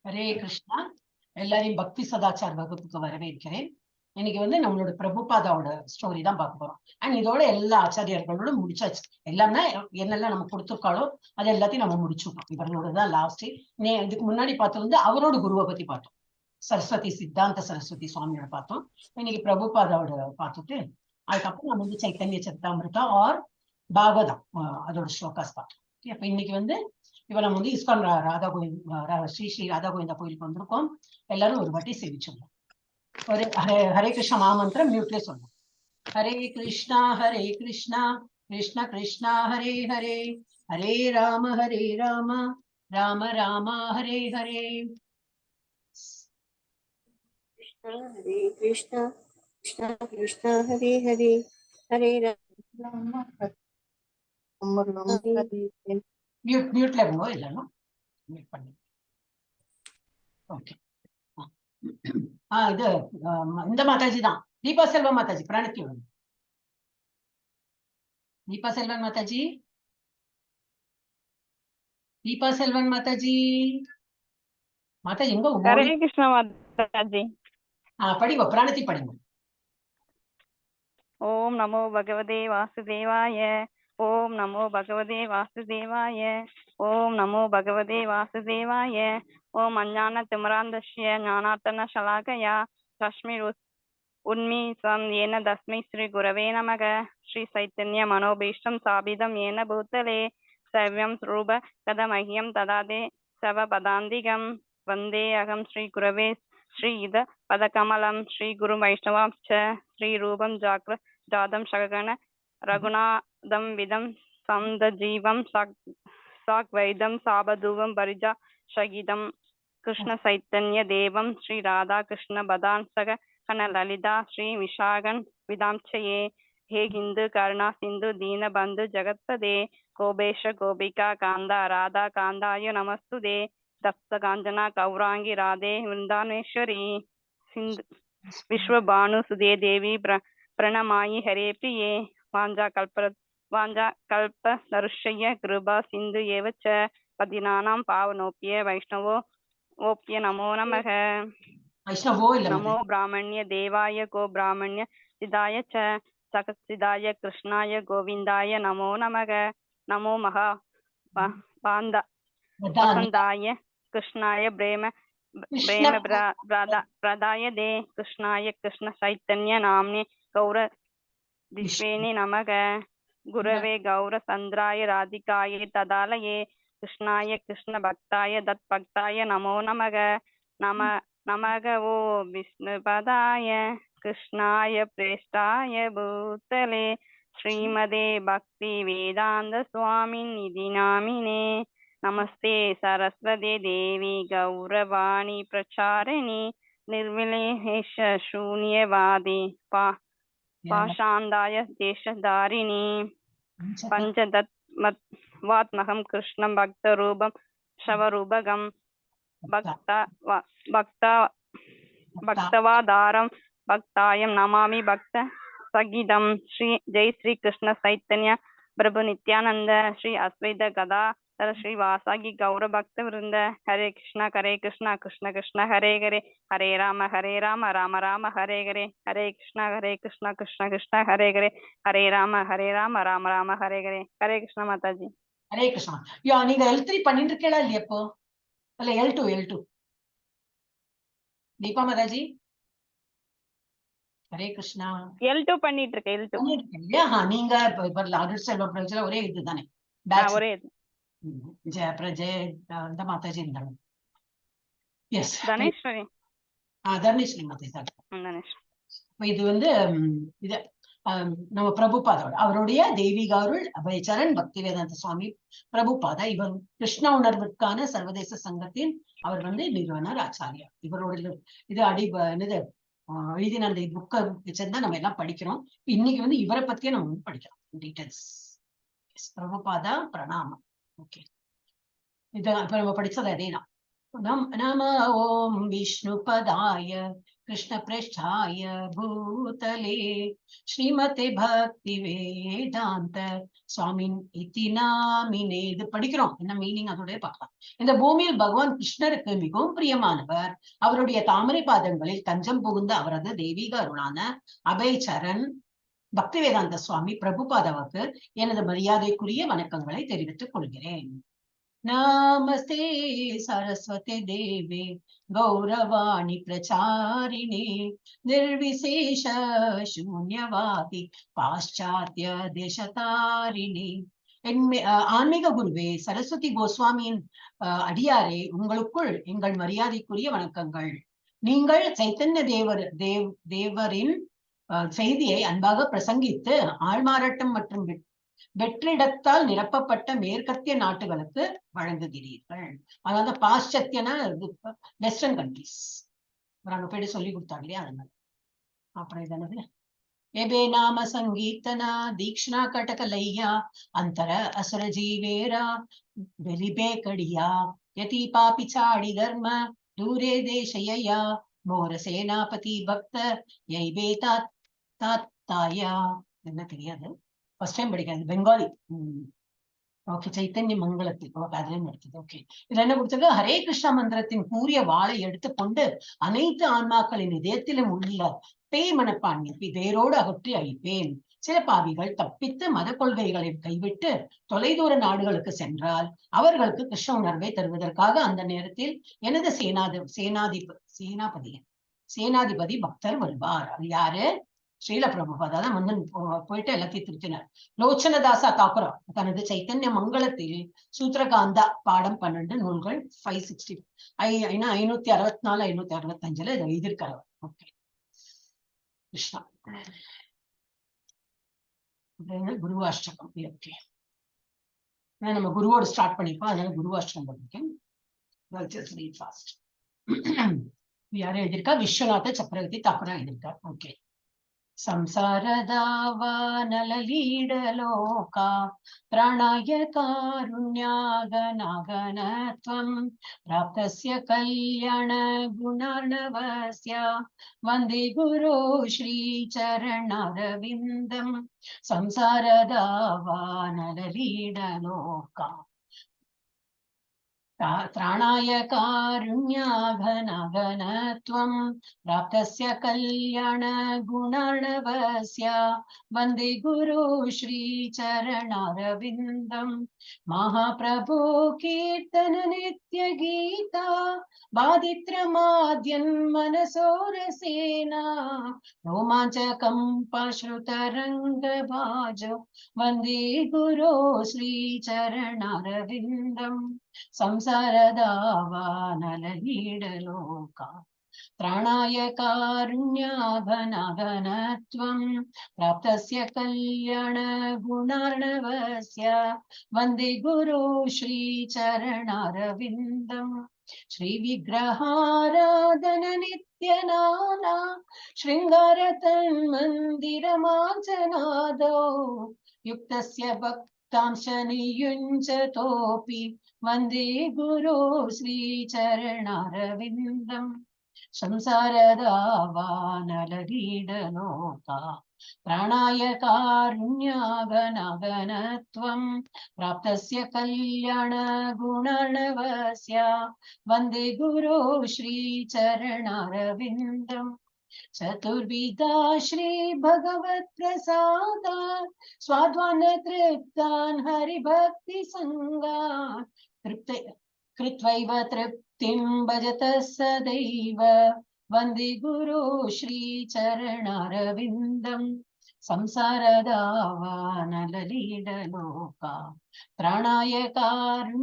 ஹரே கிருஷ்ணா. எல்லாரையும் பக்தி சதாச்சார் வகுப்புக்கு வரவேற்கிறேன். இன்னைக்கு வந்து நம்மளோட பிரபுபாதாவோட ஸ்டோரி தான் பார்க்க போறோம். அண்ட் இதோட எல்லா ஆச்சாரியர்களோட முடிச்சாச்சு. எல்லாமே என்னெல்லாம் நம்ம கொடுத்துருக்காளோ அது எல்லாத்தையும் நம்ம முடிச்சிருக்கோம். இவர்களோட தான் லாஸ்ட். இதுக்கு முன்னாடி பார்த்தது வந்து அவரோட குருவை பத்தி பார்த்தோம், சரஸ்வதி சித்தாந்த சரஸ்வதி சுவாமியோட பார்த்தோம். இன்னைக்கு பிரபுபாதாவோட பார்த்துட்டு அதுக்கப்புறம் நம்ம வந்து சைத்தன்ய சரிதாமிருதா ஆர் பாகவதம் அதோட ஸ்லோகாஸ் பார்த்தோம். அப்ப இன்னைக்கு வந்து இப்ப நம்ம வந்து இஸ்கான் ராதா கோவில், ஸ்ரீ ஸ்ரீ ராதா கோவிந்தா கோயிலுக்கு வந்திருக்கோம். எல்லாரும் ஒரு வாட்டி சேவிச்சிடலாம். ஒரு ஹரே ஹரே கிருஷ்ணா மகாமந்திரம் மியூட்லேயே சொல்லணும். ஹரே கிருஷ்ணா ஹரே கிருஷ்ணா கிருஷ்ண கிருஷ்ணா ஹரே ஹரே, ஹரே ராம ஹரே ராம ராம ராம ஹரே ஹரே. கிருஷ்ணா ஹரே கிருஷ்ணா கிருஷ்ணா கிருஷ்ணா ஹரே ஹரே, ஹரே ராம ஹரே. மியூட்ல இருங்கோ எல்லாரும். மியூட் பண்ணி. ஓகே. இது இந்த மாதாஜி தான், தீபா செல்வம் மாதாஜி. பிராணத்தி விடுங்க. தீபா செல்வன் மாதாஜி, தீபா செல்வன் மாதாஜி, மாதாஜி எங்க? ஹரே கிருஷ்ணா மாதாஜி. படிங்க, பிராணத்தி படிங்க. ஓம் நமோ பகவதே வாசுதேவாய, ஓம் நமோ பகவதே வாசுதேவாய, ஓம் நமோ பகவதே வாசுதேவாய. ஓம் அஞ்ஞான திமிராந்தஸ்ய ஞானார்த்தன சலாகயா சஷ்மிர் உன்மீசம் ஏன தஸ்மை ஸ்ரீ குரவே நமக. ஸ்ரீ சைத்தன்ய மனோபீஷ்டம் சாபிதம் ஏன பூத்தலே சவ்யம் ரூப கதமஹ்யம் ததாதே சவ பதாந்திகம். வந்தே அகம் ஸ்ரீ குரவே ஸ்ரீ இத பதகமலம் ஸ்ரீ குரு வைஷ்ணவாம்ச ஸ்ரீ ரூபம் ஜாக்ர ஜாதம் சககண ரகுநாதம் விதம் சந்த ஜீவம் சாக்வைதம் சாபதூவம் பரிஜா ஷகிதம் கிருஷ்ண சைத்தன்ய தேவம் ஸ்ரீ ராதா கிருஷ்ண பதான் சக கண லலிதா ஸ்ரீ விஷாகன் விதாம்சயே. ஹே கிந்து கருணா சிந்து தீன பந்து ஜகத்பதே கோபேஷ கோபிகா காந்தா ராதா காந்தாய நமஸ்துதே. தப்த காஞ்சனா கௌராங்கி ராதே விருந்தானேஸ்வரி சிந்து விஸ்வபானு சுதே தேவி பிரணமாயி ஹரே பிரியே. வாஞ்சா கல்ப வாஞ்சா கல்ப தருஷய கிருபா சிந்து ஏவச்ச பதினானாம் பாவனோப்பிய வைஷ்ணவோ ஓப்பிய நமோ நமக. வைஷ்ணவோ இல்ல. நமோ பிராமண்ய தேவாய கோ பிராமண்ய சிதாய ச சகசிதாய கிருஷ்ணாய கோவிந்தாய நமோ நமக. நமோ மகா பாந்த வசந்தாய கிருஷ்ணாய பிரேம பிரேம பிரதாய தே கிருஷ்ணாய கிருஷ்ண சைத்தன்ய நாம்னே கௌர திஸ்வேனி நமக. குரவே கௌர சந்திராய ராதிகாயே ததாலயே கிருஷ்ணாய கிருஷ்ண பக்தாய தத் பக்தாய நமோ நமக. நம நமக ஓ விஷ்ணு பதாய கிருஷ்ணாய பிரேஷ்டாய பூத்தலே ஸ்ரீமதே பக்தி வேதாந்த சுவாமின் நிதி நாமினே. நமஸ்தே சரஸ்வதி தேவி கௌரவாணி பிரச்சாரிணி நிர்விலேஷ சூன்யவாதி பா பாஷாந்தாய தேசதாரிணி. பஞ்சதத் வாத்மகம் கிருஷ்ணம் பக்த ரூபம் ஷவரூபகம் பக்த பக்த பக்தவாதாரம் பக்தாயம் நமாமி பக்த சகிதம். ஸ்ரீ ஜெய் ஸ்ரீ கிருஷ்ண சைத்தன்ய பிரபு நித்யானந்த ஸ்ரீ அஸ்வைத கதா ஸ்ரீ வாசாகி கௌர பக்த விருந்த. ஹரே கிருஷ்ணா ஹரே கிருஷ்ணா கிருஷ்ண கிருஷ்ண ஹரே ஹரே, ஹரே ராம ஹரே ராம ராம ராம ஹரே ஹரே, ஹரே கிருஷ்ணா ஹரே கிருஷ்ணா கிருஷ்ண கிருஷ்ண ஹரே ஹரே, ஹரே ராம ஹரே ராம ராம ராம ஹரே ஹரே. ஹரே கிருஷ்ணா மாதாஜி. ஹரே கிருஷ்ணா. யா, நீங்க எல் 3 பண்ணிட்டு இருக்கீங்களா இல்லையா இப்போ? இல்ல L 2, L 2. Deepa Mataji, Hare Krishna. L 2 பண்ணிட்டு இருக்கேன், எல் 2. பண்ணிட்டு இருக்கேன் இல்லையா? நீங்க அருள் செல்வ பிரஜல ஒரே இதுதானே? ஒரே இது. ஜெய பிரஜய இந்த மாதாஜி இருந்தாங்க. எஸ். தனேஸ்வரி. தர்ணேஸ்வரி மாதாஜி தான். தனேஸ்வரி. இது வந்து இது நம்ம பிரபுபாதோட அவருடைய தெய்வீக அருள் அபயச்சரண் பக்தி வேதாந்த சுவாமி பிரபுபாதா. இவர் கிருஷ்ண உணர்வுக்கான சர்வதேச சங்கத்தின் அவர் வந்து நிறுவனர் ஆச்சாரியா. இவரோட இது அடி என்னது எழுதின அந்த புக்கை வச்சிருந்தா நம்ம எல்லாம் படிக்கிறோம். இன்னைக்கு வந்து இவரை பத்தியே நம்ம வந்து படிக்கிறோம் டீடைல்ஸ். பிரபுபாதா பிரணாமம். ஓகே, இது இப்ப நம்ம படிச்சது அதேதான். நம ஓம் விஷ்ணு பதாய कृष्णप्रेष्ठाय भूतले ஸ்ரீமதே பக்தி வேதாந்த சுவாமின் இதி நாமினே. இது படிக்கிறோம், என்ன மீனிங் அதோடய பார்க்கலாம். இந்த பூமியில் பகவான் கிருஷ்ணருக்கு மிகவும் பிரியமானவர். அவருடைய தாமரை பாதங்களில் தஞ்சம் புகுந்த அவரது தெய்வீக அருளான அபய் சரண் பக்தி வேதாந்த சுவாமி பிரபுபாதாவுக்கு எனது மரியாதைக்குரிய வணக்கங்களை தெரிவித்துக் கொள்கிறேன். நமஸ்தே சரஸ்வதி தேவே கௌரவாணி பிரச்சாரிணே நிர்விசேஷ சூன்யவாதி பாশ্চাত্য தேசதாரிணே. ஆன்மீக குருவே, சரஸ்வதி கோஸ்வாமியின் அடியாரே, உங்களுக்குள் எங்கள் மரியாதைக்குரிய வணக்கங்கள். நீங்கள் சைத்தன்ய தேவர் தேவரின் செய்தியை அன்பாக பிரசங்கித்து ஆள்மாறாட்டம் மற்றும் வெற்றிடத்தால் நிரப்பப்பட்ட மேற்கத்திய நாட்டுகளுக்கு வழங்குகிறீர்கள். அதாவது பாশ্চাত্যனா வெஸ்டர்ன் கண்ட்ரிஸ். அங்க போயிட்டு சொல்லி கொடுத்தாங்க இல்லையா, அதனால. அப்புறம் இது எபே நாம சங்கீர்த்தனா தீக்ஷணா கடகலையா அந்தர அசுர ஜீவேரா வெளிபே கடியா யதி பாபி சாடி தர்ம தூரே தேசயா மோர சேனாபதி பக்த யைபே தாத் தாத்தாயா. என்ன தெரியாது, ஃபர்ஸ்ட் டைம் படிக்காது பெங்காலி. ஓகே, சைத்தன்ய மங்களத்தில் அதுல எடுத்தது. ஓகே, இதுல என்ன கொடுத்திருக்கு? ஹரே கிருஷ்ணா மந்திரத்தின் கூறிய வாளை எடுத்துக்கொண்டு அனைத்து ஆன்மாக்களின் இதயத்திலும் உள்ள பேய் மனப்பான்மையை வேரோடு அகற்றி அழிப்பேன். சில பாவிகள் தப்பித்து மத கொள்கைகளை கைவிட்டு தொலைதூர நாடுகளுக்கு சென்றால் அவர்களுக்கு கிருஷ்ண உணர்வை தருவதற்காக அந்த நேரத்தில் எனது சேனாபதி சேனாதிபதி பக்தர் வருவார். அது யாரு? ஸ்ரீல பிரபுபாதா தான் வந்து போயிட்டு எல்லாத்தையும் திருத்தினார். லோச்சனதாசா தாக்குரா தனது சைத்தன்ய மங்களத்தில் சூத்திரகாந்தா பாடம் 12 நூல்கள் 560 564 565ல இதை எழுதியிருக்காரு. ஓகே, கிருஷ்ணா குருவாஷ்டகம். ஓகே, நம்ம குருவோடு ஸ்டார்ட் பண்ணிப்போம், அதனால குருவாஷ்டகம் போட்டிருக்கேன். Just read fast. யாரும் எழுதியிருக்கா? விஸ்வநாத சக்கரவர்த்தி தாக்குரா எழுதியிருக்கார். ஓகே. संसारदावानललीडलोका त्राणाय कारुण्यागनागनत्वं प्राप्तस्य कल्याणगुणार्णवस्य वन्दे गुरो श्रीचरणारविन्दं संसारदावानललीडलोका त्राणाय कारुण्याघनघनत्वं प्राप्तस्य कल्याणगुणार्णवस्य वन्दे गुरो श्रीचरणारविन्दं। महाप्रभो कीर्तन नित्यगीता बाधित्रमाद्यन्मनसोरसेना रोमाञ्चकम्पाश्रुतरङ्गभाजो वन्दे गुरो श्रीचरणारविन्दम्। संसारदावानललीडलोका त्राणाय कारुण्याघनघनत्वं प्राप्तस्य कल्याणगुणार्णवस्य वन्दे गुरो श्रीचरणारविन्दम्। श्रीविग्रहाराधन नित्यनाना शृङ्गारतन्मन्दिरमाञ्चनादौ युक्तस्य भक्तांश नियुञ्जतोऽपि वन्दे गुरो श्रीचरणारविन्दम्। संसारदावानललीडलोका त्राणाय कारुण्याघनघनत्वं प्राप्तस्य कल्याणगुणार्णवस्य वन्दे गुरो श्रीचरणारविन्दम्। चतुर्विधा श्रीभगवत्प्रसादात् स्वाद्वान् तृप्तान् हरिभक्तिसङ्गान् तृप्त कृत्वैव तृप्तिं भजत सदैव वन्दे गुरो श्रीचरणारविन्दम्। संसारदावानललीडलोका त्राणाय कारुण्याघनघनत्वं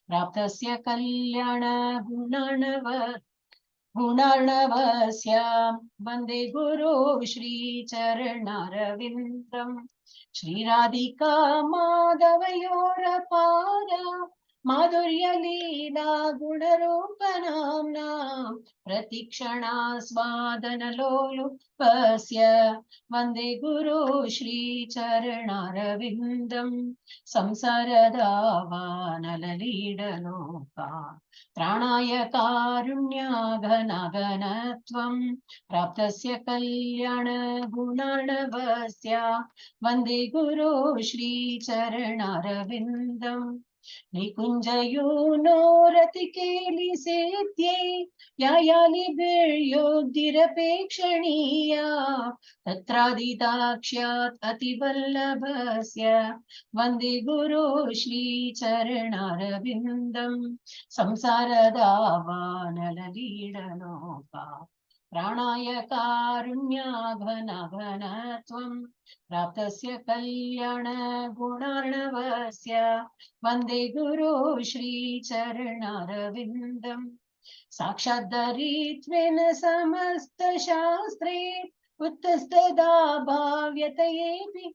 प्राप्तस्य कल्याणगुणार्णव गुणार्णवस्य वन्दे गुरो श्रीचरणारविन्दम्। श्रीराधिका माधवयोरपार माधुर्य लीला गुणरूपनाम्ना प्रतिक्षणास्वादनलोलुपस्य वन्दे गुरो श्रीचरणारविन्दं संसारदावानललीडलोका त्राणाय कारुण्याघनघनत्वं प्राप्तस्य कल्याणगुणार्णवस्य वन्दे गुरो श्रीचरणारविन्दम्। निकुञ्जयूनोरतिकेलिसेत्यै यायालिभिर्योग्धिरपेक्षणीया तत्रादिदाक्ष्यात् अतिवल्लभस्य वन्दे गुरो श्रीचरणारविन्दम्। संसारदावानललीडलोका प्राणाय कारुण्याघनघनत्वं प्राप्तस्य कल्याणगुणार्णवस्य वन्दे गुरो श्रीचरणारविन्दम्। साक्षाद्धरित्वेन समस्तशास्त्रे उत्तस्तदा भाव्यतयेऽपि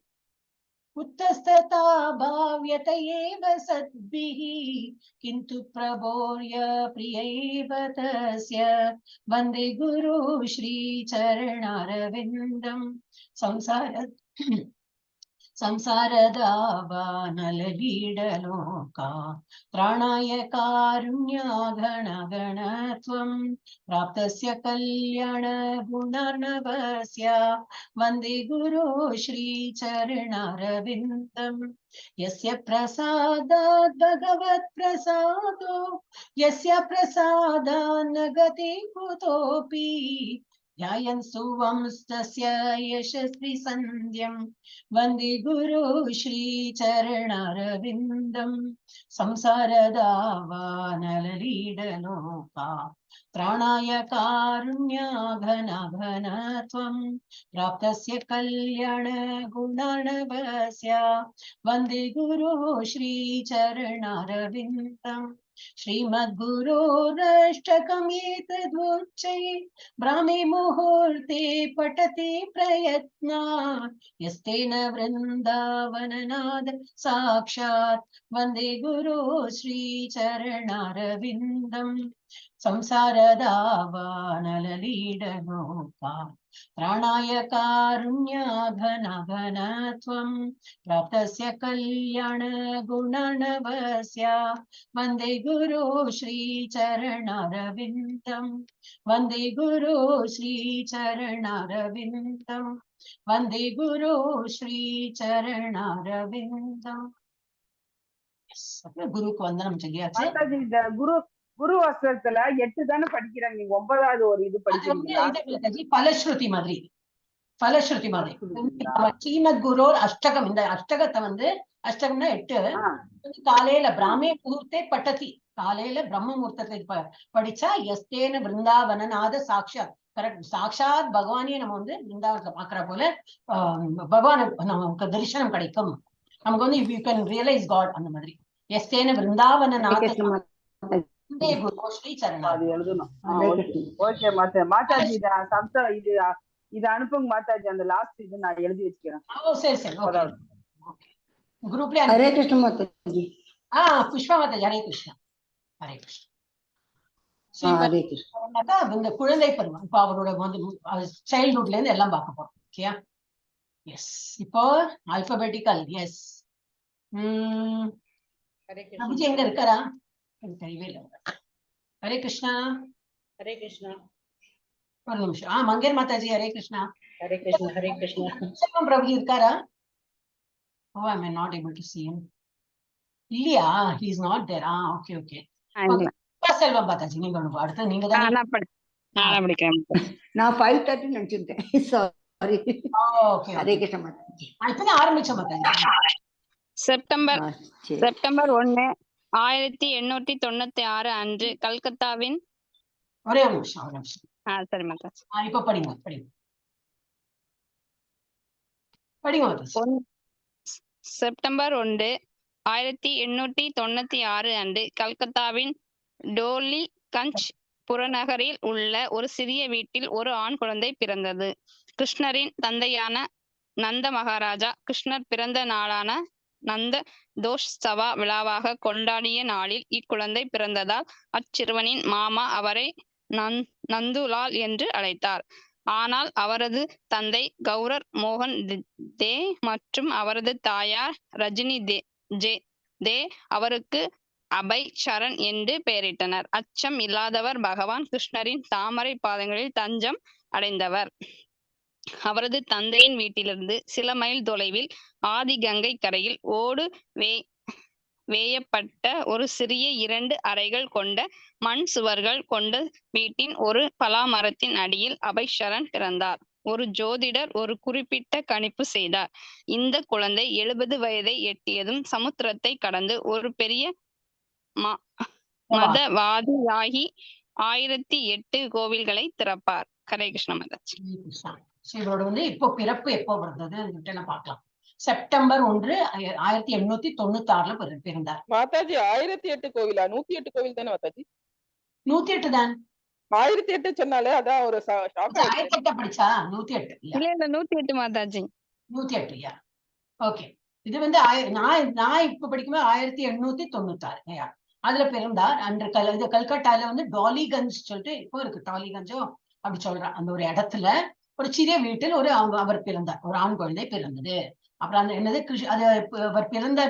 उत्तस्तथा भाव्यतयेव सद्भिः किन्तु प्रभोर्य प्रियैव तस्य वन्दे गुरु श्रीचरणारविन्दम्। संसारदावानललीडलोका त्राणाय कारुण्याघनगणत्वं प्राप्तस्य कल्याणगुणार्णवस्य वन्दे गुरो श्रीचरणारविन्दम्। यस्य प्रसादात् भगवत्प्रसादो यस्य प्रसादान्न गति कुतोऽपि ध्यायन् सुवंस्तस्य यशस्वी सन्ध्यं वन्दे गुरु श्रीचरणारविन्दम्। संसारदावानललीडलोका त्राणाय कारुण्याघनघनत्वं प्राप्तस्य कल्याणगुणार्णवस्य वन्दे गुरो श्रीचरणारविन्दम्। श्रीमद्गुरोरष्टकम् एतदुच्चै ब्राह्मी मुहूर्ते पठति प्रयत्ना यस्तेन वृन्दावननाद साक्षात् वन्दे गुरो श्रीचरणारविन्दम्। संसारदावानललीडलोका त्राणाय कारुण्याघनघनत्वं प्राप्तस्य कल्याणगुणार्णवस्य वन्दे गुरो श्रीचरणारविन्दम्। वन्दे गुरो श्रीचरणारविन्दम्। वन्दे गुरो श्रीचरणारविन्दम्. குருக்கு வந்தனம் சொல்லியாச்சு. மாதாஜி, இந்த குரு குரு வஸ்திரத்துல 8 தானே படிக்கிறாங்க, நீங்க 9வது ஒரு இது அது வந்து படிக்கிறீங்களா? இது மாதாஜி, பலஸ்ருதி மாதிரி, பலஸ்ருதி மாதிரி. பலஸ்ருதிங்களா? ஆமா, ஸ்ரீமத் குரோர் அஷ்டகம். இந்த அஷ்டகத்தை வந்து, அஷ்டகம்னா 8. வந்து காலையில பிராமே முகூர்த்தே பட்டதி, காலையில பிரம்ம முகூர்த்தத்தை படிச்சா எஸ்தேன பிருந்தாவனநாத சாட்சாத், கரெக்ட், சாட்சாத் பகவானே நம்ம வந்து பிருந்தாவனத்துல பாக்குற போல பகவான நமக்கு தரிசனம் கிடைக்கும். நமக்கு வந்து you can realise God அந்த மாதிரி. எஸ்தேன பிருந்தாவனநாத கிருஷ்ண மாதாஜி. வந்தே குரு ஸ்ரீ சரணா. அது எழுதணும். ஹரே ஓகே. கிருஷ்ணா. ஓகே மாதா மாதாஜி, இத சம்சா இது இது அனுப்புங்க மாதாஜி, அந்த லாஸ்ட் இது நான் எழுதி வச்சுக்கிறேன். ஓ சரி சரி, ஓகே. அதாவது. ஓகே, குரூப்ல ஹரே கிருஷ்ண மாதாஜி. புஷ்பா மாதாஜி, ஹரே கிருஷ்ணா, ஹரே கிருஷ்ணா. ஹரே கிருஷ்ணா. ஸ்ரீமத் இந்த குழந்தை பருவம், இப்போ அவரோட வந்து சைல்ட்ஹுட்ல இருந்து எல்லாம் பார்க்க போறோம். ஓகேயா? எஸ், இப்போ ஆல்பபெட்டிக்கல். எஸ், ஹரே கிருஷ்ணா. பிரபுஜி எங்க இருக்காரா? எனக்கு தெரியவே இல்லை. ஹரே கிருஷ்ணா. ஹரே கிருஷ்ணா. ஒரு நிமிஷம். மங்கேர் மாதாஜி, ஹரே கிருஷ்ணா. ஹரே கிருஷ்ணா, ஹரே கிருஷ்ணா. செல்வம் பிரபுஜி இருக்காரா? ஓ, I am not able to see him. இல்லையா? He is not there. Okay okay. இல்ல. செல்வம் மாதாஜி, நீங்க ஒண்ணு அடுத்து நீங்க தானே. நான் படிக்கிறேன். நான் 5:30 நினைச்சிருந்தேன், சாரி. ஓகே. ஹரே கிருஷ்ண மாதாஜி. இப்பதான் ஆரம்பிச்சோம் மாதாஜி. செப்டம்பர் சரி. செப்டம்பர் 1 1896 அன்று கல்கத்தாவின் ஒரே ஒரு நிமிஷம், ஒரு நிமிஷம். சரி மாதாஜி. இப்ப படிங்க, படிங்க, படிங்க மாதாஜி. செப்டம்பர் 1 1896 அன்று கல்கத்தாவின் டோலிகஞ்ச் புறநகரில் உள்ள ஒரு சிறிய வீட்டில் ஒரு ஆண் குழந்தை பிறந்தது. கிருஷ்ணரின் தந்தையான நந்த மகாராஜா கிருஷ்ணர் பிறந்த நாளான நந்த தோஷ்சவா விழாவாக கொண்டாடிய நாளில் இக்குழந்தை பிறந்ததால் அச்சிறுவனின் மாமா அவரை நந்துலால் என்று அழைத்தார். ஆனால் அவரது தந்தை கௌரர் மோகன் தே மற்றும் அவரது தாயார் ரஜினி தே ஜே தே அவருக்கு அபய் சரண் என்று பெயரிட்டனர். அச்சம் இல்லாதவர், பகவான் கிருஷ்ணரின் தாமரை பாதங்களில் தஞ்சம் அடைந்தவர். அவரது தந்தையின் வீட்டிலிருந்து சில மைல் தொலைவில் ஆதிகங்கை கரையில் ஓடு வேயப்பட்ட ஒரு சிறிய இரண்டு அறைகள் கொண்ட மண் சுவர்கள் கொண்ட வீட்டின் ஒரு பலாமரத்தின் அடியில் அபய் சரண் பிறந்தார். ஒரு ஜோதிடர் ஒரு குறிப்பிட்ட கணிப்பு செய்தார். இந்த குழந்தை 70 வயதை எட்டியதும் சமுத்திரத்தை கடந்து ஒரு பெரிய மதவாதியாகி 1008 கோவில்களை திறப்பார். ஹரே கிருஷ்ண மாதாஜி. ஹரே கிருஷ்ணா. So, இவரோட வந்து இப்போ பிறப்பு எப்போ வந்தது நான் பார்க்கலாம். செப்டம்பர் 1 1896ல பிறந்தார். மாதாஜி, 1008 கோவிலா? 108 கோவில் தானே மாதாஜி? 108 தான். 1008 சொன்னாலே அதான் ஒரு ஷாக் ஆயிடுச்சு. 1008 படிச்சா 108 இல்ல? இல்ல இல்ல, 108 மாதாஜி. 108, யா, ஓகே. இது வந்து நான் நான் இப்ப படிக்கும்போது 1896, யா, அதுல பிறந்தார். அன்று இது கல்கட்டால வந்து டாலிகஞ்ச் சொல்லிட்டு இப்போ இருக்கு, டாலிகஞ்சோ அப்படி சொல்றான். அந்த ஒரு இடத்துல ஒரு சிறிய வீட்டில் ஒரு அவர் பிறந்தார். ஒரு ஆண் குழந்தை பிறந்தது. அப்புறம் அந்த என்னது அது அவர் பிறந்த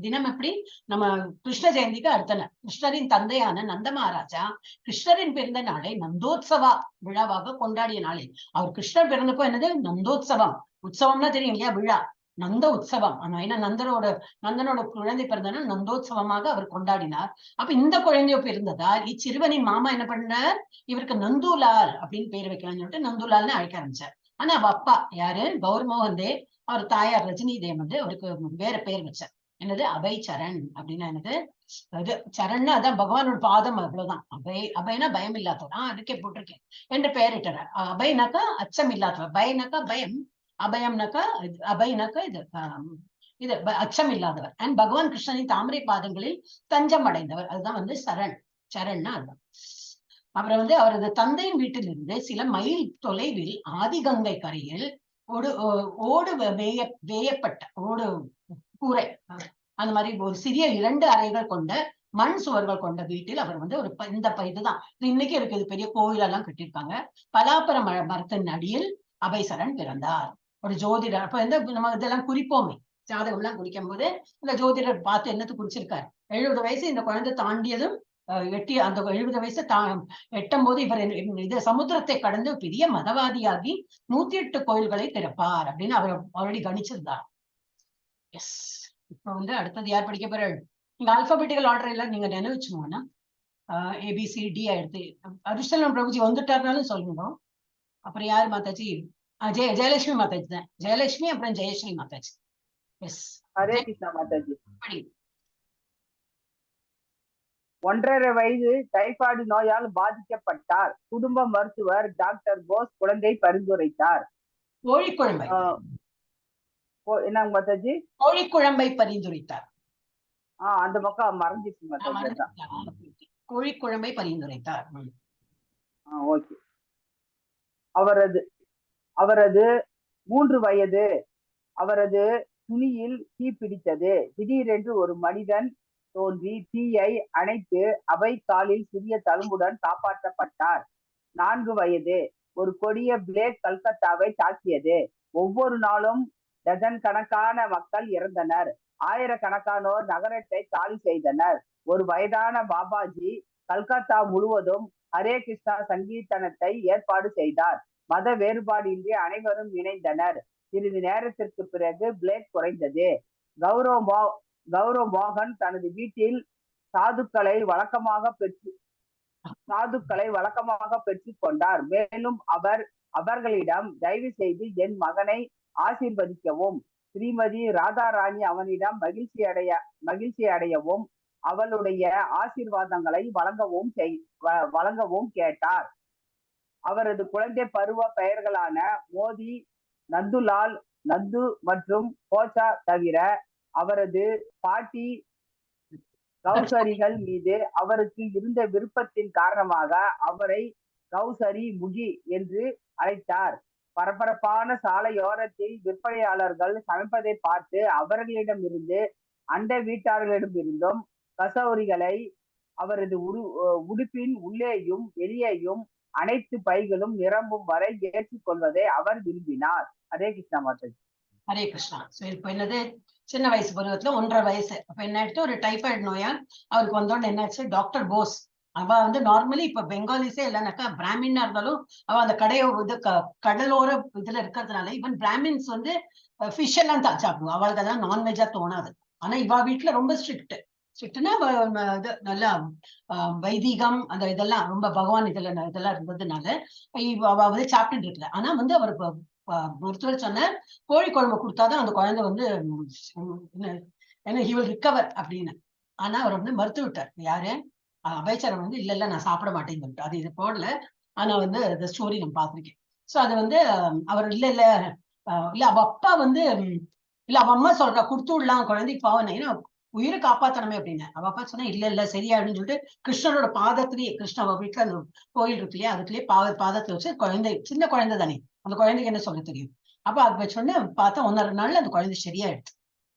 தினம் எப்படி நம்ம கிருஷ்ண ஜெயந்திக்கு அடுத்த நாள். கிருஷ்ணரின் தந்தையான நந்த மகாராஜா கிருஷ்ணரின் பிறந்த நாளை நந்தோத்சவா விழாவாக கொண்டாடிய நாளில் அவர் கிருஷ்ணர் பிறந்தப்போ என்னது நந்தோத்சவம். உற்சவம்னா தெரியும் இல்லையா, விழா, நந்த உற்சவம். ஆனா ஏன்னா நந்தனோட குழந்தை பிறந்தனால் நந்தோத்சவமாக அவர் கொண்டாடினார். அப்ப இந்த குழந்தையோ பிறந்ததால் இச்சிறுவனின் மாமா என்ன பண்ணார், இவருக்கு நந்துலால் அப்படின்னு பேர் வைக்கலாம்னு சொல்லிட்டு நந்துலால்னு அழைக்க ஆரம்பிச்சார். ஆனா அவ அப்பா யாரு, கௌர்மோகன் தேவ், அவர் தாயார் ரஜினி தேவ் வந்து அவருக்கு வேற பேர் வச்சார். என்னது, அபய் சரண் அப்படின்னா என்னது, அது சரண்னா அதான் பகவானோட பாதம், அவ்வளவுதான். அபய்னா பயம் இல்லாதவர், அதுக்கே போட்டிருக்கேன் என்று பெயரிட்டார். அபய்னாக்கா அச்சம் இல்லாதவர், பயனாக்கா பயம், அபயம்னாக்கா இது, அபய்னாக்கா இது, இது அச்சம் இல்லாதவர். அண்ட் பகவான் கிருஷ்ணனின் தாமரை பாதங்களில் தஞ்சம் அடைந்தவர். அதுதான் வந்து சரண், சரண்னா அதுதான். அப்புறம் வந்து அவரது தந்தையின் வீட்டிலிருந்து சில மைல் தொலைவில் ஆதிகங்கை கரையில் ஓடு வேயப்பட்ட ஓடு கூரை அந்த மாதிரி ஒரு சிறிய 2 அறைகள் கொண்ட மண் சுவர்கள் கொண்ட வீட்டில் அவர் வந்து ஒரு இந்த இதுதான் இது இன்னைக்கு இருக்கு, இது பெரிய கோயிலெல்லாம் கட்டியிருக்காங்க. பலாப்பர மரத்தின் அடியில் அபய்சரண் பிறந்தார். ஒரு ஜோதிடர். அப்ப வந்து நம்ம இதெல்லாம் குறிப்போமே, ஜாதகம் எல்லாம் குறிக்கும் போது இந்த ஜோதிடர் பார்த்து என்னத்து குறிச்சிருக்காரு, 70 வயசு இந்த குழந்தை தாண்டியதும் எட்டி அந்த 70 வயசு எட்டும் போது இவர் இது சமுத்திரத்தை கடந்து பெரிய மதவாதியாகி 108 கோயில்களை திறப்பார் அப்படின்னு அவர் ஆல்ரெடி கணிச்சிருந்தார். எஸ், இப்ப வந்து அடுத்தது யார் படிக்க போறாள்? நீங்க ஆல்பாபெட்டிக்கல் ஆர்டர் எல்லாம் நீங்க நினைவுச்சுங்கன்னா ஏபிசிடி எடுத்து அருஷலம் பிரபுஜி வந்துட்டாருனாலும் சொல்லணும். அப்புறம் யார் மாதாஜி? ஜெயலட்சுமி மாதாஜி தான். ஜெயலட்சுமி அப்புறம் ஜெயஸ்ரீ மாதாஜி. எஸ், ஹரே கிருஷ்ணா மாதாஜி. படி. 1.5 வயது டைபாய்டு நோயால் பாதிக்கப்பட்டார். குடும்ப மருத்துவர் டாக்டர் போஸ் குழந்தை பரிந்துரைத்தார். கோழிக்குழம்பை. என்னங்க மாதாஜி? கோழிக்குழம்பை பரிந்துரைத்தார். அந்த பக்கம் மறைஞ்சிச்சு மாதாஜி. அதான். கோழிக்குழம்பை பரிந்துரைத்தார். ஓகே. அவரது 3 வயது அவரது துணியில் தீ பிடித்தது. திடீரென்று ஒரு மனிதன் தோன்றி தீயை அணைத்து அவை காலில் சிறிய தழும்புடன் காப்பாற்றப்பட்டார். 4 வயது ஒரு கொடிய பிளேக் கல்கத்தாவை தாக்கியது. ஒவ்வொரு நாளும் டஜன் கணக்கான மக்கள் இறந்தனர். ஆயிரக்கணக்கானோர் நகரத்தை காலி செய்தனர். ஒரு வயதான பாபாஜி கல்கத்தா முழுவதும் ஹரே கிருஷ்ணா சங்கீர்த்தனத்தை ஏற்பாடு செய்தார். மத வேறுபாடின்றி அனைவரும் இணைந்தனர். சிறிது நேரத்திற்கு பிறகு பிளேக் குறைந்தது. கௌரவ் மோகன் தனது வீட்டில் சாதுக்களை வழக்கமாக பெற்றுக் கொண்டார். மேலும் அவர் அவர்களிடம், தயவு செய்து என் மகனை ஆசீர்வதிக்கவும், ஸ்ரீமதி ராதாராணி அவனிடம் மகிழ்ச்சி அடையவும் அவளுடைய ஆசீர்வாதங்களை வழங்கவும் கேட்டார். அவரது குழந்தை பருவ பெயர்களான மோதி, நந்துலால், நந்து மற்றும் கோச்சா தவிர அவரது பாட்டி கௌசரிகள் மீது அவருக்கு இருந்த விருப்பத்தின் காரணமாக அவரை கௌசரி முகி என்று அழைத்தார். பரபரப்பான சாலையோரத்தில் விற்பனையாளர்கள் சமைப்பதை பார்த்து அவர்களிடமிருந்து அண்டை வீட்டார்களிடமிருந்தும் கசௌரிகளை அவரது உடுப்பின் உள்ளேயும் வெளியேயும் அனைத்து பைகளும் நிரம்பும் வரை ஏற்றுக்கொள்வதை அவர் விரும்பினார். ஹரே கிருஷ்ணா மாதாஜி. ஹரே கிருஷ்ணா. சோ இப்ப என்னது, சின்ன வயசு பருவத்துல 1.5 வயசு அப்ப என்ன ஆயிடுச்சு, ஒரு டைபாய்டு நோயால் அவருக்கு வந்தோடனே என்னாச்சு, டாக்டர் போஸ் அவ வந்து நார்மலி இப்ப பெங்காலிஸே இல்லைனாக்கா பிராமின்னா இருந்தாலும் அவ அந்த கடையை இது கடலோர இதுல இருக்கிறதுனால ஈவன் பிராமின்ஸ் வந்து ஃபிஷ் எல்லாம் தான் சாப்பிடுவா, அவளுக்கு அதெல்லாம் நான்வெஜ்ஜா தோணாது. ஆனா இவா வீட்டுல ரொம்ப ஸ்ட்ரிக்ட், ஸ்ட்ரிக்ட்னா இது நல்லா வைதீகம் அந்த இதெல்லாம் ரொம்ப பகவான் இதுல இதெல்லாம் இருந்ததுனால அவ வந்து சாப்பிட்டுட்டு இருக்கல. ஆனா வந்து அவர் மருத்துவர் சொன்ன கோழி குழம்பு கொடுத்தாதான் அந்த குழந்தை வந்து என்ன he will recover அப்படின்னு. ஆனா அவர் வந்து மறுத்து விட்டார். யாரு, அபயச்சரன் வந்து இல்ல இல்ல நான் சாப்பிட மாட்டேன்னு சொல்லிட்டு அது இது போடல. ஆனா வந்து அந்த ஸ்டோரி நான் பார்த்திருக்கேன். சோ அது வந்து அவர் இல்ல இல்ல இல்ல அவ அப்பா வந்து இல்ல அவ அம்மா சொல்றா கொடுத்து விடலாம் குழந்தைக்கு பாவம், ஏன்னா உயிரை காப்பாத்தணுமே அப்படின்னு. அவ அப்பா சொன்னா இல்ல இல்ல சரியாயிடும்னு சொல்லிட்டு கிருஷ்ணரோட பாதத்திலேயே, கிருஷ்ண அவ வீட்டுல அந்த கோயில் இருக்கு இல்லையா, அதுக்குள்ளேயே பாதத்துல வச்சு குழந்தை, சின்ன குழந்தை தானே, அந்த குழந்தைக்கு என்ன சொல்ல தெரியும். அப்ப அது வச்சோடனே பார்த்தா 1.5 நாள்ல அந்த குழந்தை சரியாயிடுச்சு.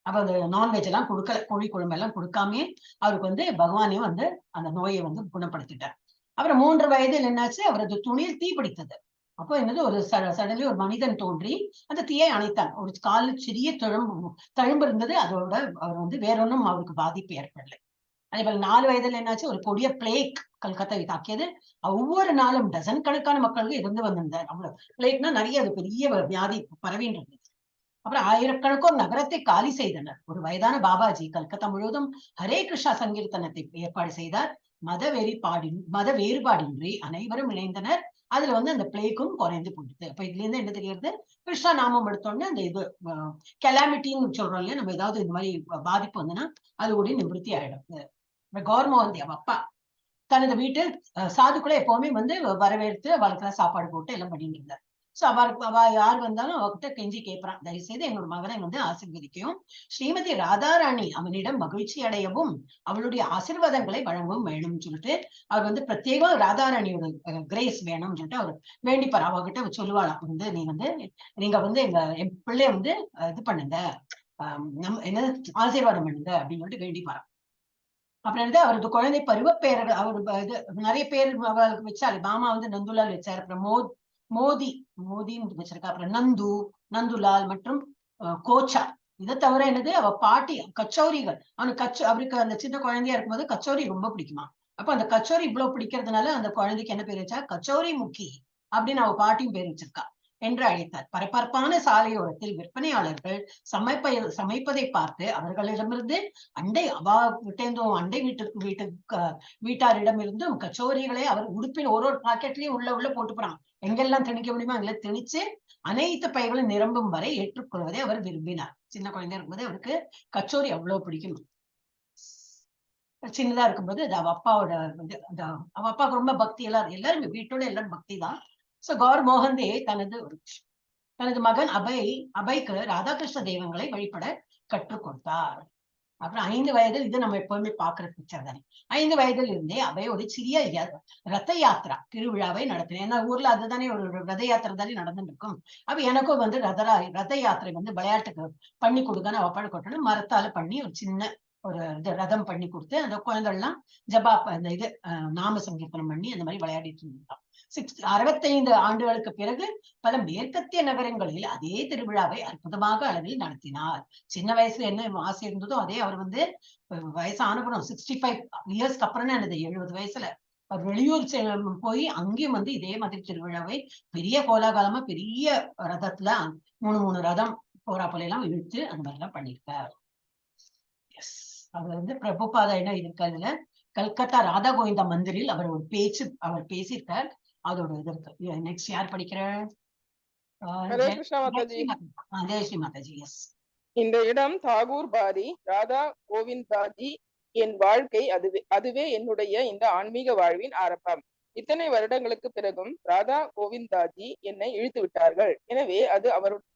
அப்ப அந்த நான்வெஜ் எல்லாம் கொடுக்கல, கோழி குழம்பு எல்லாம் கொடுக்காமயே அவருக்கு வந்து பகவானே வந்து அந்த நோயை வந்து குணப்படுத்திட்டார். அப்புறம் 3 வயதில் என்னாச்சு, அவரது துணியில் தீ பிடித்தது. அப்போ என்னது, ஒரு சடன்லி ஒரு மனிதன் தோன்றி அந்த தீயை அணைத்தான். ஒரு காலில் சிறிய தழும்பு இருந்தது, அதோட அவர் வந்து வேற ஒன்றும் அவருக்கு பாதிப்பு ஏற்படலை. அதே போல 4 வயதில் என்னாச்சு, ஒரு கொடிய பிளேக் கல்கத்தாவை தாக்கியது. ஒவ்வொரு நாளும் டசன் கணக்கான மக்களுக்கு இருந்து வந்திருந்தார். அவ்வளவு பிளேக்னா நிறைய அது பெரிய வியாதி பரவின்னு இருந்தது. அப்புறம் ஆயிரக்கணக்கோர் நகரத்தை காலி செய்தனர். ஒரு வயதான பாபாஜி கல்கத்தா முழுவதும் ஹரே கிருஷ்ணா சங்கீர்த்தனத்தை ஏற்பாடு செய்தார். மத வேறுபாடின்றி அனைவரும் இணைந்தனர். அதுல வந்து அந்த பிளேக்கும் குறைந்து போயிடுது. அப்ப இதுல இருந்து என்ன தெரியுது, கிருஷ்ணா நாமம் எடுத்தோடனே அந்த இது கெலாமிட்டின்னு சொல்றோம் இல்லையா, நம்ம ஏதாவது இந்த மாதிரி பாதிப்பு வந்துன்னா அது கூட நிவர்த்தி ஆயிடும். கௌர்மோகன் அவ அப்பா தனது வீட்டில் சாதுக்களை எப்பவுமே வந்து வரவேற்று அவளுக்கெல்லாம் சாப்பாடு போட்டு எல்லாம் பண்ணிட்டு இருந்தார். சோ அவருக்கு அவ யார் வந்தாலும் அவகிட்ட கெஞ்சி கேட்பறான், தயவு செய்து என்னோட மகனை வந்து ஆசீர்வதிக்கும், ஸ்ரீமதி ராதாராணி அவனிடம் மகிழ்ச்சி அடையவும் அவளுடைய ஆசீர்வாதங்களை வழங்கவும் வேணும்னு சொல்லிட்டு அவர் வந்து பிரத்யேகம் ராதாராணியோட கிரேஸ் வேணும்னு சொல்லிட்டு அவர் வேண்டிப்பார். அவகிட்ட சொல்லுவாளாம் வந்து நீ வந்து நீங்க வந்து எங்க என் பிள்ளைய வந்து இது பண்ணுங்க, நம்ம என்ன ஆசீர்வாதம் பண்ணுங்க அப்படின்னு சொல்லிட்டு வேண்டிப்பாராம். அப்புறம் வந்து அவரது குழந்தை பருவ பேர் அவர் இது நிறைய பேர் அவளுக்கு வச்சாரு. மாமா வந்து நந்துலால் வச்சாரு, அப்புறம் மோதி மோதின்னு வச்சிருக்கா, அப்புறம் நந்து, நந்துலால் மற்றும் கோச்சா. இதை தவிர என்னது, அவ பாட்டி கச்சௌரிகள், அவனுக்கு அவருக்கு அந்த சின்ன குழந்தையா இருக்கும்போது கச்சௌரி ரொம்ப பிடிக்குமா. அப்ப அந்த கச்சௌரி இவ்வளவு பிடிக்கிறதுனால அந்த குழந்தைக்கு என்ன பேர் வச்சா, கச்சௌரி முக்கி அப்படின்னு அவ பாட்டியும் பேர் வச்சிருக்கா என்று அழைத்தார். பரபரப்பான சாலையோரத்தில் விற்பனையாளர்கள் சமைப்பதை பார்த்து அவர்களிடமிருந்து அண்டை அவா விட்டேந்தும் அண்டை வீட்டுக்கு வீட்டுக்கு வீட்டாரிடமிருந்தும் கச்சோரிகளை அவர் உடுப்பின் ஒரு ஒரு பாக்கெட்லயும் உள்ள உள்ள போட்டு போறான். எங்கெல்லாம் திணிக்க முடியுமோ அங்கெல்லாம் திணிச்சு அனைத்து பைகளும் நிரம்பும் வரை ஏற்றுக்கொள்வதை அவர் விரும்பினார். சின்ன குழந்தையா இருக்கும்போது அவருக்கு கச்சோரி அவ்வளவு பிடிக்கும். சின்னதா இருக்கும்போது அது அவ அப்பாவோட அந்த அவ அப்பாவுக்கு ரொம்ப பக்தி, எல்லாரும் எல்லாருமே வீட்டோட எல்லாரும் பக்தி தான். சோ கௌர் மோகன்தே தனது தனது மகன் அபைக்கு ராதாகிருஷ்ண தெய்வங்களை வழிபட கற்றுக் கொடுத்தார். அப்புறம் 5 வயதில், இது நம்ம எப்பவுமே பாக்குற பிக்சர் தானே, 5 வயதில் இருந்தே அபை ஒரு சிறிய ரத யாத்திரா திருவிழாவை நடத்தினேன். ஏன்னா ஊர்ல அதுதானே ஒரு ரத யாத்திரை தானே நடந்துட்டு இருக்கும். அப்ப எனக்கும் வந்து ரத யாத்திரை வந்து விளையாட்டுக்கு பண்ணி கொடுக்கன்னு அவ பாடு கொட்டணும், மரத்தால பண்ணி ஒரு சின்ன ஒரு இது ரதம் பண்ணி கொடுத்து அந்த குழந்தைகள்லாம் ஜபா அந்த இது நாம சங்கீர்த்தனம் பண்ணி அந்த மாதிரி விளையாடிட்டு இருந்தான். 65 ஆண்டுகளுக்கு பிறகு பல மேற்கத்திய நகரங்களில் அதே திருவிழாவை அற்புதமாக அளவில் நடத்தினார். சின்ன வயசுல என்ன ஆசை இருந்ததோ அதே அவர் வந்து வயசானப்புறம் 65 இயர்ஸ்க்கு அப்புறம் என்னது 70 வயசுல அவர் வெளியூர் போய் அங்கேயும் வந்து இதே மாதிரி திருவிழாவை பெரிய கோலாகலமா பெரிய ரதத்துல 3 ரதம் போறா போல எல்லாம் இழுத்து அந்த மாதிரி எல்லாம் பண்ணியிருக்கார். எஸ், அவர் வந்து பிரபுபாதா என்ன இருக்கு அதுல கல்கத்தா ராதா கோவிந்தா மந்திரில் அவர் ஒரு பேச்சு அவர் பேசியிருக்கார். அதோட இது இருக்கு. நெக்ஸ்ட் யார் படிக்கிற? ஹரே கிருஷ்ணா மாதாஜி. ஜெயஸ்ரீ மாதாஜி. எஸ். இந்த இடம் தாகூர் பாரி ராதா கோவிந்தாஜி என் வாழ்க்கை அதுவே என்னுடைய இந்த ஆன்மீக வாழ்வின் ஆரம்பம். இத்தனை வருடங்களுக்கு பிறகும் ராதா கோவிந்தாஜி என்னை இழுத்து விட்டார்கள். எனவே அது அவருடைய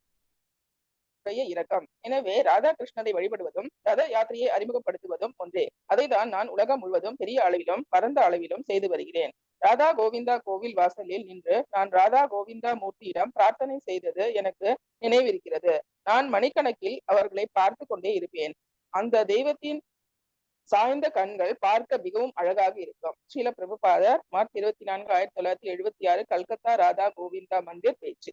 இரக்கம். எனவே ராதா கிருஷ்ணரை வழிபடுவதும் ரத யாத்திரையை அறிமுகப்படுத்துவதும் ஒன்றே. அதை தான் நான் உலகம் முழுவதும் பெரிய அளவிலும் பரந்த அளவிலும் செய்து வருகிறேன். ராதா கோவிந்தா கோவில் வாசலில் நின்று நான் ராதா கோவிந்தா மூர்த்தியிடம் பிரார்த்தனை செய்தது எனக்கு நினைவிருக்கிறது. நான் மணிக்கணக்கில் அவர்களை பார்த்து கொண்டே இருப்பேன். அந்த தெய்வத்தின் சாய்ந்த கண்கள் பார்க்க மிகவும் அழகாக இருக்கும். ஸ்ரீல பிரபுபாதர், மார்ச் 24, 1976, கல்கத்தா ராதா கோவிந்தா மந்திர் பேச்சு.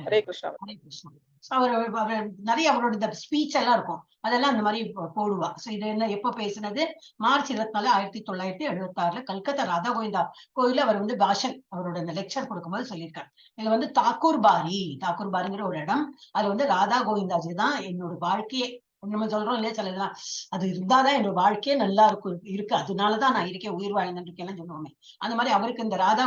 ஹரே கிருஷ்ணா. ஹரே கிருஷ்ணா. So அவர் அவர் நிறைய அவரோட இந்த ஸ்பீச் எல்லாம் இருக்கும், அதெல்லாம் அந்த மாதிரி போடுவா. சோ இது என்ன எப்ப பேசினது? மார்ச் 24, 1976 கல்கத்தா ராதா கோவிந்தா கோயில அவர் வந்து பாஷன் அவரோட இந்த லெக்சர் கொடுக்கும்போது சொல்லியிருக்காரு. இதுல வந்து தாக்கூர் பாரி, தாக்கூர் பாரிங்கிற ஒரு இடம், அது வந்து ராதா கோவிந்தாஜி தான் என்னோட வாழ்க்கையே. நம்ம சொல்றோம் இல்லையா சிலதெல்லாம், அது இருந்தாதான் என்னோட வாழ்க்கையே நல்லா இருக்கும் இருக்கு, அதனாலதான் நான் இருக்கேன், உயிர் வாழ்ந்துட்டு இருக்கேன் சொல்லுவோமே. அந்த மாதிரி அவருக்கு இந்த ராதா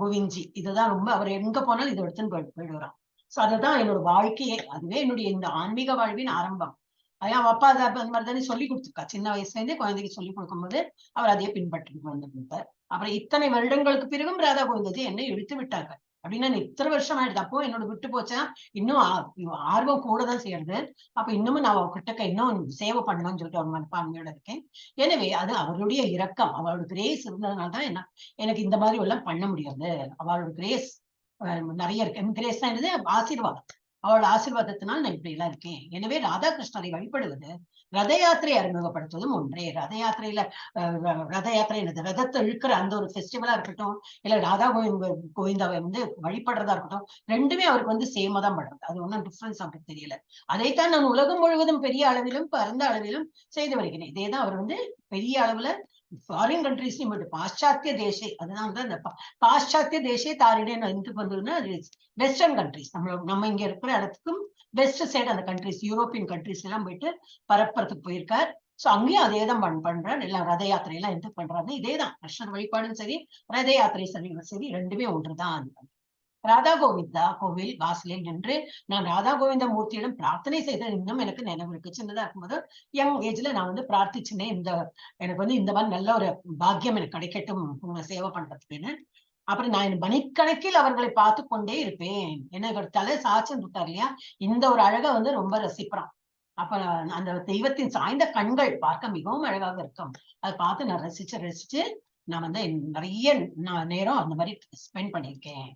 கோவிந்த்ஜி இதுதான் ரொம்ப, அவர் எங்க போனாலும் இதை எடுத்துன்னு போயிடுவாராம். சோ அதுதான் என்னோட வாழ்க்கையே, அதுவே என்னுடைய இந்த ஆன்மீக வாழ்வின் ஆரம்பம். அதான் அவ அப்பா அதை அந்த மாதிரி தானே சொல்லி கொடுத்துருக்கா, சின்ன வயசுல இருந்தே குழந்தைக்கு சொல்லி கொடுக்கும்போது அவர் அதையே பின்பற்றிட்டு வந்துருந்தார். அப்புறம் இத்தனை வருடங்களுக்கு பிறகும் ராதா கோவிந்தாஜி என்னை இழுத்து விட்டாங்க அப்படின்னா, இத்தனை வருஷம் ஆயிடுது, அப்போ என்னோட விட்டு போச்சா இன்னும் ஆர்வம் கூட தான் செய்யறது. அப்ப இன்னமும் நான் அவகிட்ட இன்னும் சேவை பண்ணணும்னு சொல்லிட்டு அவர் மனப்பான்மையோட இருக்கேன். எனவே அது அவருடைய இரக்கம், அவளோட கிரேஸ் இருந்ததுனாலதான் என்ன எனக்கு இந்த மாதிரி எல்லாம் பண்ண முடியாது. அவளோட கிரேஸ் நிறைய இருக்கு. கிரேஸ் என்னது? ஆசீர்வாதம். அவளோட ஆசீர்வாதத்தினால் நான் இப்படி எல்லாம் இருக்கேன். எனவே ராதாகிருஷ்ணரை வழிபடுவது ரத யாத்திரை அறிமுகப்படுத்துவதும் ஒன்றே. ரத யாத்திரையில ரத யாத்திரை என்னது, ரதத்தை இழுக்கிற அந்த ஒரு ஃபெஸ்டிவலா இருக்கட்டும், இல்ல ராதா கோவிந்தாவை வந்து வழிபடுறதா இருக்கட்டும், ரெண்டுமே அவருக்கு வந்து சேமா தான் படுறது. அது ஒன்றும் டிஃபரன்ஸ் அவருக்கு தெரியல. அதைத்தான் நான் உலகம் முழுவதும் பெரிய அளவிலும் பரந்த அளவிலும் செய்து வருகிறேன். இதேதான் அவர் வந்து பெரிய அளவுல ஃபாரின் கண்ட்ரீஸ்லயும் போயிட்டு பாশ্চাত্য தேசே, அதுதான் வந்து அந்த பாশ্চাত্য தேசே தாரிடேன்னு எதுக்கு வந்ததுன்னா அது வெஸ்டர்ன் கண்ட்ரீஸ், நம்ம இங்க இருக்கிற இடத்துக்கும் வெஸ்ட் சைடு அந்த கண்ட்ரீஸ், யூரோப்பியன் கண்ட்ரீஸ் எல்லாம் போயிட்டு பரப்புறதுக்கு போயிருக்கார். சோ அங்கேயும் அதே தான் பண்றார். எல்லாம் ரத யாத்திரை எல்லாம் எது பண்றாரு, இதேதான் கிருஷ்ணர் வழிபாடும் சரி ரத யாத்திரை சரி சரி ரெண்டுமே ஒன்றுதான். ராதா கோவிந்தா கோவில் வாசலில் நின்று நான் ராதா கோவிந்த மூர்த்தியிடம் பிரார்த்தனை செய்த இன்னும் எனக்கு நினைவு இருக்கு. சின்னதா இருக்கும்போது யங் ஏஜ்ல நான் வந்து பிரார்த்திச்சுனேன், இந்த எனக்கு வந்து இந்த மாதிரி நல்ல ஒரு பாக்கியம் எனக்கு கிடைக்கட்டும் உங்களை சேவை பண்றதுக்குன்னு. அப்புறம் நான் மணிக்கணக்கில் அவர்களை பார்த்து கொண்டே இருப்பேன். ஏன்னா இவர் தலை சாட்சியம் விட்டார் இல்லையா, இந்த ஒரு அழகை வந்து ரொம்ப ரசிக்கிறான். அப்ப அந்த தெய்வத்தின் சாய்ந்த கண்கள் பார்க்க மிகவும் அழகாக இருக்கும். அதை பார்த்து நான் ரசிச்சு ரசிச்சு நான் வந்து நிறைய நேரம் அந்த மாதிரி ஸ்பெண்ட் பண்ணியிருக்கேன்.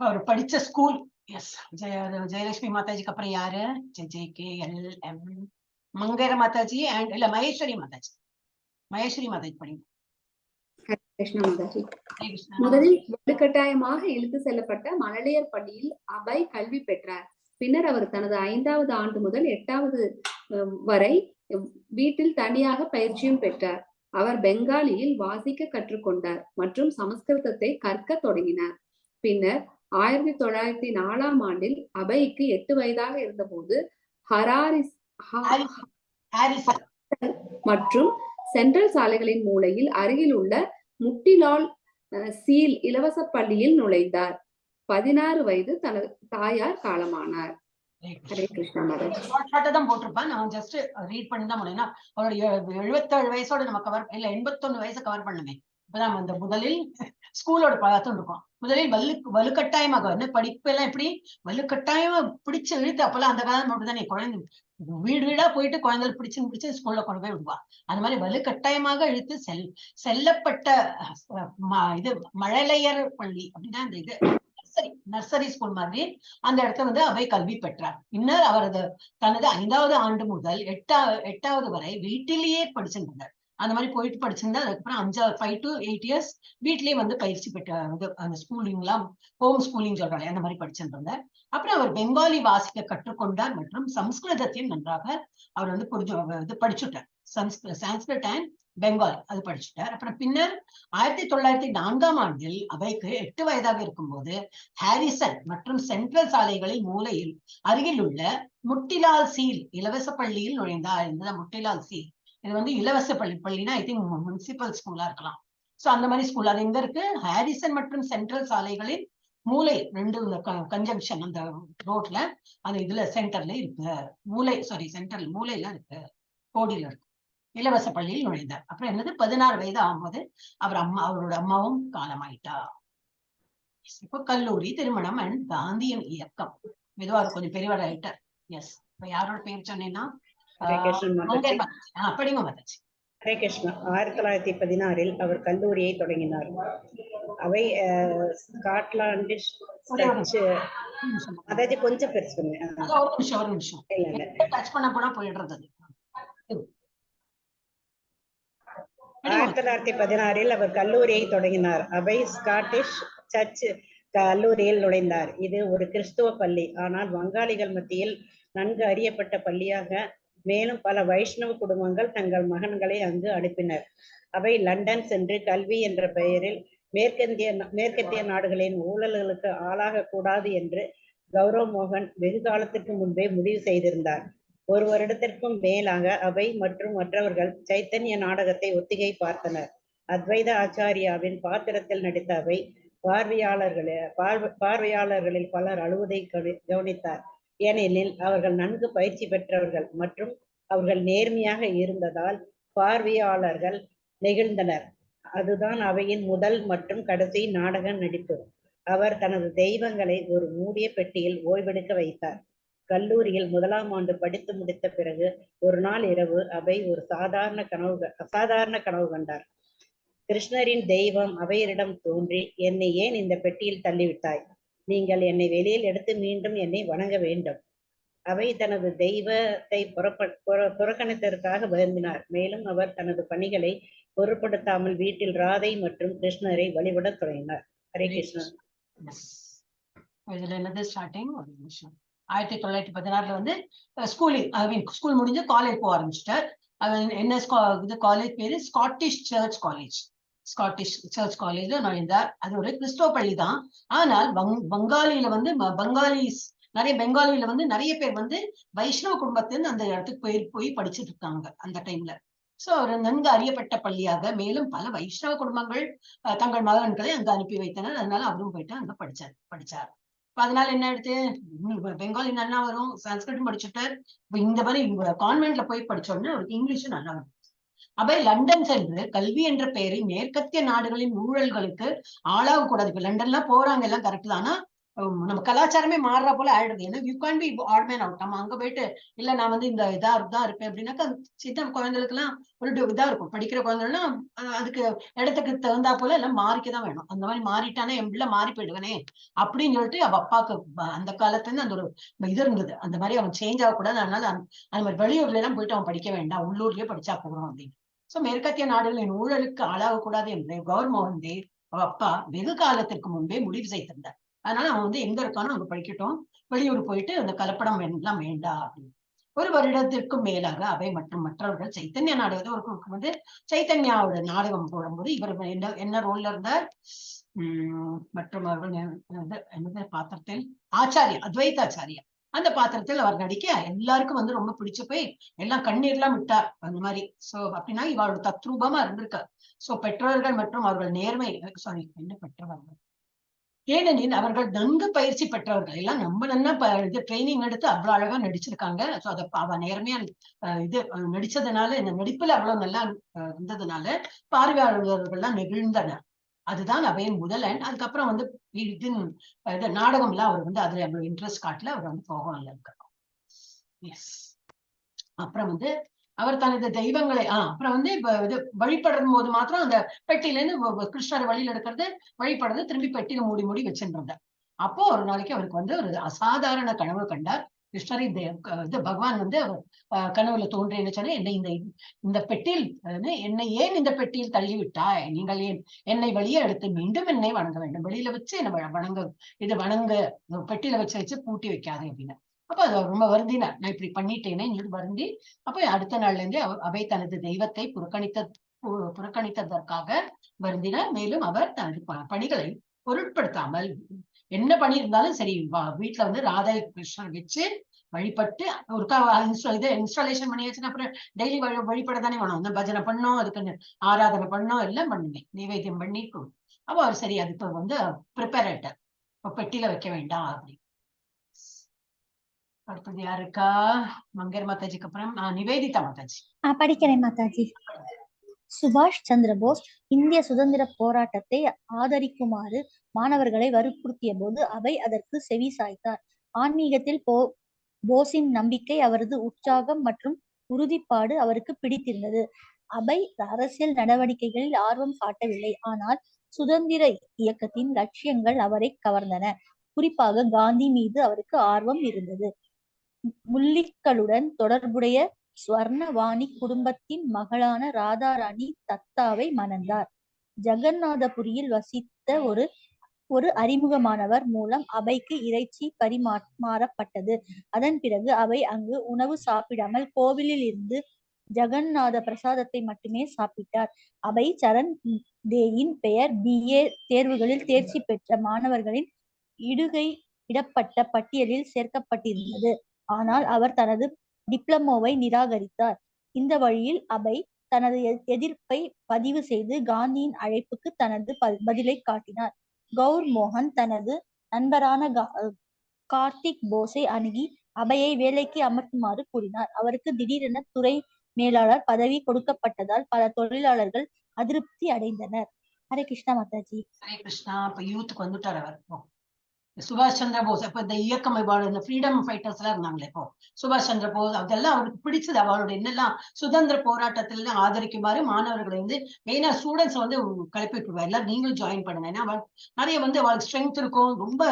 அவர் படிச்ச ஸ்கூல் எஸ் ஜெயலட்சுமி மாதாஜிக்கு அப்புறம் யாரு? J J K L M மங்கர Mataji and இல்ல மகேஸ்வரி மாதாஜி, மகேஸ்வரி மாதாஜி படிங்க. கிருஷ்ண மாதாஜி. முதலில் வலுக்கட்டாயமாக இழுத்து செல்லப்பட்ட மழலையர் பள்ளியில் அபய் கல்வி பெற்றார். பின்னர் அவர் தனது 5வது ஆண்டு முதல் 8வது வரை வீட்டில் தனியாக பயிற்சியும் பெற்றார். அவர் பெங்காலியில் வாசிக்க கற்றுக்கொண்டார் மற்றும் சமஸ்கிருதத்தை கற்க தொடங்கினார். பின்னர் 1904ஆம் ஆண்டில் அபய்க்கு 8 வயதாக இருந்தபோது ஹாரிசன் மற்றும் சென்ட்ரல் சாலைகளின் மூலையில் அருகில் உள்ள முட்டிலால் சீல் இலவச பள்ளியில் நுழைந்தார். 16 வயது தனது தாயார் காலமானார். ஹரே கிருஷ்ணா மாதாஜி. ஷார்ட்டா தான் போட்டிருப்பேன், நான் ஜஸ்ட் ரீட் பண்ணி தான் முடியும். அவருடைய 77 வயசோட நம்ம கவர் இல்ல 81 வயசு கவர் பண்ணுமே. இப்பதான் அந்த முதலில் ஸ்கூலோட பார்த்துட்டு இருக்கோம். முதலில் வலுக்கட்டாயமாக வந்து படிப்பு எல்லாம் எப்படி வலுக்கட்டாயமா பிடிச்சு இழுத்து, அப்பெல்லாம் அந்த காலம் அப்படித்தானே, குழந்தை வீடு வீடா போயிட்டு குழந்தைகள் பிடிச்சு பிடிச்சு ஸ்கூல்ல கொண்டு போய் விடுவா. அந்த மாதிரி வலுக்கட்டாயமாக இழுத்து செல்லப்பட்ட இது மழலையர் பள்ளி அப்படின்னா இந்த இது நர்சரி ஸ்கூல் மாதிரி அந்த இடத்துல வந்து அவை கல்வி பெற்றார். பின்னர் அவரது தனது 5வது ஆண்டு முதல் 8வது வரை வீட்டிலேயே படிச்சிருந்தார். அந்த மாதிரி போயிட்டு படிச்சிருந்தா அதுக்கப்புறம் 5 to 8 years வீட்லயே வந்து பயிற்சி பெற்ற இது அந்த ஸ்கூலிங்லாம் ஹோம் ஸ்கூலிங் சொல்றாங்க அந்த மாதிரி படிச்சுட்டு இருந்தார். அப்புறம் அவர் பெங்காலி வாசிக்க கற்றுக்கொண்டார் மற்றும் சம்ஸ்கிருதத்தையும் நன்றாக அவர் வந்து புரிஞ்சு இது படிச்சுட்டார். சான்ஸ்கிரிட் அண்ட் பெங்காலி அது படிச்சுட்டார். அப்புறம் பின்னர் 1904ஆம் ஆண்டில் அவைக்கு 8 வயதாக இருக்கும்போது ஹாரிசன் மற்றும் சென்ட்ரல் சாலைகளில் மூலையில் அருகில் உள்ள முட்டிலால் சீல் இலவச பள்ளியில் நுழைந்தார். இந்த முட்டிலால் சீல் இது வந்து இலவச பள்ளினா I think municipal ஸ்கூலா இருக்கலாம். சோ அந்த மாதிரி ஸ்கூல் அது எங்க இருக்கு? ஹாரிசன் மற்றும் சென்ட்ரல் சாலைகளின் மூலை ரெண்டு கன்ஜங்ஷன் அந்த ரோட்ல அந்த இதுல சென்டர்ல இருக்கு. மூலை சாரி சென்ட்ரல் மூலையில இருக்கு, கோடியில இருக்கு. இலவச பள்ளியில் நுழைந்தார். அப்புறம் என்னது 16 வயது ஆகும்போது அவர் அம்மா அவரோட அம்மாவும் காலமாயிட்டா. இப்போ கல்லூரி, திருமணம் அண்ட் காந்தியின் இயக்கம். மெதுவா கொஞ்சம் பெரியவர் ஆயிட்டார். எஸ், இப்ப யாரோட பேர் சொன்னேன்னா படிங்க மாதாஜி. ஹரே கிருஷ்ணா. 1916இல் அவர் கல்லூரியை தொடங்கினார். அவை ஸ்காட்லாண்டிஷ் ஒரே ஒரு சர்ச். நிமிஷம். அதாவது கொஞ்சம் பெருசு பண்ணுங்க. அதான், ஒரு நிமிஷம், ஒரு நிமிஷம். இல்ல இல்ல. டச் பண்ண போனா போயிடுறது அது. 1916இல் அவர் கல்லூரியை தொடங்கினார். அவை ஸ்காட்டிஷ் சர்ச் கல்லூரியில் நுழைந்தார். இது ஒரு கிறிஸ்துவ பள்ளி, ஆனால் வங்காளிகள் மத்தியில் நன்கு அறியப்பட்ட பள்ளியாக. மேலும் பல வைஷ்ணவ குடும்பங்கள் தங்கள் மகன்களை அங்கு அனுப்பினர். அவை லண்டன் சென்று கல்வி என்ற பெயரில் மேற்கத்திய நாடுகளின் ஊழல்களுக்கு ஆளாக கூடாது என்று கௌரவ் மோகன் வெகு காலத்திற்கு முன்பே முடிவு செய்திருந்தார். ஒரு வருடத்திற்கும் மேலாக அவை மற்றும் மற்றவர்கள் சைத்தன்ய நாடகத்தை ஒத்திகை பார்த்தனர். அத்வைத ஆச்சாரியாவின் பாத்திரத்தில் நடித்த அவை பார்வையாளர்களில் பலர் அழுவதை கவனித்தார். ஏனெனில் அவர்கள் நன்கு பயிற்சி பெற்றவர்கள் மற்றும் அவர்கள் நேர்மையாக இருந்ததால் பார்வையாளர்கள் நெகிழ்ந்தனர். அதுதான் அவையின் முதல் மற்றும் கடைசி நாடக நடிப்பு. அவர் தனது தெய்வங்களை ஒரு மூடிய பெட்டியில் ஓய்வெடுக்க வைத்தார். கல்லூரியில் முதலாம் ஆண்டு படித்து முடித்த பிறகு ஒரு நாள் இரவு அவை ஒரு அசாதாரண கனவு கண்டார். கிருஷ்ணரின் தெய்வம் அவையரிடம் தோன்றி, என்னை ஏன் இந்த பெட்டியில் தள்ளிவிட்டாய்? நீங்கள் என்னை வெளியில் எடுத்து மீண்டும் என்னை வணங்க வேண்டும். அவை தனது தெய்வத்தை புறக்கணித்ததற்காக வருந்தினார். மேலும் அவர் தனது பணிகளை பொருட்படுத்தாமல் வீட்டில் ராதை மற்றும் கிருஷ்ணரை வழிபடத் தொடங்கினார். ஹரே கிருஷ்ணா. எஸ், இதுல என்னது ஸ்டார்டிங்? ஒரு நிமிஷம். 1916ல வந்து ஸ்கூலிங், ஐ மீன் ஸ்கூல் முடிஞ்சு காலேஜ் போக ஆரம்பிச்சிட்டார். அது என்ன இது காலேஜ் பேரு Scottish church college. Scottish search காலேஜ்ல நுழைந்தார். அது ஒரு கிறிஸ்தவ பள்ளி தான். ஆனால் வங்காளியில வந்து பங்காலிஸ் நிறைய, பெங்காலியில வந்து நிறைய பேர் வந்து வைஷ்ணவ குடும்பத்திலிருந்து அந்த இடத்துக்கு போய் போய் படிச்சுட்டு இருக்காங்க அந்த டைம்ல. சோ ஒரு நன்கு அறியப்பட்ட பள்ளியாக, மேலும் பல வைஷ்ணவ குடும்பங்கள் தங்கள் மகன்களை அங்கு அனுப்பி வைத்தனர். அதனால அவரும் போயிட்டு அங்க படிச்சார் படிச்சார். இப்ப அதனால என்ன ஆயிடுச்சு? பெங்காலி நல்லா வரும், சான்ஸ்கிரிட்டும் படிச்சுட்டார். இப்ப இந்த மாதிரி கான்வென்ட்ல போய் படிச்ச உடனே அவருக்கு இங்கிலீஷும் நல்லா வரும். அவை லண்டன் சென்று கல்வி என்ற பெயரில் மேற்கத்திய நாடுகளின் ஊழல்களுக்கு ஆளாக கூடாது. இப்ப லண்டன்லாம் போறாங்க, எல்லாம் கரெக்ட் தான். ஆனா நம்ம கலாச்சாரமே மாறுற போல ஆயிடுது. ஏன்னா you can be odd man out. நம்ம அங்க போயிட்டு இல்ல நான் வந்து இந்த இதா தான் இருப்பேன் அப்படின்னாக்கா சின்ன குழந்தைகளுக்கு எல்லாம் ஒரு இதா இருக்கும். படிக்கிற குழந்தைகள்லாம் அதுக்கு இடத்துக்கு தகுந்தா போல எல்லாம் மாறிக்கதான் வேணும். அந்த மாதிரி மாறிட்டானே என் பிள்ளை மாறி போயிடுவனே அப்படின்னு சொல்லிட்டு அவ அப்பாவுக்கு அந்த காலத்துல இருந்து அந்த ஒரு இது இருந்தது. அந்த மாதிரி அவன் சேஞ்ச் ஆகக்கூடாது. அதனால அந்த மாதிரி வெளியூர்ல எல்லாம் போயிட்டு அவன் படிக்க வேண்டாம், உள்ளூர்லயே படிச்சா போறோம் அப்படின்னு. சோ மேற்கத்திய நாடுகளின் ஊழலுக்கு ஆளாகக்கூடாது என்று கௌர் மோகன் தேவ் அவ அப்பா வெகு காலத்திற்கு முன்பே முடிவு செய்திருந்தார். அதனால அவன் வந்து எங்க இருக்கானோ அங்க படிக்கட்டும், வெளியூர் போயிட்டு அந்த கலப்படம் எல்லாம் வேண்டாம் அப்படின்னு. ஒரு வருடத்திற்கும் மேலாக அவை மற்றும் மற்றவர்கள் சைத்தன்ய நாடகத்தை ஒரு வந்து சைத்தன்யாவோட நாடகம் போடும்போது இவர் என்ன என்ன ரோல்ல இருந்தார்? மற்றும் அவர்கள் என்னது பாத்திரத்தில் ஆச்சாரியா, அத்வைதாச்சாரியா அந்த பாத்திரத்தில் அவர் நடிக்க எல்லாருக்கும் வந்து ரொம்ப பிடிச்சு போய் எல்லாம் கண்ணீர்லாம் விட்டார் அந்த மாதிரி. சோ அப்படின்னா இவளோட தத்ரூபமா இருந்திருக்கார். சோ பெற்றோர்கள் மற்றும் அவர்கள் நேர்மை, சாரி என்ன பெற்றவர்கள், ஏனெனில் அவர்கள் நன்கு பயிற்சி பெற்றவர்கள். எல்லாம் ரொம்ப நல்லா இது ட்ரைனிங் எடுத்து அவ்வளவு அழகா நடிச்சிருக்காங்க. சோ அதை அவ நேர்மையா இது நடிச்சதுனால, இந்த நடிப்புல அவ்வளவு நல்லா இருந்ததுனால பார்வையாளர்கள்லாம் நெகிழ்ந்தனர். அதுதான் அவையின் முதல். அதுக்கப்புறம் வந்து இது இது நாடகம் எல்லாம் அவர் வந்து அதுல அவ்வளவு இன்ட்ரெஸ்ட் காட்டல, அவர் வந்து போகல இருக்கிறோம். எஸ், அப்புறம் வந்து அவர் தனது தெய்வங்களை அப்புறம் வந்து இப்ப இது வழிபடும் போது மாத்திரம் அந்த பெட்டியில இருந்து கிருஷ்ணரை வழியில எடுக்கிறது, வழிபடுறது, திரும்பி பெட்டியில மூடி மூடி வச்சுட்டு இருந்தார். அப்போ ஒரு நாளைக்கு அவருக்கு வந்து ஒரு அசாதாரண கனவு கண்டார். கிருஷ்ணரை இது பகவான் வந்து அவர் கனவுல தோன்றி என்ன சொன்னா, என்னை இந்த இந்த பெட்டியில், அதாவது என்னை ஏன் இந்த பெட்டியில் தள்ளிவிட்டாய்? நீங்கள் ஏன் என்னை வெளியே எடுத்து மீண்டும் என்னை வணங்க வேண்டும், வெளியில வச்சு என்னை வணங்க, இது வணங்க, பெட்டியில வச்சு வச்சு பூட்டி வைக்காதே அப்படின்னு. அப்ப அது ரொம்ப வருந்தினார், நான் இப்படி பண்ணிட்டேனே சொல்லி வருந்தி. அப்ப அடுத்த நாள்ல இருந்தே அவை தனது தெய்வத்தை புறக்கணித்ததற்காக வருந்தினார். மேலும் அவர் தனது பணிகளை பொருட்படுத்தாமல் என்ன பணி இருந்தாலும் சரி வீட்டுல வந்து ராதை கிருஷ்ணர் வச்சு வழிபட்டு ஒரு இது இன்ஸ்டாலேஷன் பண்ணியாச்சுன்னா அப்புறம் டெய்லி வழிபட தானே வேணும். அந்த பஜனை பண்ணோம், அதுக்கு ஆராதனை பண்ணோம், எல்லாம் பண்ணுங்க, நைவேத்தியம் பண்ணி. அப்போ அவர் சரி அதுக்கு வந்து ப்ரிப்பேர் ஆயிட்டார், இப்ப பெட்டியில வைக்க வேண்டாம் அப்படின்னு. அடுத்தது யாருக்கா? மங்கர் மாதாஜிக்கு அப்புறம் நிவேதிதா மாதாஜி. படிக்கிறேன் மாதாஜி. சுபாஷ் சந்திர போஸ் இந்திய சுதந்திர போராட்டத்தை ஆதரிக்குமாறு மாணவர்களை வற்புறுத்திய போது அவை அதற்கு செவி சாய்த்தார். ஆன்மீகத்தில் போஸின் நம்பிக்கை, அவரது உற்சாகம் மற்றும் உறுதிப்பாடு அவருக்கு பிடித்திருந்தது. அபய் அரசியல் நடவடிக்கைகளில் ஆர்வம் காட்டவில்லை. ஆனால் சுதந்திர இயக்கத்தின் லட்சியங்கள் அவரை கவர்ந்தன. குறிப்பாக காந்தி மீது அவருக்கு ஆர்வம் இருந்தது. முல்லிக்களுடன் தொடர்புடைய ஸ்வர்ணவாணி குடும்பத்தின் மகளான ராதாராணி தத்தாவை மணந்தார். ஜெகநாதபுரியில் வசித்த ஒரு ஒரு அறிமுகமானவர் மூலம் அபைக்கு இறைச்சி பரிமாறப்பட்டது. அதன் பிறகு அவை அங்கு உணவு சாப்பிடாமல் கோவிலில் இருந்து ஜெகநாத பிரசாதத்தை மட்டுமே சாப்பிட்டார். அபய் சரண் தேயின் பெயர் BA தேர்வுகளில் தேர்ச்சி பெற்ற மாணவர்களின் இடுகை இடப்பட்ட பட்டியலில் சேர்க்கப்பட்டிருந்தது. ஆனால் அவர் தனது டிப்ளமோவை நிராகரித்தார். இந்த வழியில் அபய் தனது எதிர்ப்பை பதிவு செய்து காந்தியின் அழைப்புக்கு தனது பதிலை காட்டினார். கவுர் மோகன் தனது நண்பரான கார்த்திக் போஸை அணுகி அபையை வேலைக்கு அமர்த்துமாறு கூறினார். அவருக்கு திடீரென துறை மேலாளர் பதவி கொடுக்கப்பட்டதால் பல தொழிலாளர்கள் அதிருப்தி அடைந்தனர். ஹரே கிருஷ்ணா மாதாஜி. ஹரே கிருஷ்ணா. இப்ப யூத்துக்கு வந்துட்டார் அவர். இப்போ சுபாஷ் சந்திர போஸ், அப்ப இந்த இயக்கம், இந்த ஃப்ரீடம் ஃபைட்டர்ஸ் எல்லாம் இருந்தாங்களே, இப்போ சுபாஷ் சந்திர போஸ் அதெல்லாம் அவருக்கு பிடிச்சது. அவரோட என்னெல்லாம் சுதந்திர போராட்டத்துல ஆதரிக்குமாறு மாணவர்களை வந்து மெயினா ஸ்டூடெண்ட்ஸ் வந்து கிளப்பி விட்டுருவார். எல்லாரும் நீங்களும் ஜாயின் பண்ணுங்க. ஏன்னா அவள் நிறைய வந்து அவளுக்கு ஸ்ட்ரென்த் இருக்கும், ரொம்ப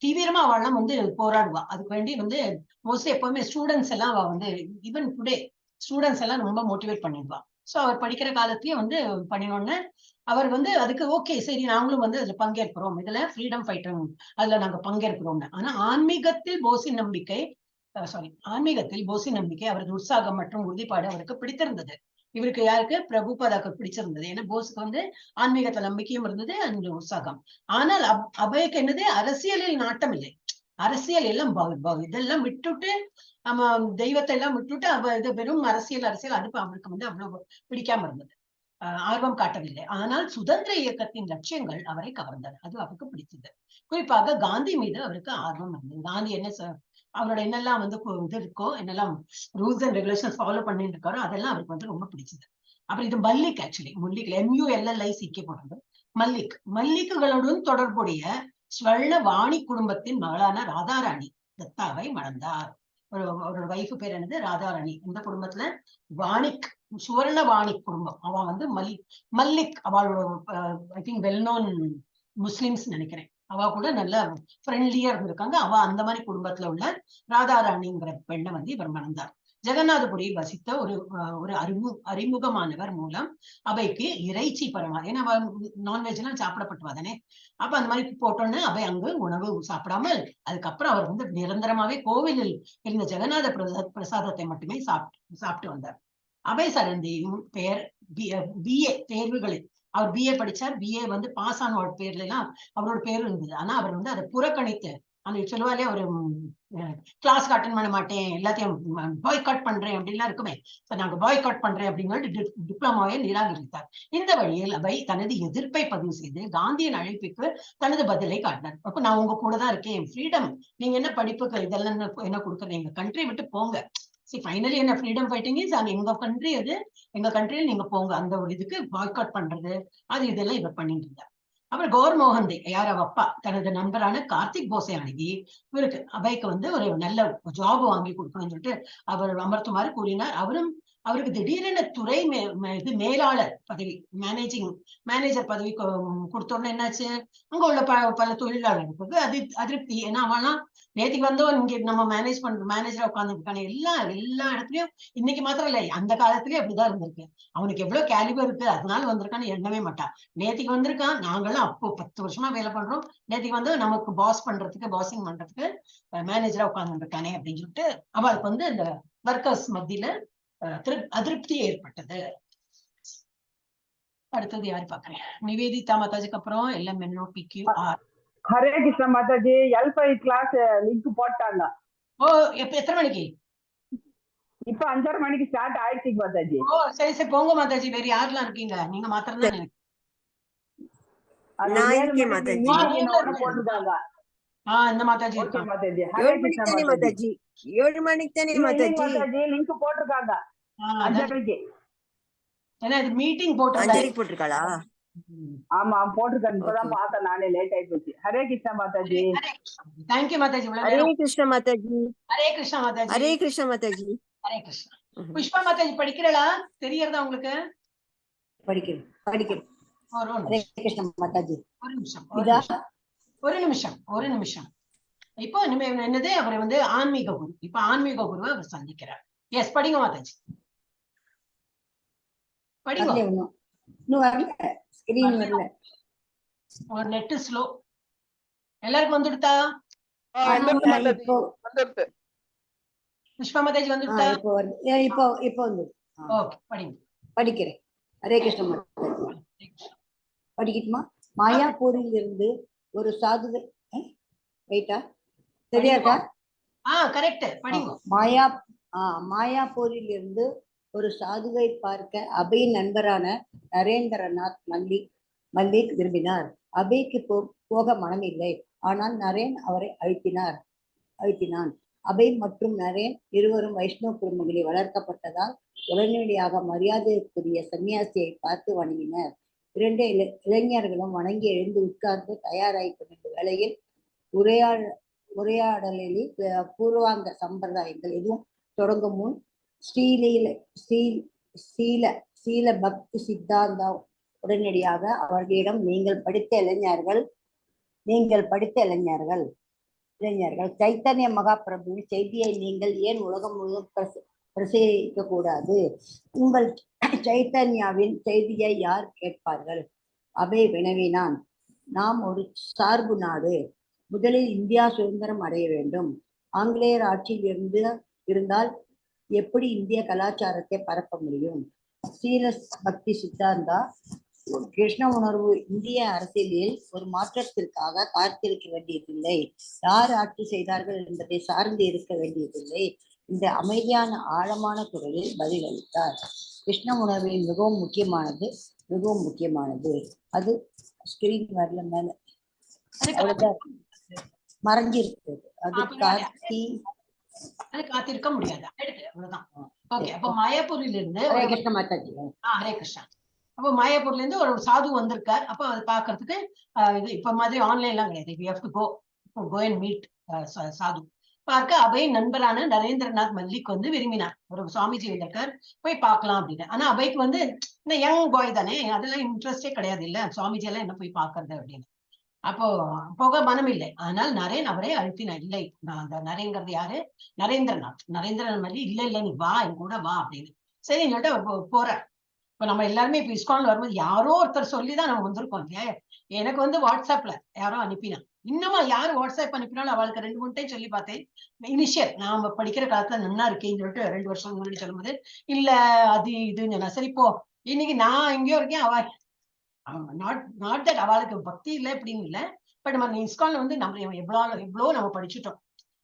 தீவிரமா அவள்லாம் வந்து போராடுவா. அதுக்கு வேண்டி வந்து மோஸ்ட்லி எப்பவுமே ஸ்டூடெண்ட்ஸ் எல்லாம் அவ வந்து ஈவன் டுடே ஸ்டூடெண்ட்ஸ் எல்லாம் ரொம்ப மோட்டிவேட் பண்ணிடுவா. சோ அவர் படிக்கிற காலத்திலேயே வந்து பண்ணினோடனே அவர் வந்து அதுக்கு ஓகே சரி நாங்களும் வந்து அதுல பங்கேற்கிறோம், இதுல ஃப்ரீடம் ஃபைட்டர் அதுல நாங்க பங்கேற்கிறோம்னு. ஆனா ஆன்மீகத்தில் போஸின் நம்பிக்கை ஆன்மீகத்தில் போஸின் நம்பிக்கை, அவரது உற்சாகம் மற்றும் உறுதிப்பாடு அவருக்கு பிடித்திருந்தது. இவருக்கு யாருக்கு? பிரபுபாதாக்கு பிடிச்சிருந்தது. ஏன்னா போஸுக்கு வந்து ஆன்மீகத்துல நம்பிக்கையும் இருந்தது, அந்த உற்சாகம். ஆனால் அபய்க்கு என்னது, அரசியலில் நாட்டம் இல்லை. அரசியல் எல்லாம் இதெல்லாம் விட்டுட்டு நம்ம தெய்வத்தை எல்லாம் விட்டுட்டு அவ இது வெறும் அரசியல் அரசியல் அது அவருக்கு வந்து அவ்வளவு பிடிக்காம இருந்தது, ஆர்வம் காட்டவில்லை. ஆனால் சுதந்திர இயக்கத்தின் லட்சியங்கள் அவரை கவர்ந்தன, அது அவருக்கு பிடிச்சது. குறிப்பாக காந்தி மீது அவருக்கு ஆர்வம் இருந்தது. காந்தி என்ன அவரோட என்னெல்லாம் வந்து இது இருக்கோ, என்னெல்லாம் ரூல்ஸ் அண்ட் ரெகுலேஷன்ஸ் ஃபாலோ பண்ணிட்டு இருக்காரோ அதெல்லாம் அவருக்கு வந்து ரொம்ப பிடிச்சது. அப்புறம் இது மல்லிக், ஆக்சுவலி மல்லிக் MULLICK போடுறது மல்லிக். மல்லிக்குகளுடன் தொடர்புடைய ஸ்வர்ண வாணி குடும்பத்தின் மகளான ராதாராணி தத்தாவை மணந்தார். அவரோட வைஃப் பேர் என்னது? ராதாராணி. இந்த குடும்பத்துல வாணிக், சுவர்ண வாணிக் குடும்பம். அவ வந்து மல்லிக், அவளோட I think well known Muslims நினைக்கிறேன். அவ கூட நல்ல ஃப்ரெண்ட்லியா இருந்திருக்காங்க. அவ அந்த மாதிரி குடும்பத்துல உள்ள ராதாராணிங்கிற பெண்ணை வந்து இவர் மணந்தார். ஜெகநாதபுரி வசித்த ஒரு ஒரு அறிமுகமானவர் மூலம் அவைக்கு இறைச்சி பரமா, ஏன்னா அவ நான்வெஜ் எல்லாம் சாப்பிடப்பட்டுவா தானே, அப்ப அந்த மாதிரி போட்டோன்னு அவை அங்கு உணவு சாப்பிடாமல் அதுக்கப்புறம் அவர் வந்து நிரந்தரமாவே கோவிலில் இருந்த ஜெகநாத பிரசாதத்தை மட்டுமே சாப்பிட்டு வந்தார். அபய் சரந்தியின் பெயர் BA தேர்வுகளில் அவர் BA படிச்சார். BA வந்து பாஸ் ஆன ஒரு பேர்ல எல்லாம் அவரோட பேர் இருந்தது. ஆனா அவர் வந்து அதை புறக்கணித்து அந்த சொல்லுவாலே ஒரு கிளாஸ்க்கு அட்டன் பண்ண மாட்டேன், எல்லாத்தையும் பாய்காட் பண்றேன் அப்படின்லாம் இருக்குமே, நாங்க பாய்காட் பண்றேன் அப்படின்னு டிப்ளமாவை நிராகரித்தார். இந்த வழியில் அவை தனது எதிர்ப்பை பதிவு செய்து காந்தியின் அழைப்புக்கு தனது பதிலை காட்டினார். அப்ப நான் உங்க கூட தான் இருக்கேன், ஃப்ரீடம், நீங்க என்ன படிப்புக்கு இதெல்லாம் என்ன கொடுக்குறீங்க, எங்க கண்ட்ரி விட்டு போங்க. சரி, ஃபைனலி என்ன ஃப்ரீடம் ஃபைட்டிங் is எங்க கண்ட்ரி, அது எங்க கண்ட்ரியில் நீங்க போங்க, அந்த ஒரு இதுக்கு பாய்காட் பண்றது அது இதெல்லாம் இவர் பண்ணிட்டு இருந்தார். அப்புறம் கௌர் மோகன் தே, யார் அவ அப்பா, தனது நண்பரான கார்த்திக் போஸை அணுகி இவருக்கு அபய்க்கு வந்து ஒரு நல்ல ஜாப் வாங்கி கொடுக்கணும்னு சொல்லிட்டு அவர் அமர்த்துமாறு கூறினார். அவரும் அவருக்கு திடீரென துறை இது மேலாளர் பதவி, மேனேஜர் பதவி கொடுத்தோன்னு என்னாச்சு, அங்க உள்ள பல தொழிலாளர்களுக்கு அது அதிருப்தி. ஏன்னா அவெல்லாம் நேற்றுக்கு வந்தவன் இங்க நம்ம மேனேஜ் பண்ற மேனேஜரா உட்கார்ந்து எல்லா எல்லா இடத்துலயும் இன்னைக்கு மாத்திரம் இல்லை, அந்த காலத்திலயே அப்படிதான் இருந்திருக்கு. அவனுக்கு எவ்வளவு கேலிபர் இருக்கு அதனால வந்திருக்கான்னு எண்ணவே மாட்டான். நேற்றுக்கு வந்திருக்கான், நாங்களாம் அப்போ 10 வருஷமா வேலை பண்றோம், நேற்றுக்கு வந்து நமக்கு பாஸ் பண்றதுக்கு, பாசிங் பண்றதுக்கு மேனேஜரா உட்கார்ந்து இருக்கானே அப்படின்னு சொல்லிட்டு அவளுக்கு வந்து அந்த ஒர்க்கர்ஸ் மத்தியில அதிருப்தி ஏற்பட்டது. அடுத்தது யாரு பாக்குறேன்? நிவேதிதா மாதாஜிக்கு அப்புறம் எல்லாம் NOPQR. Hare Krishna Mataji, L5 class link போட்டாங்க. ஓ, எப்ப எத்தனை மணிக்கு? இப்ப 5:30 மணிக்கு ஸ்டார்ட் ஆயிடுச்சு மாதாஜி. ஓ சரி சரி, போங்க மாதாஜி. வேற யாரெல்லாம் இருக்கீங்க? நீங்க மாத்திரம் தான். நான் இருக்கேன் மாதாஜி. போட்டுருக்காங்க. இந்த மாதாஜி இருக்காங்க. மாதாஜி. ஹரே 7 மணிக்கு கிருஷ்ணா தானே மாதாஜி. மாதாஜி? 7 மணிக்கு தானே மாதாஜி? மாதாஜி லிங்க் போட்டிருக்காங்க. 5:30க்கு. ஏன்னா இது மீட்டிங் போட்டிருக்காங்க. 5:30க்கு போட்டிருக்காளா? ஆமா போட்டிருக்காங்க, இப்பதான் பார்த்தேன் நானே, லேட் ஆயி போச்சு. Hare Krishna Mataji. Thank you Mataji. Hare Krishna Mataji. Hare Krishna Mataji. Hare Krishna Mataji. Hare Krishna. Pushpa Mataji படிக்கிறளா? தெரியறதா உங்களுக்கு? படிக்கிறேன் படிக்கிறேன். ஒரு ஹரே நிமிஷம். கிருஷ்ண மாதாஜி. ஒரு நிமிஷம், ஒரு இதா நிமிஷம், ஒரு நிமிஷம், ஒரு நிமிஷம். இப்போ இனிமே என்னது, அவர் வந்து ஆன்மீக குரு. இப்ப ஆன்மீக குருவை அவர் சந்திக்கிறார். எஸ், படிங்க மாதாஜி, படிங்க. வரல, இன்னும் இன்னும் வரல, ஸ்கிரீன் வரல. ஒரு நெட் ஸ்லோ. எல்லாருக்கும் வந்துடுதா? வந்துடுது மாதாஜி. இப்போ வந்துடுது. புஷ்பா மாதாஜி வந்துடுதா? இப்போ வருது. இப்போ இப்போ வந்து ஓகே, படிங்க. படிக்கிறேன். ஹரே கிருஷ்ண மாதாஜி. படிக்கட்டுமா? மாயாப்பூரில் இருந்து ஒரு சாது, ரைட்டா, சரியா இருக்கா? கரெக்ட், படிங்க. மாயா மாயாப்பூரில் இருந்து ஒரு சாதுவை பார்க்க அபையின் நண்பரான நரேந்திரநாத் மல்லிக் மல்லிக் விரும்பினார். அபைக்கு போக மனமில்லை. ஆனால் நரேன் அவரை அழுத்தினான். அபய் மற்றும் நரேன் இருவரும் வைஷ்ணவ குடும்பங்களில் வளர்க்கப்பட்டதால் உடனடியாக மரியாதைக்குரிய சன்னியாசியை பார்த்து வணங்கினர். இரண்டு இளைஞர்களும் வணங்கி எழுந்து உட்கார்ந்து தயாராகி கொண்டிருந்த வேளையில் உரையாடலில் பூர்வாங்க சம்பிரதாயங்கள் எதுவும் தொடங்கும் முன் ஸ்ரீலீல ஸ்ரீ சீல சீல பக்தி சித்தாந்தா உடனடியாக அவர்களிடம், நீங்கள் படித்த இளைஞர்கள் சைத்தன்ய மகாபிரபுவின் செய்தியை நீங்கள் ஏன் உலகம் முழுவதும் பிரசரிக்க கூடாது? உங்கள் சைத்தன்யாவின் செய்தியை யார் கேட்பார்கள்? அபய் வினவினான். நாம் ஒரு சார்பு நாடு. முதலில் இந்தியா சுதந்திரம் அடைய வேண்டும். ஆங்கிலேயர் ஆட்சியில் இருந்தால் எப்படி இந்திய கலாச்சாரத்தை பரப்ப முடியும்? சீல பக்தி சித்தாந்தா, கிருஷ்ண உணர்வு இந்திய அரசியலில் ஒரு மாற்றத்திற்காக காத்திருக்க வேண்டியதில்லை. யார் ஆட்சி செய்தார்கள் என்பதை சார்ந்து இருக்க வேண்டியதில்லை. இந்த அமைதியான ஆழமான குரலில் பதிலளித்தார். கிருஷ்ண உணர்வின் மிகவும் முக்கியமானது, மிகவும் முக்கியமானது. அது ஸ்கிரீன் வரல மேல. அது அவ்வளவுதான், மறைஞ்சிருக்கு அது. பரவாயில்ல. கார்த்தி அது காத்திருக்க முடியாது. அடுத்து அவ்வளவுதான். ஓகே, அப்ப மாயாப்பூரில் இருந்து ஹரே ஒரு கிருஷ்ண மாதாஜி. ஹரே கிருஷ்ணா. அப்போ மாயாப்பூர்ல இருந்து ஒரு சாது வந்திருக்கார். அப்போ அதை பாக்குறதுக்கு இது இப்ப மாதிரி ஆன்லைன்லாம் கிடையாது. We have to go go and meet சாது. பார்க்க அபய் நண்பரான நரேந்திரநாத் மல்லிக் வந்து விரும்பினார். ஒரு சுவாமிஜி வந்திருக்கார், போய் பார்க்கலாம் அப்படின்னு. ஆனா அபய்க்கு வந்து இந்த யங் பாய் தானே, அதெல்லாம் இன்ட்ரெஸ்டே கிடையாது. இல்ல சுவாமிஜி எல்லாம் என்ன போய் பாக்குறது அப்படின்னு. அப்போ போக மனம் இல்லை. ஆனால் நரேன் அவரை அழுத்தினார். இல்லை, நான் அந்த நரேங்கிறது யாரு? நரேந்திரநாத். நரேந்திரநாத் மல்லி, இல்ல இல்ல, நீ வா, என் கூட வா அப்படின்னு. சரின்னு சொல்லிட்டு அவர் போறார். இப்ப நம்ம எல்லாருமே இப்ப இஸ்கான்ல வரும்போது யாரோ ஒருத்தர் சொல்லிதான் நம்ம வந்திருக்கோம் இல்லையா? எனக்கு வந்து வாட்ஸ்அப்ல யாரோ அனுப்பினா, இன்னுமா யாரு வாட்ஸ்அப் அனுப்பினாலும் அவளுக்கு 2-3 டைம் சொல்லி பார்த்தேன். இனிஷியல் நாம படிக்கிற காலத்துல நன்னா இருக்கேன்னு சொல்லிட்டு 2 வருஷம் முன்னாடி சொல்லும்போது இல்ல அது இதுன்னு சொன்னா, சரி போ, இன்னைக்கு நான் எங்கேயோ இருக்கேன், அவ not not that அவளுக்கு பக்தி இல்லை அப்படின்னு இல்லை. பட் நம்ம இஸ்கான்ல வந்து நம்ம எவ்வளோ எவ்வளோ நம்ம படிச்சுட்டோம்.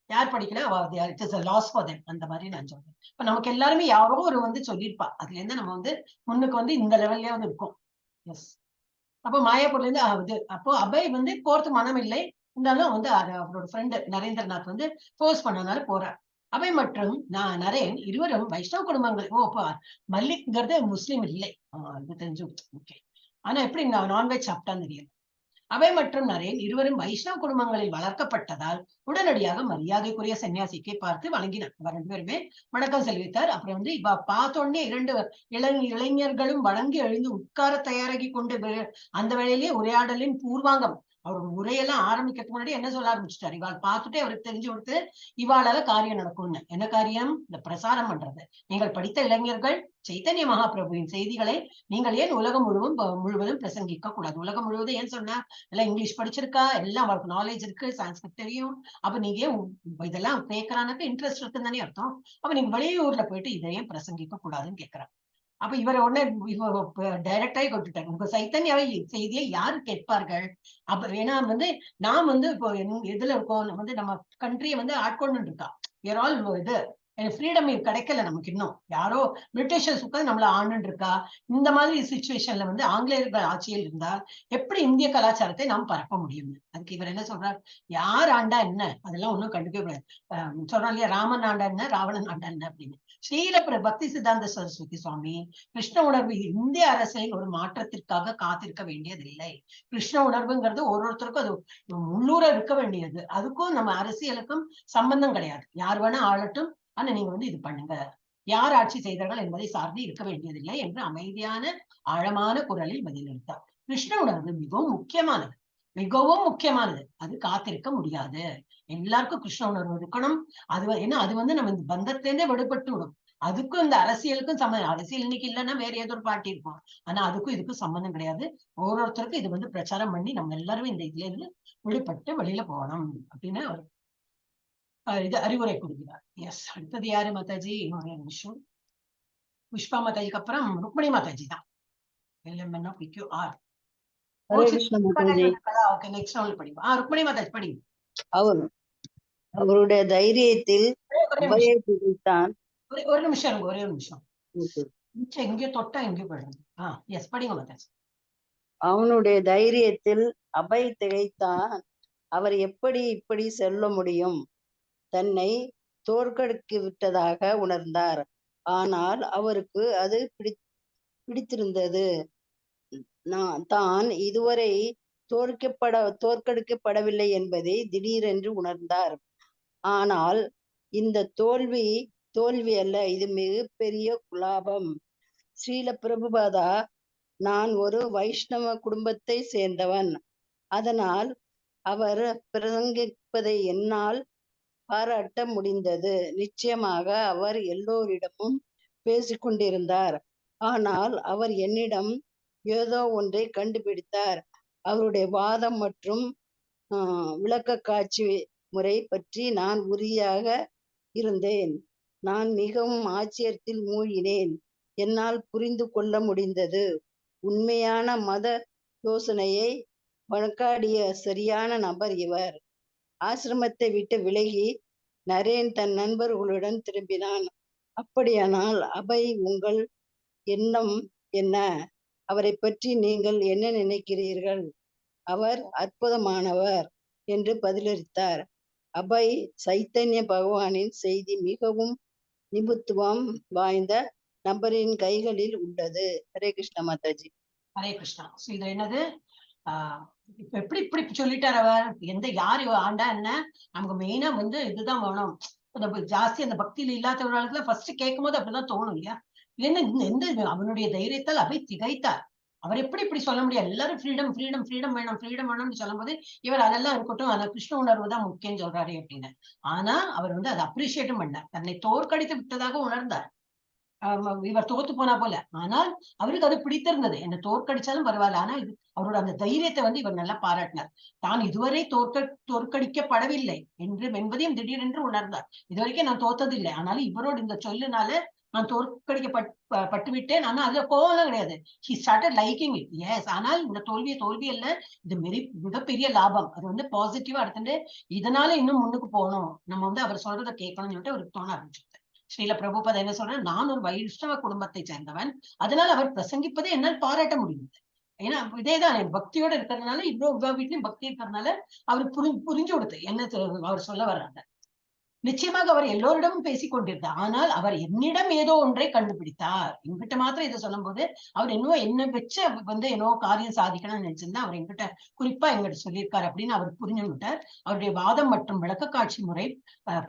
யார் படிக்கல அவ it is loss for them. அந்த மாதிரி நான் சொல்றேன். இப்ப நமக்கு எல்லாருமே யாரோ ஒரு வந்து சொல்லியிருப்பா, அதுல இருந்து நம்ம வந்து முன்னுக்கு வந்து இந்த லெவல்லயே வந்து இருக்கோம். எஸ், அப்போ மாயாப்பூர்ல இருந்து இது அப்போ அபய் வந்து போறதுக்கு மனம் இல்லை. இருந்தாலும் வந்து அவரோட ஃப்ரெண்டு நரேந்திரநாத் வந்து ஃபோர்ஸ் பண்ணனால போறார். அபய் மற்றும் நான் நரேன் இருவரும் வைஷ்ணவ குடும்பங்கள். ஓ, அப்போ மல்லிக்ங்கிறது முஸ்லீம் இல்லை, அது தெரிஞ்சு. ஓகே, ஆனா எப்படி நான்வெஜ் சாப்பிட்டான்னு தெரியல. அபய் மற்றும் நரேன் இருவரும் வைஷ்ணவ குடும்பங்களில் வளர்க்கப்பட்டதால் உடனடியாக மரியாதைக்குரிய சன்னியாசிக்கை பார்த்து வணங்கினார். இவ 2 பேருமே வணக்கம் செலுத்தார். அப்புறம் வந்து இவ பார்த்தோன்னே 2 இளைஞர்களும் வணங்கி எழுந்து உட்கார தயாராகி கொண்டு அந்த வேளையிலேயே உரையாடலின் பூர்வாங்கம், அவர் உரையெல்லாம் ஆரம்பிக்கிறதுக்கு முன்னாடி என்ன சொல்ல ஆரம்பிச்சிட்டாரு, இவாள் பார்த்துட்டே அவருக்கு தெரிஞ்சு கொடுத்து இவாளால காரியம் நடக்கும்னு. என்ன காரியம்? இந்த பிரசாரம் பண்றது. நீங்கள் படித்த இளைஞர்கள் சைத்தன்ய மகாபிரபுவின் செய்திகளை நீங்கள் ஏன் உலகம் முழுவதும் பிரசங்கிக்க கூடாது? உலகம் முழுவதும் ஏன் சொன்னா, எல்லாம் இங்கிலீஷ் படிச்சிருக்கா, எல்லாம் அவளுக்கு நாலேஜ் இருக்கு, சான்ஸ்கிரிட் தெரியும். அப்ப நீங்க ஏன் இதெல்லாம் கேட்கறானாக்க இன்ட்ரெஸ்ட் இருக்குன்னு தானே அர்த்தம். அப்ப நீங்க வெளியூர்ல போயிட்டு இதை ஏன் பிரசங்கிக்க கூடாதுன்னு கேக்குறாங்க. அப்ப இவரை உடனே டைரக்டாவே கொட்டுட்டாங்க, உங்க சைத்தன்யாவை செய்தியை யாரு கேட்பார்கள்? அப்ப ஏன்னா வந்து நாம் வந்து இப்போ எதுல இருக்கோம், நம்ம வந்து நம்ம கண்ட்ரியை வந்து ஆட்கொண்டு இருக்கா, ஆல் இது ஃப்ரீடம் கிடைக்கல நமக்கு இன்னும். யாரோ பிரிட்டிஷர்ஸ் உட்கார்ந்து நம்மள ஆண்டுன்னு இருக்கா. இந்த மாதிரி சுச்சுவேஷன்ல வந்து ஆங்கிலேயர்கள் ஆட்சியில் இருந்தால் எப்படி இந்திய கலாச்சாரத்தை நாம் பரப்ப முடியும்? அதுக்கு இவர் என்ன சொல்றார், யார் ஆண்டா என்ன அதெல்லாம் ஒண்ணும் கண்டுக்கவே கூடாது. சொல்றோம் இல்லையா, ராமன் ஆண்டா என்ன ராவணன் ஆண்டா என்ன அப்படின்னு. ஸ்ரீல பக்தி சித்தாந்த சரஸ்வதி சுவாமி கிருஷ்ண உணர்வு இந்திய அரசியலில் ஒரு மாற்றத்திற்காக காத்திருக்க வேண்டியதில்லை. கிருஷ்ண உணர்வுங்கிறது ஒரு ஒருத்தருக்கும் அது உள்ளூர இருக்க வேண்டியது. அதுக்கும் நம்ம அரசியலுக்கும் சம்பந்தம் கிடையாது. யார் வேணா ஆளட்டும், ஆனா நீங்க வந்து இது பண்ணுங்க. யார் ஆட்சி செய்தார்கள் என்பதை சார்ந்து இருக்க வேண்டியதில்லை என்று அமைதியான ஆழமான குரலில் பதிலளித்தார். கிருஷ்ண உணர்வு மிகவும் முக்கியமானது, மிகவும் முக்கியமானது. அது காத்திருக்க முடியாது. எல்லாருக்கும் கிருஷ்ண உணர்வு இருக்கணும். அது ஏன்னா அது வந்து நம்ம இந்த பந்தத்திலேருந்தே விடுபட்டு விடும். அதுக்கும் இந்த அரசியலுக்கும் சம்மந்தம். அரசியல் இன்னைக்கு இல்லைன்னா வேற ஏதோ ஒரு பார்ட்டி இருக்கும். ஆனா அதுக்கும் இதுக்கும் சம்பந்தம் கிடையாது. ஒவ்வொருத்தருக்கும் இது வந்து பிரச்சாரம் பண்ணி நம்ம எல்லாருமே இந்த இதுல இருந்து விடுபட்டு வெளியில போகணும் அப்படின்னு அவர் இது அறிவுரை கொடுக்கிறார். எஸ், அடுத்தது யாரு மாதாஜி? ஒரே நிமிஷம். புஷ்பா மாதாஜிக்கு அப்புறம் ருக்மணி மாதாஜி தான். L M N O P Q R. Hare Krishna Mataji. Okay, next round படிப்போம். ருக்மணி மாதாஜி படி. அவர் அவருடைய தைரியத்தில் ஒரே அபயை நிமிஷம், திகைத்தான். ஒரு நிமிஷம் இருங்க, ஒரே நிமிஷம். மிச்சம் எங்கேயோ தொட்டா எங்கேயோ போயிடுது. எஸ், படிங்க மாதாஜி. அவனுடைய தைரியத்தில் அபய் திகைத்தான். அவர் எப்படி இப்படி சொல்ல முடியும்? தன்னை தோற்கடித்து விட்டதாக உணர்ந்தார். ஆனால் அவருக்கு அது பிடித்திருந்தது. தான் இதுவரை தோற்கடிக்கப்படவில்லை என்பதை திடீரென்று உணர்ந்தார். ஆனால் இந்த தோல்வி தோல்வி அல்ல, இது மிகப்பெரிய லாபம். ஸ்ரீல பிரபுபாதா, நான் ஒரு வைஷ்ணவ குடும்பத்தை சேர்ந்தவன். அதனால் அவர் பிரசங்கிப்பதை என்னால் பாராட்ட முடிந்தது. நிச்சயமாக அவர் எல்லோரிடமும் பேசிக்கொண்டிருந்தார். ஆனால் அவர் என்னிடம் ஏதோ ஒன்றை கண்டுபிடித்தார். அவருடைய வாதம் மற்றும் விளக்க காட்சி முறை பற்றி நான் உறுதியாக இருந்தேன். நான் மிகவும் ஆச்சரியத்தில் மூழ்கினேன். என்னால் புரிந்து கொள்ள முடிந்தது. உண்மையான மத யோசனையை வழக்காடிய சரியான நபர் இவர். ஆசிரமத்தை விட்டு விலகி நரேன் தன் நண்பர்களுடன் திரும்பினான். அப்படியானால் அபய், உங்கள் எண்ணம் என்ன? அவரை பற்றி நீங்கள் என்ன நினைக்கிறீர்கள்? அவர் அற்புதமானவர் என்று பதிலளித்தார். அபய், சைத்தன்ய பகவானின் செய்தி மிகவும் நிபுத்துவம் வாய்ந்த நபரின் கைகளில் உள்ளது. ஹரே கிருஷ்ணா மாதாஜி. ஹரே கிருஷ்ணா. இது என்னது? இப்ப எப்படி இப்படி சொல்லிட்டார் அவர்? எந்த யாரு ஆண்டா என்ன, நமக்கு மெயினா வந்து இதுதான் வேணும். ஜாஸ்தி அந்த பக்தியில இல்லாதவர்களுக்கு ஃபர்ஸ்ட் கேட்கும் போது அப்படிதான் தோணும் இல்லையா? என்ன எந்த அவனுடைய தைரியத்தால் அவை திகைத்தார். அவர் எப்படி இப்படி சொல்ல முடியும்? எல்லாரும் ஃப்ரீடம் ஃப்ரீடம் ஃப்ரீடம் வேணும் ஃப்ரீடம் வேணும்னு சொல்லும் போது இவர் அதெல்லாம் இருக்கட்டும், ஆனா கிருஷ்ண உணர்வு தான் முக்கியம் சொல்றாரு அப்படின்னு. ஆனா அவர் வந்து அதை அப்ரிசியேட்டும் பண்ணார். தன்னை தோற்கடித்து விட்டதாக உணர்ந்தார். இவர் தோத்து போனா போல. ஆனால் அவருக்கு அது பிடித்திருந்தது. என்ன தோற்கடிச்சாலும் பரவாயில்ல, ஆனா இது அவரோட அந்த தைரியத்தை வந்து இவர் நல்லா பாராட்டினார். தான் இதுவரை தோற்கடிக்கப்படவில்லை என்று என்பதையும் திடீரென்று உணர்ந்தார். இதுவரைக்கும் நான் தோத்ததில்லை, ஆனாலும் இவரோட இந்த சொல்லுனால நான் தோற்கடிக்கப்பட்டு விட்டேன். ஆனா அதுல கோவம்லாம் கிடையாது. He started liking it. Yes, ஆனால் இந்த தோல்வியை தோல்வி அல்ல, இது மிகப்பெரிய லாபம். அது வந்து பாசிட்டிவா எடுத்துட்டு இதனால இன்னும் முன்னுக்கு போகணும், நம்ம வந்து அவர் சொல்றதை கேட்கணும்னு சொல்லிட்டு அவருக்கு தோண ஆரம்பிச்சிருது. ஸ்ரீல பிரபுபாதா என்ன சொல்றாரு? நான் ஒரு வைஷ்ணவ குடும்பத்தை சேர்ந்தவன், அதனால் அவர் பிரசங்கிப்பதை என்னால் பாராட்ட முடியுது. ஏன்னா இதேதான் பக்தியோட இருக்கிறதுனால, இவ்வளவு வீட்லயும் பக்தி இருக்கிறதுனால அவர் புரிஞ்சு கொடுத்து என்ன அவர் சொல்ல வர்றாங்க. நிச்சயமாக அவர் எல்லோரிடமும் பேசிக் கொண்டிருந்தார். ஆனால் அவர் என்னிடம் ஏதோ ஒன்றை கண்டுபிடித்தார். என்கிட்ட மாத்திரம் இதை சொல்லும் போது அவர் என்னவோ என்ன வச்சு வந்து என்னவோ காரியம் சாதிக்கணும்னு நினைச்சிருந்தா அவர் என்கிட்ட குறிப்பா எங்கிட்ட சொல்லியிருக்காரு அப்படின்னு அவர் புரிஞ்சு விட்டார். அவருடைய வாதம் மற்றும் விளக்க காட்சி முறை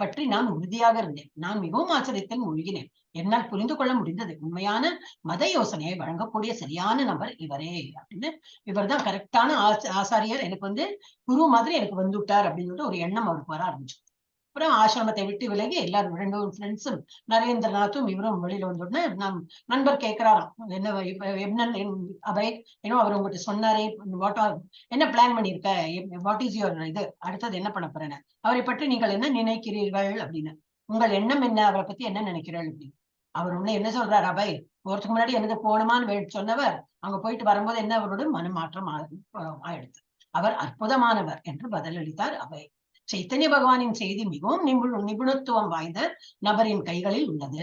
பற்றி நான் உறுதியாக இருந்தேன். நான் மிகவும் ஆச்சரியத்தில் மூழ்கினேன். என்னால் புரிந்து கொள்ள முடிந்தது. உண்மையான மத யோசனையை வழங்கக்கூடிய சரியான நபர் இவரே அப்படின்னு. இவர் தான் கரெக்டான ஆசாரியர், எனக்கு வந்து குரு மாதிரி எனக்கு வந்து விட்டார் அப்படின்னு சொல்லிட்டு ஒரு எண்ணம் அவருக்கு வர ஆரம்பிச்சு. அப்புறம் ஆசிரமத்தை விட்டு விலகி எல்லாரும் ரெண்டு ஃப்ரெண்ட்ஸும் நரேந்திரநாத்தும் இவரும் வெளியில வந்த உடனே நம் நண்பர் கேட்கிறாராம், என்ன என்ன அபய் ஏன்னோ அவர் உங்ககிட்ட சொன்னாரே, what are என்ன பிளான் பண்ணிருக்க, what is your இது, அடுத்தது என்ன பண்ண போறேன்னு, அவரை பற்றி நீங்கள் என்ன நினைக்கிறீர்கள் அப்படின்னு, உங்கள் எண்ணம் என்ன, அவரை பத்தி என்ன நினைக்கிறீர்கள் அப்படின்னு. அவர் உடனே என்ன சொல்றாரு, அபய் போறதுக்கு முன்னாடி என்னது போனமான்னு சொன்னவர் அங்க போயிட்டு வரும்போது என்ன அவரோட மனமாற்றம் ஆயிடுது. அவர் அற்புதமானவர் என்று பதிலளித்தார் அபய். சைத்தன்ய பகவானின் செய்தி மிகவும் நிபுணத்துவம் வாய்ந்த நபரின் கைகளில் உள்ளது.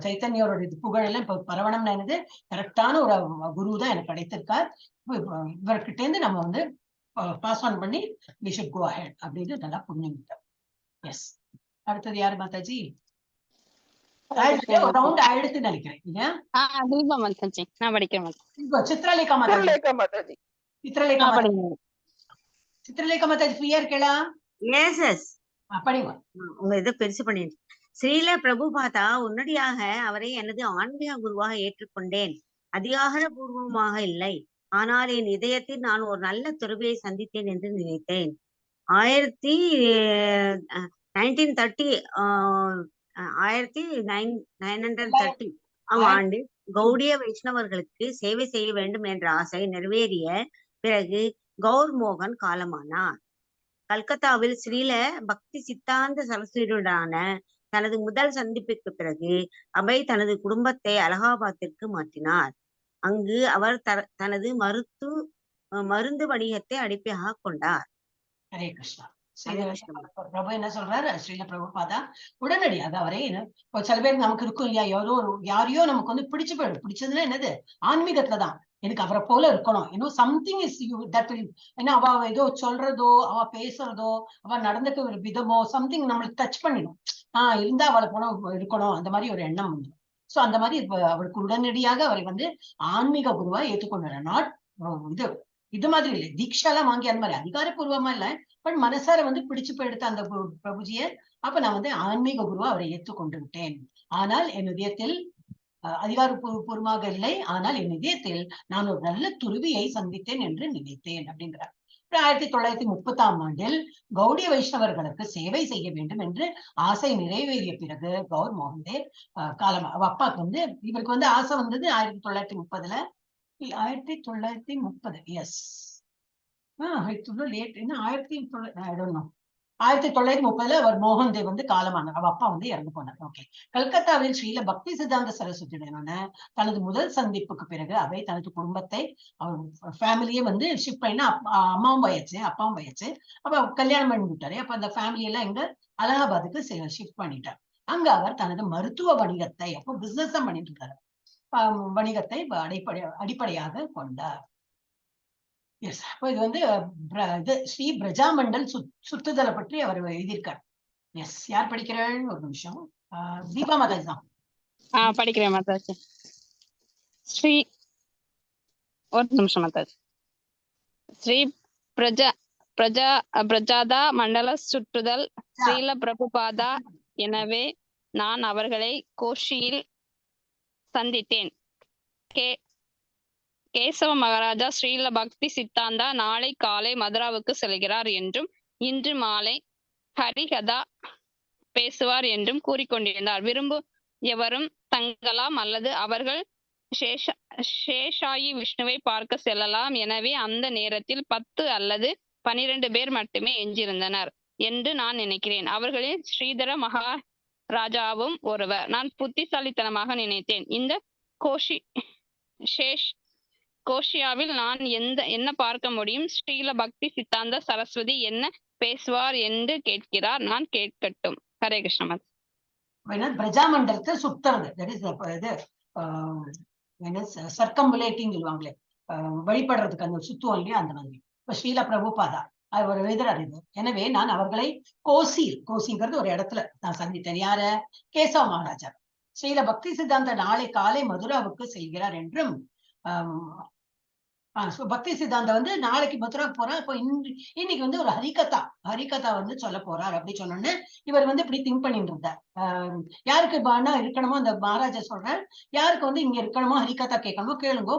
சைத்தன்யோட இது புகழெல்லாம் இப்ப பரவணம்னா என்னது, கரெக்டான ஒரு குரு தான் எனக்கு கிடைத்திருக்கார், இவர்கிட்ட இருந்து நம்ம வந்து பாஸ் ஆன் பண்ணி we should go ahead அப்படின்னு நல்லா புரிஞ்சுக்கிட்டோம். எஸ், அடுத்தது யாரு மாதாஜி? ரவுண்ட் ஆயிடுச்சுன்னு நினைக்கிறேன். தீபா மாதாஜி, நான் படிக்கிறேன். சித்ரலேகா மாதாஜி. மாதாஜி. சித்ரலேகா மாதாஜி. சித்ரலேகா மாதாஜி ஃப்ரீயா இருக்கேளா? S S. படிங்க. உங்க இதை பெருசு பண்ணிடு. ஸ்ரீல பிரபுபாதா உடனடியாக அவரை எனது ஆன்மீக குருவாக ஏற்றுக்கொண்டேன். அதிகாரபூர்வமாக இல்லை, ஆனால் என் இதயத்தில் நான் ஒரு நல்ல துறவியை சந்தித்தேன் என்று நினைத்தேன். 1930 1930 ஆம் ஆண்டு கௌடிய வைஷ்ணவர்களுக்கு சேவை செய்ய வேண்டும் என்ற ஆசை நிறைவேறிய பிறகு கௌர் மோகன் காலமானார். கல்கத்தாவில் ஸ்ரீல பக்தி சித்தாந்த சரஸ்வதியுடனான தனது முதல் சந்திப்புக்கு பிறகு அபய் தனது குடும்பத்தை அலகாபாத்திற்கு மாற்றினார். அங்கு அவர் தனது மருந்து வணிகத்தை அடிப்படையாக கொண்டார். ஹரே கிருஷ்ணா. ஹரே கிருஷ்ணா. பிரபு என்ன சொல்றாரு? ஸ்ரீல பிரபுபாதா உடனடியாக அவரே இப்போ சில பேர் நமக்கு இருக்கும் இல்லையா, யாரோ யாரையோ நமக்கு வந்து பிடிச்சு போயிடும். பிடிச்சதுன்னா என்னது, ஆன்மீகத்துலதான் எனக்கு அவரை போல இருக்கணும், இன்னும் something is you that will, ஏன்னா அவ ஏதோ சொல்றதோ அவ பேசுறதோ அவ நடந்துக்க ஒரு விதமோ சம்திங் நம்மளுக்கு டச் பண்ணிடும். இருந்தா அவளை போல இருக்கணும், அந்த மாதிரி ஒரு எண்ணம் வந்துடும். சோ அந்த மாதிரி இப்ப அவருக்கு உடனடியாக அவரை வந்து ஆன்மீக குருவா ஏற்றுக்கொண்டார். Not இது இது மாதிரி இல்லை, தீக்ஷாலாம் வாங்கி அந்த மாதிரி அதிகாரப்பூர்வமா இல்ல, பட் மனசார வந்து பிடிச்சு போயிடுத்த அந்த பிரபுஜிய அப்ப நான் வந்து ஆன்மீக குருவா அவரை ஏற்றுக்கொண்டு விட்டேன். ஆனால் என் இதயத்தில் அதிகாரப்பூர்வமாக இல்லை, ஆனால் என் இதயத்தில் நான் ஒரு நல்ல துருவியை சந்தித்தேன் என்று நினைத்தேன் அப்படிங்கிறார். 1930ஆம் ஆண்டில் கௌடிய வைஷ்ணவர்களுக்கு சேவை செய்ய வேண்டும் என்று ஆசை நிறைவேறிய பிறகு கௌர் மோகன்தேவ் காலம் அவ அப்பாவுக்கு வந்து இவருக்கு வந்து ஆசை வந்தது 1930ல, 1930 எஸ் லேட் என்ன 1900 1930ல அவர் மோகன் தேவ் வந்து காலமானார். அவ அப்பா வந்து இறந்து போனார். ஓகே. கல்கத்தாவில் ஸ்ரீல பக்தி சித்தாந்த சரஸ்வதியுடனான தனது முதல் சந்திப்புக்கு பிறகு அவை தனது குடும்பத்தை அவர் ஃபேமிலியே வந்து ஷிஃப்ட் பண்ணினா அம்மாவும் போயாச்சு அப்பாவும் போயாச்சு. அப்ப கல்யாணம் பண்ணி விட்டாரு. அப்ப அந்த ஃபேமிலி எல்லாம் எங்க அலகாபாத்துக்கு ஷிஃப்ட் பண்ணிட்டார். அங்க அவர் தனது மருத்துவ வணிகத்தை, அப்போ பிசினஸ் தான் பண்ணிட்டு இருக்காரு, வணிகத்தை அடிப்படையாக கொண்டார். எஸ். அப்போ இது வந்து இது ஸ்ரீ பிரஜாமண்டல் சுத்துதலை பற்றி அவர் எழுதியிருக்கார். எஸ். யார் படிக்கிறாள்? ஒரு நிமிஷம். தீபா மாதாஜி தான். படிக்கிறேன் மாதாஜி. ஸ்ரீ ஒரு நிமிஷம் மாதாஜி. ஸ்ரீ பிரஜா பிரஜா பிரஜாதா மண்டல சுற்றுதல் ஸ்ரீல பிரபுபாதா. எனவே நான் அவர்களை கோஷியில் சந்தித்தேன். கேசவ மகாராஜா ஸ்ரீல பக்தி சித்தாந்தா நாளை காலை மதுராவுக்கு செல்கிறார் என்றும் இன்று மாலை ஹரிகதா பேசுவார் என்றும் கூறிக்கொண்டிருந்தார். விரும்பும் எவரும் தங்கலாம் அல்லது அவர்கள் சேஷாயி விஷ்ணுவை பார்க்க செல்லலாம். எனவே அந்த நேரத்தில் 10 அல்லது 12 பேர் மட்டுமே எஞ்சியிருந்தனர் என்று நான் நினைக்கிறேன். அவர்களில் ஸ்ரீதர மகாராஜாவும் ஒருவர். நான் புத்திசாலித்தனமாக நினைத்தேன், இந்த கோஷியாவில் நான் என்ன பார்க்க முடியும்? ஸ்ரீல பக்தி சித்தாந்த சரஸ்வதி என்ன பேசுவார் என்று கேட்கிறார். நான் கேட்கட்டும். ஹரே கிருஷ்ணா. பிரஜாமண்டலத்தை சுத்துறது, that is இது சர்க்கம்புலேட்டிங் சொல்லுவாங்களே, வழிபடுறதுக்கு அந்த சுத்துவோம் இல்லையா, அந்த மாதிரி. இப்ப ஸ்ரீல பிரபுபாதா அவர் எழுதுறாரு இது. எனவே நான் அவர்களை கோசிங்கிறது ஒரு இடத்துல நான் சந்தித்தேன். யார? கேசவ மகாராஜா. ஸ்ரீல பக்தி சித்தாந்த நாளை காலை மதுராவுக்கு செல்கிறார் என்றும், பக்தி சித்தாந்தம் வந்து நாளைக்கு மதுராவுக்கு போறார், அப்போ இன்னைக்கு வந்து ஒரு ஹரிகதா வந்து சொல்ல போறார் அப்படி சொன்னோன்னு இவர் வந்து இப்படி திங்க் பண்ணிட்டு இருந்தார். யாருக்கு பானா இருக்கணுமோ அந்த மகாராஜா சொல்றார், யாருக்கு வந்து இங்க இருக்கணுமோ ஹரிகதா கேட்கணுமோ கேளுங்கோ,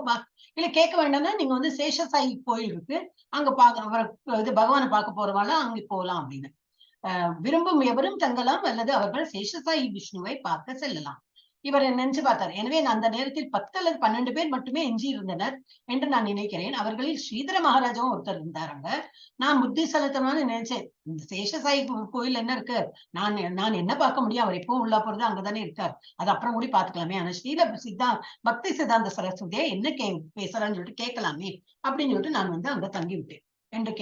இல்ல கேட்க வேண்டாம்னா நீங்க வந்து சேஷசாயி கோயில் இருக்கு அங்க அவரை இது பகவானை பார்க்க போறவாள் அங்க போகலாம் அப்படின்னு. விரும்பும் எவரும் தங்கலாம் அல்லது அவர்கள் சேஷசாயி விஷ்ணுவை பார்க்க செல்லலாம். இவர் நினைச்சு பார்த்தார். எனவே அந்த நேரத்தில் 10 அல்லது 12 பேர் மட்டுமே எஞ்சி இருந்தனர் என்று நான் நினைக்கிறேன். அவர்களில் ஸ்ரீதர மகாராஜாவும் ஒருத்தர் இருந்தாருங்க. நான் புத்திசாலித்தனமான நினைச்சேன், இந்த சேஷசாயி கோயில் என்ன இருக்கு, நான் என்ன பார்க்க முடியும், அவர் எப்போ உள்ள போறது அங்கதானே இருக்கார், அது அப்புறம் கூட பாத்துக்கலாமே. ஆனா ஸ்ரீல பக்தி சித்தாந்த சரஸ்வதியை என்ன பேசுறான்னு சொல்லிட்டு கேட்கலாமே அப்படின்னு சொல்லிட்டு நான் வந்து அங்க தங்கி விட்டேன் என்று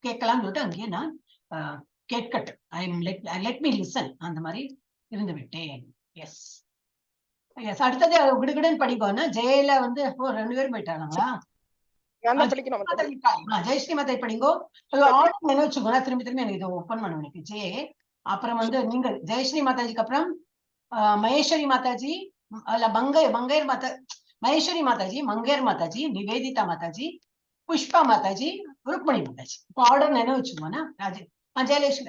கேட்கலாம்னு சொல்லிட்டு அங்கேயே நான் கேட்கட்டும், I am let me listen அந்த மாதிரி இருந்து விட்டேன். Yes yes. அடுத்தது கிடுகிடுன்னு படிக்கணும்னா ஜெயில வந்து 2 பேரும் போயிட்டாங்களா? ஜெயஸ்ரீ மாதை படிங்கோ. ஆர்டர் என்ன வச்சுக்கோங்க, திரும்பி திரும்பி எனக்கு இதை ஓப்பன் பண்ண எனக்கு ஜே. அப்புறம் வந்து நீங்க ஜெயஸ்ரீ மாதாஜிக்கு அப்புறம் மகேஸ்வரி மாதாஜி, அல்ல மங்கையர் மாதா, மகேஸ்வரி மாதாஜி, மங்கையர் மாதாஜி, நிவேதிதா மாதாஜி, புஷ்பா மாதாஜி, ருக்மணி மாதாஜி. இப்போ ஆர்டர் என்ன வச்சுக்கோன்னா ராஜ ஜெயலட்சுமி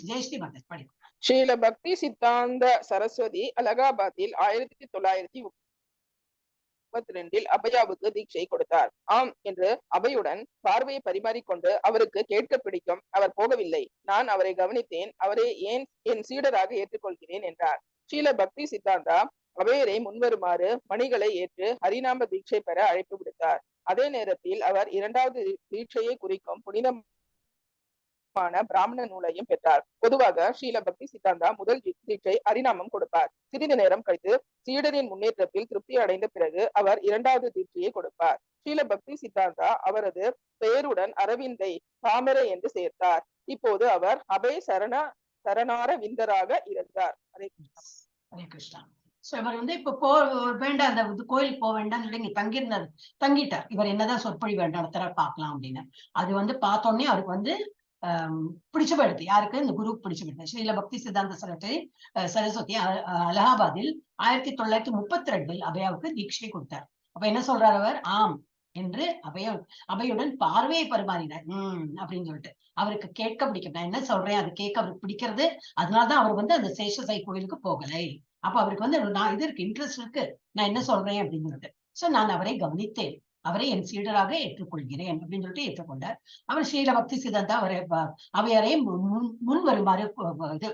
ஜெயஸ்ரீ மாதாஜி படிக்கும். ஸ்ரீல பக்தி சித்தாந்த சரஸ்வதி அலகாபாத்தில் 1932 அபயாவுக்கு தீட்சை கொடுத்தார். ஆம் என்று அபையுடன் பார்வையை பரிமாறிக்கொண்டு அவருக்கு கேட்க பிடிக்கும். அவர் போகவில்லை. நான் அவரை கவனித்தேன். அவரை ஏன் என் சீடராக ஏற்றுக்கொள்கிறேன் என்றார். ஸ்ரீல பக்தி சித்தாந்தா அபயரை முன்வருமாறு மணிகளை ஏற்று ஹரிநாம தீட்சை பெற அழைப்பு விடுத்தார். அதே நேரத்தில் அவர் இரண்டாவது தீட்சையை குறிக்கும் புனிதமான பிராமண நூலையும் பெற்றார். பொதுவாக ஸ்ரீல பக்தி சித்தாந்தா முதல் தீட்சை ஹரிநாமம் கொடுப்பார். சிறிது நேரம் கழித்து சீடரின் முன்னேற்றத்தில் திருப்தி அடைந்த பிறகு அவர் இரண்டாவது தீட்சையை கொடுப்பார். ஸ்ரீல பக்தி சித்தாந்தா அவரது பெயருடன் அரவிந்தை தாமரை என்று சேர்த்தார். இப்போது அவர் அபய சரணார விந்தராக இருந்தார். ஹரே கிருஷ்ணா. ஹரே கிருஷ்ணா. சோ இவர் வந்து இப்ப போ வேண்டாம், அந்த கோயிலுக்கு போக வேண்டாம்னு சொல்லி இங்க தங்கியிருந்தார், தங்கிட்டார். இவர் என்னதான் சொற்பொழி வேண்டாம் தர பார்க்கலாம் அப்படின்னு. அது வந்து பார்த்தோன்னே அவருக்கு வந்து பிடிச்சு போயிடுது. யாருக்கு? இந்த குருவுக்கு பிடிச்சு போயிடுது. ஸ்ரீல பக்தி சித்தாந்த சரஸ்வதி அலகாபாத்தில் 1932 அபயாவுக்கு தீட்சை கொடுத்தார். அப்ப என்ன சொல்றாரு அவர்? ஆம் என்று அபையுடன் பார்வையை பரிமாறினார். அப்படின்னு சொல்லிட்டு அவருக்கு கேட்க பிடிக்கும். நான் என்ன சொல்றேன் அது கேட்க அவருக்கு பிடிக்கிறது. அதனாலதான் அவர் வந்து அந்த சேஷசாயி கோயிலுக்கு போகலை. அப்ப அவருக்கு வந்து நான் இது இருக்கு, இன்ட்ரெஸ்ட் இருக்கு, நான் என்ன சொல்றேன் அப்படின்னு சொல்லிட்டு. சோ நான் அவரை கவனித்தேன், அவரை என் சீடராக ஏற்றுக்கொள்கிறேன் அப்படின்னு சொல்லிட்டு ஏற்றுக்கொண்டார். அவர் ஸ்ரீல பக்தி சித்தாந்தா அவரை அவையரை முன் வருமாறு இது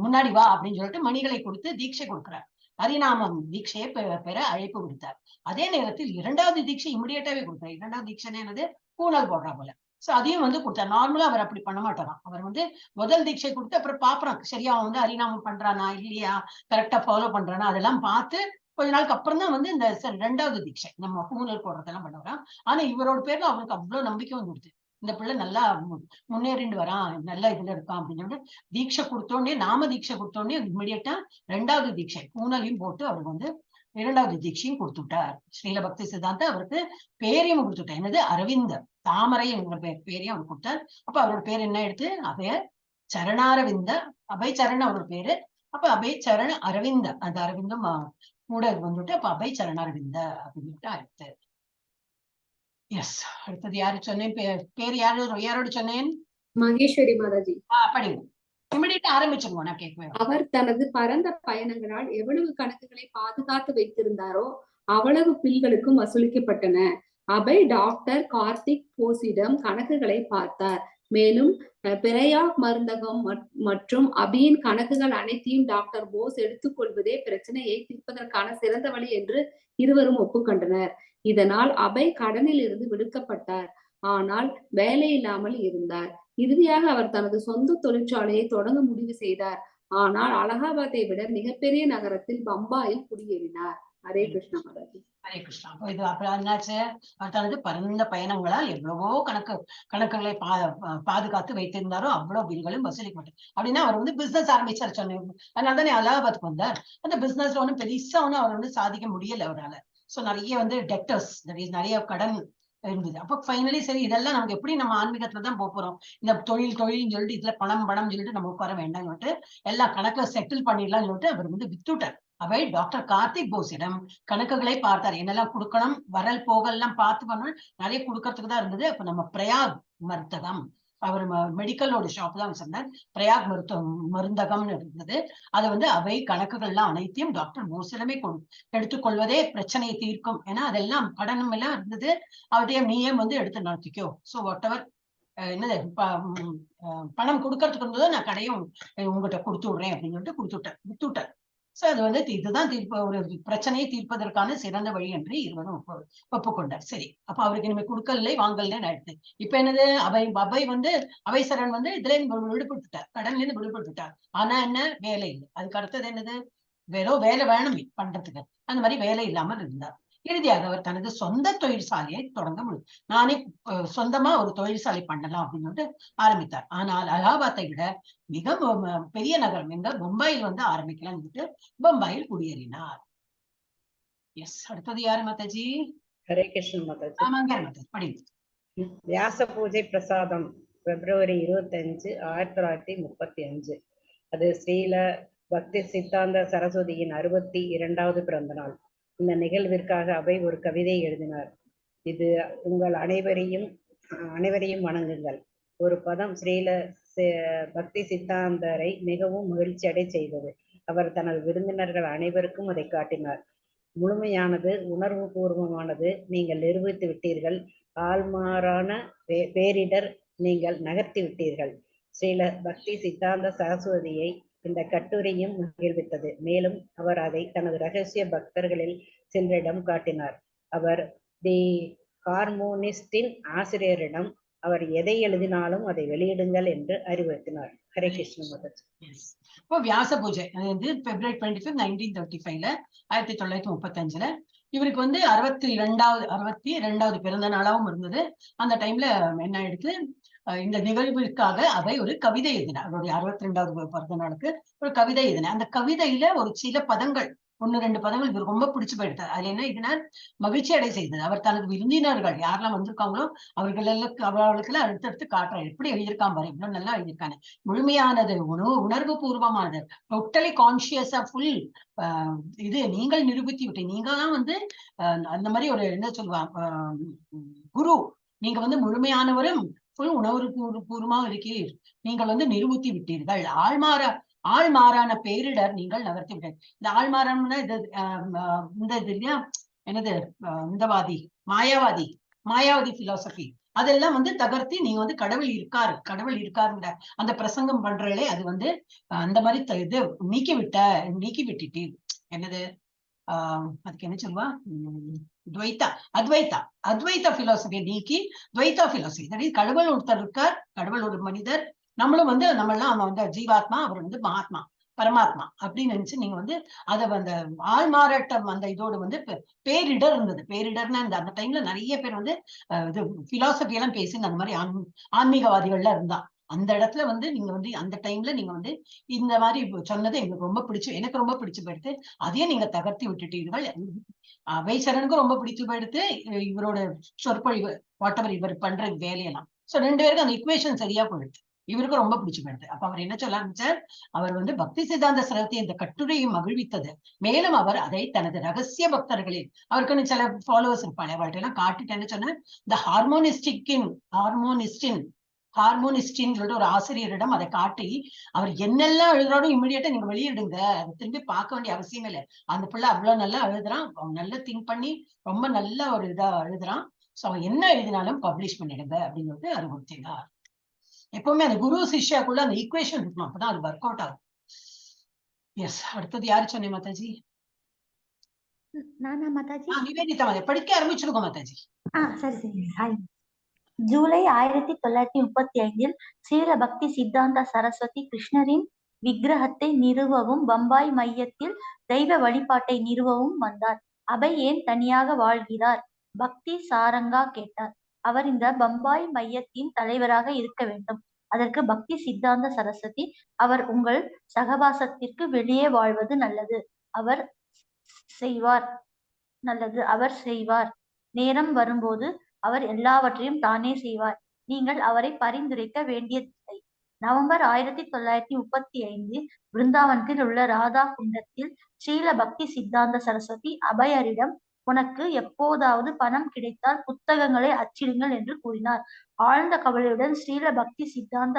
முன்னாடி வா அப்படின்னு சொல்லிட்டு மணிகளை கொடுத்து தீட்சை கொடுக்கிறார். ஹரிநாமம் தீட்சையை பெற அழைப்பு விடுத்தார். அதே நேரத்தில் இரண்டாவது தீட்சை இமிடியேட்டாவே கொடுத்தார். இரண்டாவது தீட்சைன்னா என்னது? பூனல் போடுறா போல. சோ அதையும் வந்து கொடுத்தார். நார்மலா அவர் அப்படி பண்ண மாட்டாராம். அவர் வந்து முதல் தீட்சை கொடுத்து அப்புறம் பாக்குறான், சரியா அவன் வந்து ஹரிநாமம் பண்றானா இல்லையா, கரெக்டா ஃபாலோ பண்றானா, அதெல்லாம் பார்த்து கொஞ்ச நாளுக்கு அப்புறம் தான் வந்து இந்த ரெண்டாவது தீட்சை நம்ம பூனல் போடுறதெல்லாம் பண்ணுவாராம். ஆனா இவரோட பேர்ல அவருக்கு அவ்வளவு நம்பிக்கை வந்துடுது. இந்த பிள்ளை நல்லா முன்னேறிண்டு வரான், நல்லா இதுல இருக்கான் அப்படின்னு சொல்லிட்டு தீட்சை கொடுத்தோடனே, நாம தீட்சை கொடுத்தோடனே இமிடியட்டா ரெண்டாவது தீட்சை பூனலையும் போட்டு அவர் வந்து இரண்டாவது தீட்சையும் கொடுத்துட்டார். ஸ்ரீல பக்தி சித்தாந்த அவருக்கு பேரையும் கொடுத்துட்டார். என்னது? அரவிந்த தாமரை என்கிற பேரையும் அவர் கொடுத்தார். அப்ப அவரோட பேர் என்ன எடுத்து? அபய சரணாரவிந்த, அபய் சரண் அவரோட பேரு. அப்ப அபய் சரண் அரவிந்த, அந்த அரவிந்தம் கூட வந்துட்டு அப்ப அபய் சரணாரவிந்த அப்படின்னு ஆயிடுத்து. எஸ், அடுத்தது யாரு சொன்னேன்? பேர் யாரோட சொன்னேன்? மகேஸ்வரி மாதாஜி. படிங்க, இமிடியேட்டா ஆரம்பிச்சிருவோம். நான் கேட்கவே. அவர் தனது பரந்த பயணங்களால் எவ்வளவு கணக்குகளை பாதுகாத்து வைத்திருந்தாரோ அவ்வளவு பில்களுக்கும் வசூலிக்கப்பட்டன. அபய் டாக்டர் கார்த்திக் போஸிடம் கணக்குகளை பார்த்தார். மேலும் பிரயாக் மருந்தகம் மற்றும் அபியின் கணக்குகள் அனைத்தையும் டாக்டர் போஸ் எடுத்துக்கொள்வதே பிரச்சனையை தீர்ப்பதற்கான சிறந்த வழி என்று இருவரும் ஒப்புக்கொண்டனர். இதனால் அபய் கடனில் இருந்து விடுக்கப்பட்டார். ஆனால் வேலை இல்லாமல் இருந்தார். இறுதியாக அவர் தனது சொந்த தொழிற்சாலையை தொடங்க முடிவு செய்தார். ஆனால் அலகாபாத்தை விட மிகப்பெரிய நகரத்தில் பம்பாயில் குடியேறினார். ஹரே கிருஷ்ணா மாதாஜி. ஹரே கிருஷ்ணா. அப்போ இது அப்புறம் என்னாச்சு? அவர் தனது பரந்த பயணங்களால் எவ்வளவோ கணக்குகளை பாதுகாத்து வைத்திருந்தாரோ அவ்வளவு பில்களும் வசூலிக்கப்பட்டது. அப்படின்னா அவர் வந்து பிசினஸ் ஆரம்பிச்சார் சொன்னேன். அதனால தானே அலகாபாத்துக்கு வந்தார். அந்த பிசினஸ்ல ஒன்றும் பெருசா ஒன்றும் அவர் வந்து சாதிக்க முடியல அவரால். ஸோ நிறைய வந்து டெக்டர்ஸ், நிறைய கடன் இருந்தது. அப்போ ஃபைனலி சரி, இதெல்லாம் நமக்கு எப்படி நம்ம ஆன்மீகத்துலதான் போக போறோம், இந்த தொழில் தொழில்னு சொல்லிட்டு இதுல பணம் பணம் சொல்லிட்டு நம்ம உட்கார வேண்டாம்னு சொல்லிட்டு எல்லா கணக்குல செட்டில் பண்ணிடலாம்னு சொல்லிட்டு அவர் வந்து வித்துட்டார். அவை டாக்டர் கார்த்திக் போஸிடம் கணக்குகளை பார்த்தார். என்னெல்லாம் கொடுக்கணும், வரல் போகலாம் பார்த்து பண்ணணும், நிறைய கொடுக்கறதுக்கு தான் இருந்தது. அப்ப நம்ம பிரயாக் மருந்தகம், அவர் மெடிக்கலோட ஷாப் தான் வச்சிருந்தார். பிரயாக் மருந்தகம்னு இருந்தது. அதை வந்து அவை கணக்குகள்லாம் அனைத்தையும் டாக்டர் போஸிடமே எடுத்துக்கொள்வதே பிரச்சனையை தீர்க்கும். ஏன்னா அதெல்லாம் கடனும் எல்லாம் இருந்தது. அவற்றையும் நீயே வந்து எடுத்து நடத்திக்கோ. ஸோ what ever என்னது பணம் கொடுக்கறதுக்கு இருந்ததோ நான் கடையும் உங்ககிட்ட கொடுத்து விடுறேன் அப்படின்னு சொல்லிட்டு கொடுத்துட்டேன், வித்துட்டேன். சோ அது வந்து இதுதான் தீர்ப்பு, ஒரு பிரச்சனையை தீர்ப்பதற்கான சிறந்த வழி என்று இருவரும் ஒப்புக்கொண்டார். சரி, அப்ப அவருக்கு இனிமே கொடுக்கல வாங்கலன்னு ஆயிடுது. இப்ப என்னது, அவை வந்து அவை சரண் வந்து இதுல இருந்து விடுபட்டுட்டார், கடன்ல இருந்து விடுபட்டுட்டார். ஆனா என்ன, வேலை இல்லை. அதுக்கு அடுத்தது என்னது, வெறும் வேலை வேணுமே பண்றதுக்கு, அந்த மாதிரி வேலை இல்லாமல் இருந்தார். இறுதியாக அவர் தனது சொந்த தொழிற்சாலையை தொடங்க முடியும், நானே சொந்தமா ஒரு தொழிற்சாலை பண்ணலாம் அப்படின்னு சொல்லிட்டு ஆரம்பித்தார். ஆனால் அலகாபாத்தை விட மிக பெரிய நகரம் என்ற பம்பாயில் வந்து ஆரம்பிக்கலாம்னு சொல்லிட்டு பம்பாயில் குடியேறினார். எஸ், அடுத்தது யாரு மாதாஜி? ஹரே கிருஷ்ண மாதாஜி. ஆமாங்க மாதாஜி, படிங்க. வியாச பூஜை பிரசாதம் பிப்ரவரி 25, 1935. அது ஸ்ரீல பக்தி சித்தாந்த சரஸ்வதியின் 62வது பிறந்த நாள். இந்த நிகழ்விற்காக அவை ஒரு கவிதை எழுதினார். இது உங்கள் அனைவரையும் வணங்குங்கள். ஒரு பதம் ஸ்ரீல பக்தி சித்தாந்தரை மிகவும் மகிழ்ச்சி அடை செய்தது. அவர் தனது விருந்தினர்கள் அனைவருக்கும் அதை காட்டினார். முழுமையானது, உணர்வு பூர்வமானது நீங்கள் நிரூபித்து விட்டீர்கள். ஆள்மாறான பேரிடர் நீங்கள் நகர்த்தி விட்டீர்கள். ஸ்ரீல பக்தி சித்தாந்த சரஸ்வதியை இந்த கட்டுரையும் மகிழ்வித்தது. மேலும் அவர் அதை தனது ரகசிய பக்தர்களில் சிலரிடம் காட்டினார். அவர் தி ஹார்மோனிஸ்டின் ஆசிரியரிடம் அவர் எதை எழுதினாலும் அதை வெளியிடுங்கள் என்று அறிவுறுத்தினார். ஹரே கிருஷ்ண மாதாஜி. எஸ். இப்போ வியாச பூஜை அது வந்து February 25, 1935ல, 1935ல இவருக்கு வந்து 62வது பிறந்த நாளாகவும் இருந்தது. அந்த டைம்ல என்ன ஆயிடுச்சு, இந்த நிகழ்விற்காக அவை ஒரு கவிதை எழுதினார். அவருடைய 62வது பிறந்த நாளுக்கு ஒரு கவிதை எழுதினார். அந்த கவிதையில ஒரு சில பதங்கள், ஒன்னு ரெண்டு பதங்கள் இவருக்கு ரொம்ப பிடிச்சு போயிடுது. அதுல என்ன இதுனா மகிழ்ச்சி அடை செய்தது. அவர் தனது விருந்தினர்கள் யாரெல்லாம் வந்திருக்காங்களோ அவர்கள் எல்லாம் அவர்களுக்கெல்லாம் அடுத்தடுத்து காட்டுறாரு. எப்படி எழுதியிருக்கான் பாரு, இவ்வளவு நல்லா எழுதியிருக்காங்க. முழுமையானது, உணர்வு பூர்வமானது, டோட்டலி கான்சியஸா ஃபுல் இது நீங்கள் நிரூபித்து விட்டீங்க. நீங்க தான் வந்து அந்த மாதிரி ஒரு என்ன சொல்லுவாங்க, குரு, நீங்க வந்து முழுமையானவரும் ஃபுல் உணர்வு பூர்வமாக இருக்கிறீர். நீங்கள் வந்து நிரூபித்து விட்டீர்கள். ஆள்மாறான பேரிடர் நீங்கள் நகர்த்தி விட்டீர்கள். இந்த ஆள்மாறம்னா இது இந்த இது இல்லையா, என்னது, இந்தவாதி, மாயாவாதி, மாயாவாதி பிலாசபி, அதெல்லாம் வந்து தகர்த்தி நீங்க வந்து கடவுள் இருக்காரு, கடவுள் இருக்காருன்ற அந்த பிரசங்கம் பண்றீங்களே, அது வந்து அந்த மாதிரி இது நீக்கி விட்டுட்டீர். என்னது, அதுக்கு என்ன சொல்லுவா, துவைத்தா, அத்வைதா, அத்வைதா பிலாசபியை நீக்கி துவைதா பிலாசபி. அதாவது கடவுள் ஒருத்தர் இருக்கார், கடவுள் ஒரு மனிதர், நம்மளும் வந்து நம்மெல்லாம் அவன் வந்து ஜீவாத்மா, அவர் வந்து மகாத்மா, பரமாத்மா அப்படின்னு நினைச்சு நீங்க வந்து அதை அந்த ஆள்மாறாட்டம் அந்த இதோடு வந்து பேரிடர் இருந்தது. பேரிடர்னா இந்த அந்த டைம்ல நிறைய பேர் வந்து இது பிலாசபி எல்லாம் பேசி அந்த மாதிரி ஆன்மீகவாதிகள்லாம் இருந்தா அந்த இடத்துல வந்து நீங்க வந்து அந்த டைம்ல நீங்க வந்து இந்த மாதிரி சொன்னது எங்களுக்கு ரொம்ப பிடிச்சு, எனக்கு ரொம்ப பிடிச்சு போயிடுத்து. அதையும் நீங்க தகர்த்தி விட்டுட்டீர்கள். அபய்சரனுக்கும் ரொம்ப பிடிச்சு போயிடுத்து இவரோட சொற்பொழிவு, what ever இவர் பண்ற வேலையெல்லாம். சோ ரெண்டு பேருக்கும் அந்த இக்குவேஷன் சரியா போயிடுது. இவருக்கும் ரொம்ப பிடிச்சு போயிடுது. அப்ப அவர் என்ன சொல்ல ஆரம்பிச்சார், அவர் வந்து பக்தி சித்தாந்த சரஸ்வதி இந்த கட்டுரையை மகிழ்வித்தது. மேலும் அவர் அதை தனது ரகசிய பக்தர்களில், அவருக்குன்னு சில ஃபாலோவர்ஸ் இருப்பாங்க, அவர்கிட்ட எல்லாம் காட்டிட்டு என்ன சொன்ன, இந்த ஹார்மோனிஸ்டின் சொல்லிட்டு ஒரு ஆசிரியரிடம் அதை காட்டி அவர் என்னெல்லாம் எழுதுறாரோ இம்மிடியட்டா நீங்க வெளியிடுங்க, அதை திரும்பி பார்க்க வேண்டிய அவசியமே இல்லை. அந்த பிள்ளை அவ்வளவு நல்லா எழுதுறான், அவன் நல்லா திங்க் பண்ணி ரொம்ப நல்ல ஒரு இதா எழுதுறான். சோ அவன் என்ன எழுதினாலும் பப்ளிஷ் பண்ணிடுங்க அப்படின்னு சொல்லிட்டு அறிவுறுத்தினார். எப்பவுமே அந்த குரு சிஷ்யாக்குள்ள அந்த ஈக்குவேஷன் இருக்கணும், அப்பதான் அது ஒர்க் அவுட் ஆகும். எஸ், அடுத்தது யாரு சொன்னேன் மாதாஜி? நானா மாதாஜி? நிவேதிதா மாதாஜி படிக்க ஆரம்பிச்சிருக்கோம் மாதாஜி. சரி சரி. ஹாய். ஜூலை 1935 ஸ்ரீல பக்தி சித்தாந்த சரஸ்வதி கிருஷ்ணரின் விக்கிரகத்தை நிறுவவும் பம்பாய் மையத்தில் தெய்வ வழிபாட்டை நிறுவவும் வந்தார். அபய் ஏன் தனியாக வாழ்கிறார்? பக்தி சாரங்கா கேட்டார். அவர் இந்த பம்பாய் மையத்தின் தலைவராக இருக்க வேண்டும். அதற்கு பக்தி சித்தாந்த சரஸ்வதி, அவர் உங்கள் சகவாசத்திற்கு வெளியே வாழ்வது நல்லது, அவர் செய்வார், நல்லது அவர் செய்வார். நேரம் வரும்போது அவர் எல்லாவற்றையும் தானே செய்வார். நீங்கள் அவரை பரிந்துரைக்க வேண்டியதில்லை. நவம்பர் 1935 பிருந்தாவனத்தில் உள்ள ராதா குண்டத்தில் ஸ்ரீல பக்தி சித்தாந்த சரஸ்வதி அபயரிடம், உனக்கு எப்போதாவது பணம் கிடைத்தால் புத்தகங்களை அச்சிடுங்கள் என்று கூறினார். ஆழ்ந்த கவலையுடன் ஸ்ரீல பக்தி சித்தாந்த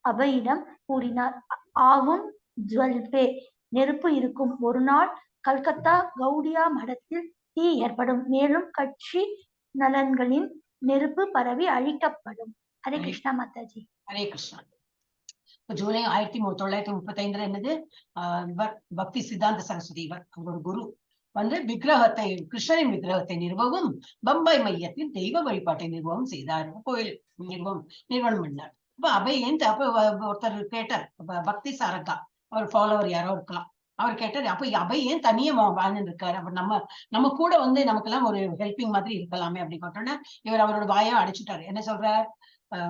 அபயிடம் கூறினார், ஆகும் ஜுவல்பே, நெருப்பு இருக்கும். ஒரு நாள் கல்கத்தா கவுடியா மடத்தில் தீ ஏற்படும். மேலும் கட்சி நலன்களின் நெருப்பு பரவி அழிக்கப்படும். ஹரே கிருஷ்ணா மாதாஜி. ஹரே கிருஷ்ணா. இப்ப ஜூலை 1935 என்னது, இவர் பக்தி சித்தாந்த சரஸ்வதி, இவர் அவரோட குரு வந்து விக்கிரகத்தை, கிருஷ்ணரின் விக்கிரகத்தை நிறுவவும் பம்பாய் மையத்தில் தெய்வ வழிபாட்டை நிறுவவும் செய்தார். கோயில் நிறுவனம் பண்ணார். அப்ப அபய் ஏன் அப்ப ஒருத்தர் கேட்டார், பக்தி சாரங்கா அவர் ஃபாலோவர் யாரோ இருக்கலாம், அவர் கேட்டார், அப்ப அபய் ஏன் தனியா வாழ்ந்துட்டு இருக்காரு, அப்ப நம்ம நம்ம கூட வந்து நமக்கெல்லாம் ஒரு ஹெல்பிங் மாதிரி இருக்கலாமே அப்படின்னு கேட்டோன்னே இவர் அவரோட வாயை அடைச்சுட்டாரு. என்ன சொல்றார்,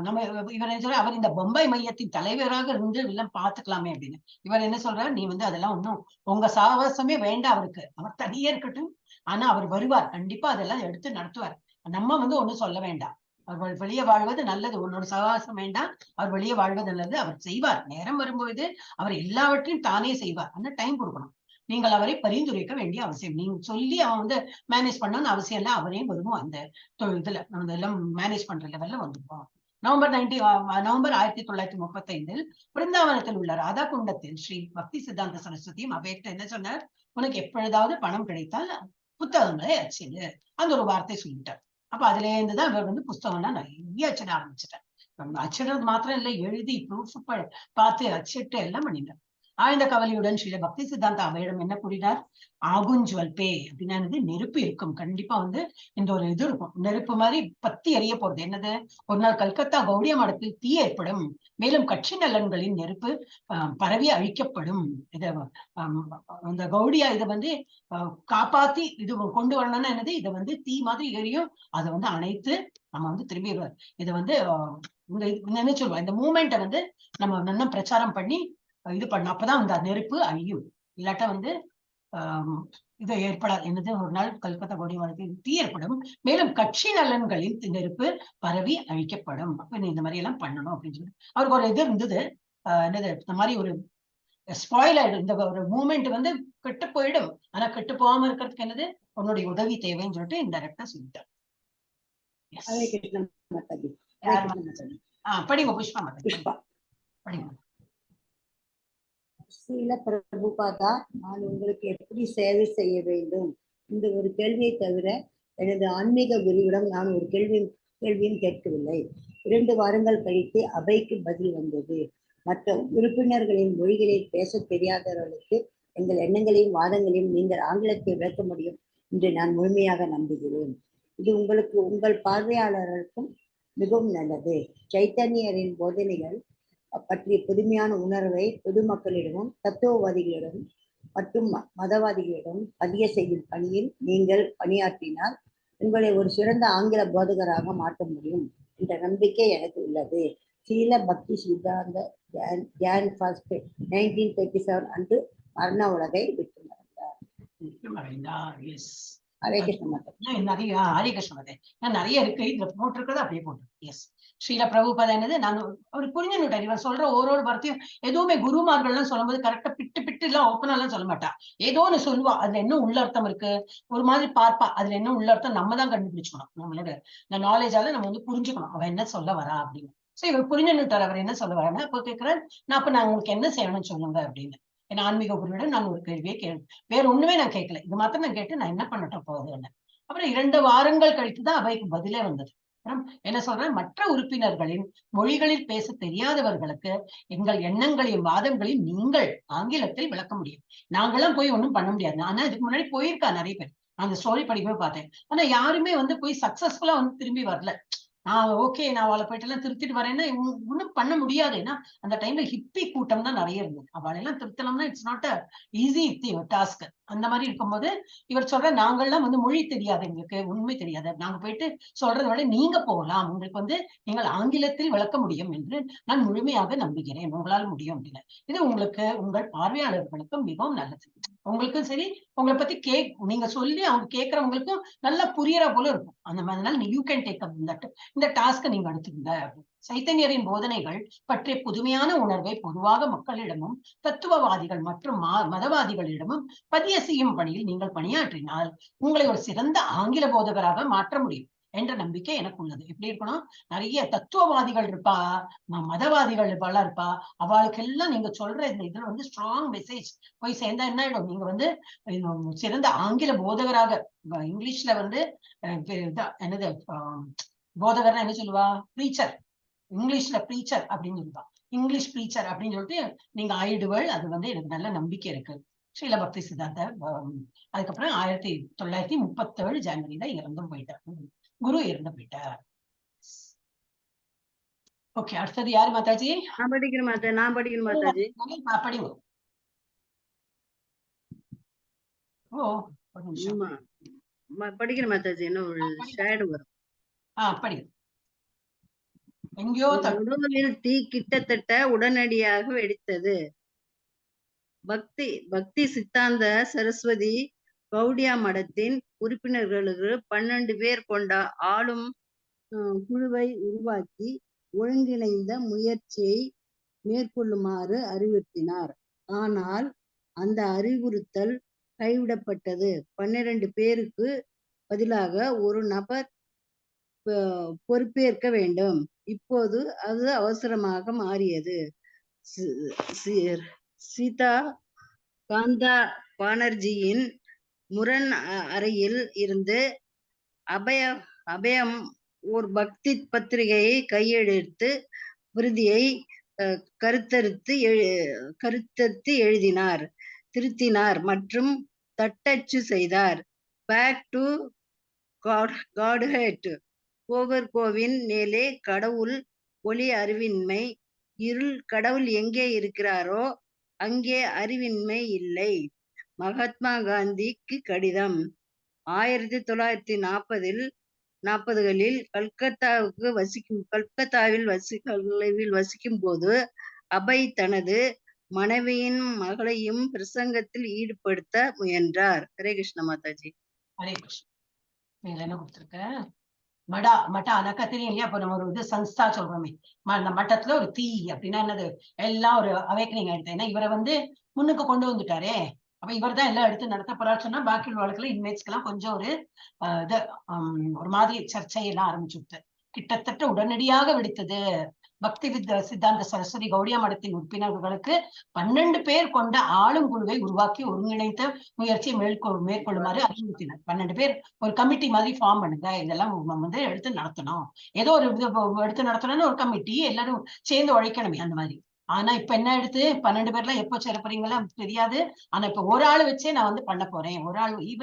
நம்ம இவர் என்ன சொல்றாரு, அவர் இந்த பம்பாய் மையத்தின் தலைவராக இருந்து எல்லாம் பாத்துக்கலாமே அப்படின்னு. இவர் என்ன சொல்றாரு, நீ வந்து அதெல்லாம் ஒன்னும் உங்க சாவாசமே வேண்டாம் அவருக்கு, அவர் தனியே இருக்கட்டும், ஆனா அவர் வருவார் கண்டிப்பா, அதெல்லாம் எடுத்து நடத்துவார், நம்ம வந்து ஒண்ணும் சொல்ல வேண்டாம், அவர் வெளியே வாழ்வது நல்லது, உன்னோட சகவாசம் வேண்டாம், அவர் வெளியே வாழ்வது நல்லது, அவர் செய்வார், நேரம் வரும்போது அவர் எல்லாவற்றையும் தானே செய்வார், ஆனா டைம் கொடுக்கணும், நீங்கள் அவரை பரிந்துரைக்க வேண்டிய அவசியம், நீங்க சொல்லி அவன் வந்து மேனேஜ் பண்ணணும்னு அவசியம் இல்லை, அவரே வருவோம் அந்த இதுல நம்ம எல்லாம் மேனேஜ் பண்ற லெவல்ல வந்துருவோம். நவம்பர் 1935 பிருந்தாவனத்தில் உள்ள ராதா குண்டத்தில் ஸ்ரீ பக்தி சித்தாந்த சரஸ்வதியும் அபேட்ட என்ன சொன்னார், உனக்கு எப்பொழுதாவது பணம் கிடைத்தால் புத்தகங்களை அச்சிடு, அந்த ஒரு வார்த்தை சொல்லிட்டார். அப்ப அதுல இருந்துதான் இவர் வந்து புஸ்தகம்லாம் நிறைய அச்சிட ஆரம்பிச்சிட்டார். அச்சிடுறது மாத்திரம் இல்லை, எழுதி ப்ரூஃப் பார்த்து அச்சிட்டு எல்லாம் பண்ணிட்டார். ஆழ்ந்த கவலையுடன் ஸ்ரீல பக்தி சித்தாந்த அவையிடம் என்ன கூறினார், ஆகுஞ்சுவல்பே அப்படின்னா என்னது, நெருப்பு இருக்கும், கண்டிப்பா வந்து இந்த ஒரு இது இருக்கும், நெருப்பு மாதிரி பத்தி எரிய போறது. என்னது, ஒரு நாள் கல்கத்தா கௌடிய மடத்தில் தீ ஏற்படும், மேலும் கட்சி நலன்களின் நெருப்பு பரவி அழிக்கப்படும். இத அந்த கௌடியா இதை வந்து காப்பாத்தி இது கொண்டு வரணும்னா என்னது, இதை வந்து தீ மாதிரி எரியும், அதை வந்து அணைத்து நம்ம வந்து திரும்பி இதை வந்து இந்த என்ன சொல்லுவோம், இந்த மூமெண்ட்டை வந்து நம்ம நல்லா பிரச்சாரம் பண்ணி இது பண்ண, அப்பதான் அந்த நெருப்பு அழியும், இல்லாட்டா வந்து இது ஏற்படாது. என்னது, ஒரு நாள் கல்கத்தா கௌடிய மடத்தில் தீ ஏற்படும், மேலும் கட்சி நலன்களின் நெருப்பு பரவி அழிக்கப்படும். அப்ப நீ இந்த மாதிரி எல்லாம் பண்ணணும் அப்படின்னு சொல்லி அவருக்கு ஒரு இது இருந்தது. என்னது, இந்த மாதிரி ஒரு ஸ்பாயில் ஆயிடும், இந்த ஒரு மூமெண்ட் வந்து கெட்டு போயிடும், ஆனா கெட்டு போகாம இருக்கிறதுக்கு என்னது உன்னுடைய உதவி தேவைன்னு சொல்லிட்டு இன்டைரக்டா சொல்லிட்டார். ஹரே கிருஷ்ணா மாதாஜி. ஹரே கிருஷ்ணா மாதாஜி. படிங்க புஷ்பா மாதாஜி, புஷ்பா படிங்க. ஸ்ரீல பிரபுபாதா, நான் உங்களுக்கு எப்படி சேவை செய்ய வேண்டும் இந்த ஒரு கேள்வியை தவிர எனது ஆன்மீக குருவிடம் நான் ஒரு கேள்வியும் கேட்கவில்லை. 2 வாரங்கள் கழித்து அபைக்கு பதில் வந்தது. மற்ற உறுப்பினர்களின் மொழிகளில் பேச தெரியாதவர்களுக்கு எங்கள் எண்ணங்களையும் வாதங்களையும் நீங்கள் ஆங்கிலத்தை விளக்க முடியும் என்று நான் முழுமையாக நம்புகிறேன். இது உங்களுக்கு உங்கள் பார்வையாளர்களுக்கும் மிகவும் நல்லது. சைத்தன்யரின் போதனைகள் பற்றிய புதுமையான உணர்வை பொதுமக்களிடமும் தத்துவவாதிகளிடமும் மற்றும் மதவாதிகளிடம் பதிய செய்யும் பணியில் நீங்கள் பணியாற்றினால் உங்களை ஒரு சிறந்த ஆங்கில போதகராக மாற்ற முடியும் என்ற நம்பிக்கை எனக்கு உள்ளது. சீல பக்தி சித்தாந்த ஜான் 1 1937 அன்று மரண உலகை விட்டு மறைந்தார். மறைந்தார். எஸ். ஹரே கிருஷ்ண மாதா. நிறைய ஹரே கிருஷ்ண மாதா. நிறைய இருக்கு இதுல போட்டிருக்கிறது, அப்படியே போட்டு. எஸ். ஸ்ரீல பிரபுபாதா என்னது, நான் அவர் புரிஞ்சுட்டார். இவர் சொல்ற ஒரு ஒரு வார்த்தையும் எதுவுமே குருமார்கள்லாம் சொல்லும் போது கரெக்டா பிட்டு பிட்டு எல்லாம் ஓப்பனா எல்லாம் சொல்ல மாட்டா, ஏதோ ஒண்ணு சொல்லுவா, அதுல என்ன உள்ளர்த்தம் இருக்கு ஒரு மாதிரி பார்ப்பா, அதுல என்ன உள்ளர்த்தம் நம்ம தான் கண்டுபிடிச்சுக்கணும், நம்மளோட இந்த நாலேஜால நம்ம வந்து புரிஞ்சுக்கணும் அவன் என்ன சொல்ல வரா அப்படின்னு. சோ இவர் புரிஞ்சுட்டார் அவர் என்ன சொல்ல வரான்னு. அப்போ கேட்கிறார், நான் அப்ப நான் உங்களுக்கு என்ன செய்யணும்னு சொல்லுங்க அப்படின்னு. என் ஆன்மீக குருவிடம் நான் ஒரு கேள்வியே கேள்வி வேற ஒண்ணுமே நான் கேட்கல, இது மாத்திரம் நான் கேட்டு நான் என்ன பண்ணட்டும் போகுதுன்னு. அப்புறம் 2 வாரங்கள் கழித்துதான் அவைக்கு பதிலே வந்தது. அப்புறம் என்ன சொல்றேன், மற்ற உறுப்பினர்களின் மொழிகளில் பேச தெரியாதவர்களுக்கு எங்கள் எண்ணங்களையும் வாதங்களையும் நீங்கள் ஆங்கிலத்தில் விளக்க முடியும், நாங்கெல்லாம் போய் ஒண்ணும் பண்ண முடியாது. ஆனா இதுக்கு முன்னாடி போயிருக்கா நிறைய பேர், நான் அந்த ஸ்டோரி படிக்கவே பார்த்தேன். ஆனா யாருமே வந்து போய் சக்சஸ்ஃபுல்லா வந்து திரும்பி வரல. நான் ஓகே நான் அவளை போயிட்டு எல்லாம் திருத்திட்டு வரேன்னா ஒன்னும் பண்ண முடியாது. ஏன்னா அந்த டைம்ல ஹிப்பி கூட்டம் தான் நிறைய இருந்தது. அவளெல்லாம் திருத்தலாம்னா it's not a easy task. அந்த மாதிரி இருக்கும்போது இவர் சொல்ற, நாங்கள்லாம் வந்து மொழி தெரியாது எங்களுக்கு, உண்மை தெரியாது, நாங்க போயிட்டு சொல்றதை விட நீங்க போகலாம், உங்களுக்கு வந்து நீங்கள் ஆங்கிலத்தில் விளக்க முடியும் என்று நான் முழுமையாக நம்புகிறேன், உங்களால் முடியும் அப்படின்னு. இது உங்களுக்கு உங்கள் பார்வையாளர்களுக்கும் மிகவும் நல்லது, உங்களுக்கும் சரி, உங்களை பத்தி நீங்க சொல்லி அவங்க கேட்கறவங்களுக்கும் நல்லா புரியற போல இருக்கும். அந்த மாதிரினால you can take up இந்த டாஸ்கை நீங்க எடுத்துக்கங்க. சைத்தன்யரின் போதனைகள் பற்றிய புதுமையான உணர்வை பொதுவாக மக்களிடமும் தத்துவவாதிகள் மற்றும் மதவாதிகளிடமும் பதிய செய்யும் பணியில் நீங்கள் பணியாற்றினால் உங்களை ஒரு சிறந்த ஆங்கில போதகராக மாற்ற முடியும் என்ற நம்பிக்கை எனக்கு உள்ளது. எப்படி இருக்கணும், நிறைய தத்துவவாதிகள் இருப்பா, மதவாதிகள் இருப்பாளா இருப்பா, அவளுக்கெல்லாம் நீங்க சொல்ற இந்த இதுல வந்து ஸ்ட்ராங் மெசேஜ் போய் சேர்ந்தா என்ன ஆயிடும், நீங்க வந்து சிறந்த ஆங்கில போதகராக இங்கிலீஷ்ல வந்து என்னது போதகர்னா என்ன சொல்லுவா, ப்ரீச்சர், இங்கிலீஷ்ல ப்ரீச்சர் அப்படின்னு சொல்லுவா, இங்கிலீஷ் ப்ரீச்சர் அப்படின்னு சொல்லிட்டு நீங்க ஆயிடுவள். அது வந்து எனக்கு நல்ல நம்பிக்கை இருக்கு. ஸ்ரீல பக்தி சித்தாந்த அதுக்கப்புறம் 1937 ஜனவரியில இறந்தும் போயிட்டார், குரு இறந்து போயிட்டார். ஓகே, அடுத்தது யாரு மாதாஜி? நான் படிக்கிறேன் மாதா, நான் படிக்கிறேன் மாதாஜி. படிங்க. ஓ ஒரு நிமிஷம் படிக்கிறேன் மாதாஜி, என்ன ஒரு ஷேடு வரும். படிங்க. எங்கேயோ உடலில் தீ கிட்டத்தட்ட உடனடியாக வெடித்தது. பக்தி பக்தி சித்தாந்த சரஸ்வதி கௌடியா மடத்தின் உறுப்பினர்களுக்கு 12 பேர் கொண்ட ஆளும் குழுவை உருவாக்கி ஒருங்கிணைந்த முயற்சியை மேற்கொள்ளுமாறு அறிவுறுத்தினார். ஆனால் அந்த அறிவுறுத்தல் கைவிடப்பட்டது. 12 பேருக்கு பதிலாக ஒரு நபர் பொறுப்பேற்க வேண்டும். இப்போது அது அவசரமாக மாறியது. சீதா காந்தா பானர்ஜியின் முரண் அறையில் இருந்து அபயம் ஒரு பக்தி பத்திரிகையை கையெழுத்து பிரதியை கருத்தரித்து எழுதினார், திருத்தினார் மற்றும் தட்டச்சு செய்தார். பேக் டு காட்ஹெட், கோவர்கோவின் மேலே கடவுள் ஒளி, அறிவின்மை இருள். கடவுள் எங்கே இருக்கிறாரோ அங்கே அறிவின்மை இல்லை. மகாத்மா காந்திக்கு கடிதம். 1940களில் கல்கத்தாவில் வசிக்கும் போது அபய் தனது மனைவியின் மகளையும் பிரசங்கத்தில் ஈடுபடுத்த முயன்றார். ஹரே கிருஷ்ண மாதாஜி. ஹரே கிருஷ்ணா. இதுல என்ன கொடுத்திருக்க? மடா, மட்டா அனக்கா தெரியும் இல்லையா? இப்ப நம்ம ஒரு இது சன்ஸ்தா சொல்றோமே, அந்த மட்டத்துல ஒரு தீ அப்படின்னா என்னது? எல்லாம் ஒரு அவேக்கனிங் ஆயிடுது. ஏன்னா இவரை வந்து முன்னுக்கு கொண்டு வந்துட்டாரே, அப்ப இவர் தான் எல்லாம் எடுத்து நடத்த போறாரு சொன்னா பாக்கி உள்ள இன்மேட்ஸ்க்கெல்லாம் கொஞ்சம் ஒரு இது ஒரு மாதிரி சர்ச்சையெல்லாம் ஆரம்பிச்சு விட்டு கிட்டத்தட்ட உடனடியாக வெடித்தது. பக்தி வித் சித்தாந்த சரஸ்வதி கௌடியா மடத்தின் உறுப்பினர்களுக்கு 12 பேர் கொண்ட ஆளும் குழுவை உருவாக்கி ஒருங்கிணைத்த முயற்சியை மேற்கொள்ளுமாறு அறிவுறுத்தினர். 12 பேர் ஒரு கமிட்டி மாதிரி ஃபார்ம் பண்ணுங்க, இதெல்லாம் நம்ம வந்து எடுத்து நடத்தணும், ஏதோ ஒரு இது எடுத்து நடத்தணும்னு ஒரு கமிட்டி, எல்லாரும் சேர்ந்து உழைக்கணுமே அந்த மாதிரி. ஆனா இப்ப என்ன எடுத்து 12 பேர்லாம் எப்போ சேர போறீங்களா தெரியாது. ஆனா இப்ப ஒரு ஆள் வச்சே நான் வந்து பண்ண போறேன், ஒரு ஆள் he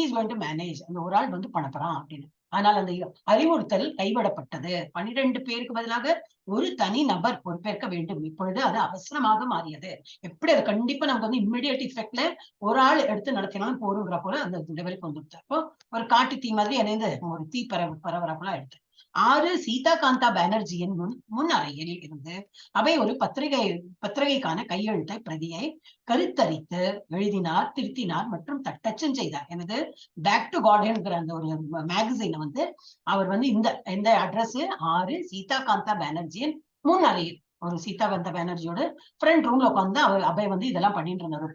is going to manage, அந்த ஒரு ஆள் வந்து பண்ண போறான் அப்படின்னு. ஆனால் அந்த அறிவுறுத்தல் கைவிடப்பட்டது. 12 பேருக்கு பதிலாக ஒரு தனி நபர் பொறுப்பேற்க வேண்டும். இப்பொழுது அது அவசரமாக மாறியது. எப்படி அது கண்டிப்பா நமக்கு வந்து இம்மிடியட் இஃபெக்ட்ல ஒரு ஆள் எடுத்து நடத்தினாலும் போருங்கிற போல அந்த லெவலுக்கு வந்துருச்சு. அப்போ ஒரு காட்டு தீ மாதிரி இணைந்து ஒரு தீ பரவற போல ஆயிடுச்சு. 6 சீதா காந்தா பானர்ஜியின் முன் அறையில் இருந்து அவை ஒரு பத்திரிகைக்கான கையெழுத்தை பிரதியை கருத்தரித்து எழுதினார், திருத்தினார் மற்றும் தட்டச்சும் செய்தார். எனது பேக் டு கார்டன்ங்கிற அந்த ஒரு மேகசினை வந்து அவர் வந்து இந்த அட்ரஸ் 6 சீதா காந்தா பானர்ஜியின் முன் அறையில், ஒரு சீதா காந்தா பானர்ஜியோட ஃப்ரண்ட் ரூம்ல உட்காந்து அவர் அபய் வந்து இதெல்லாம் பண்ணிட்டு இருந்தார்.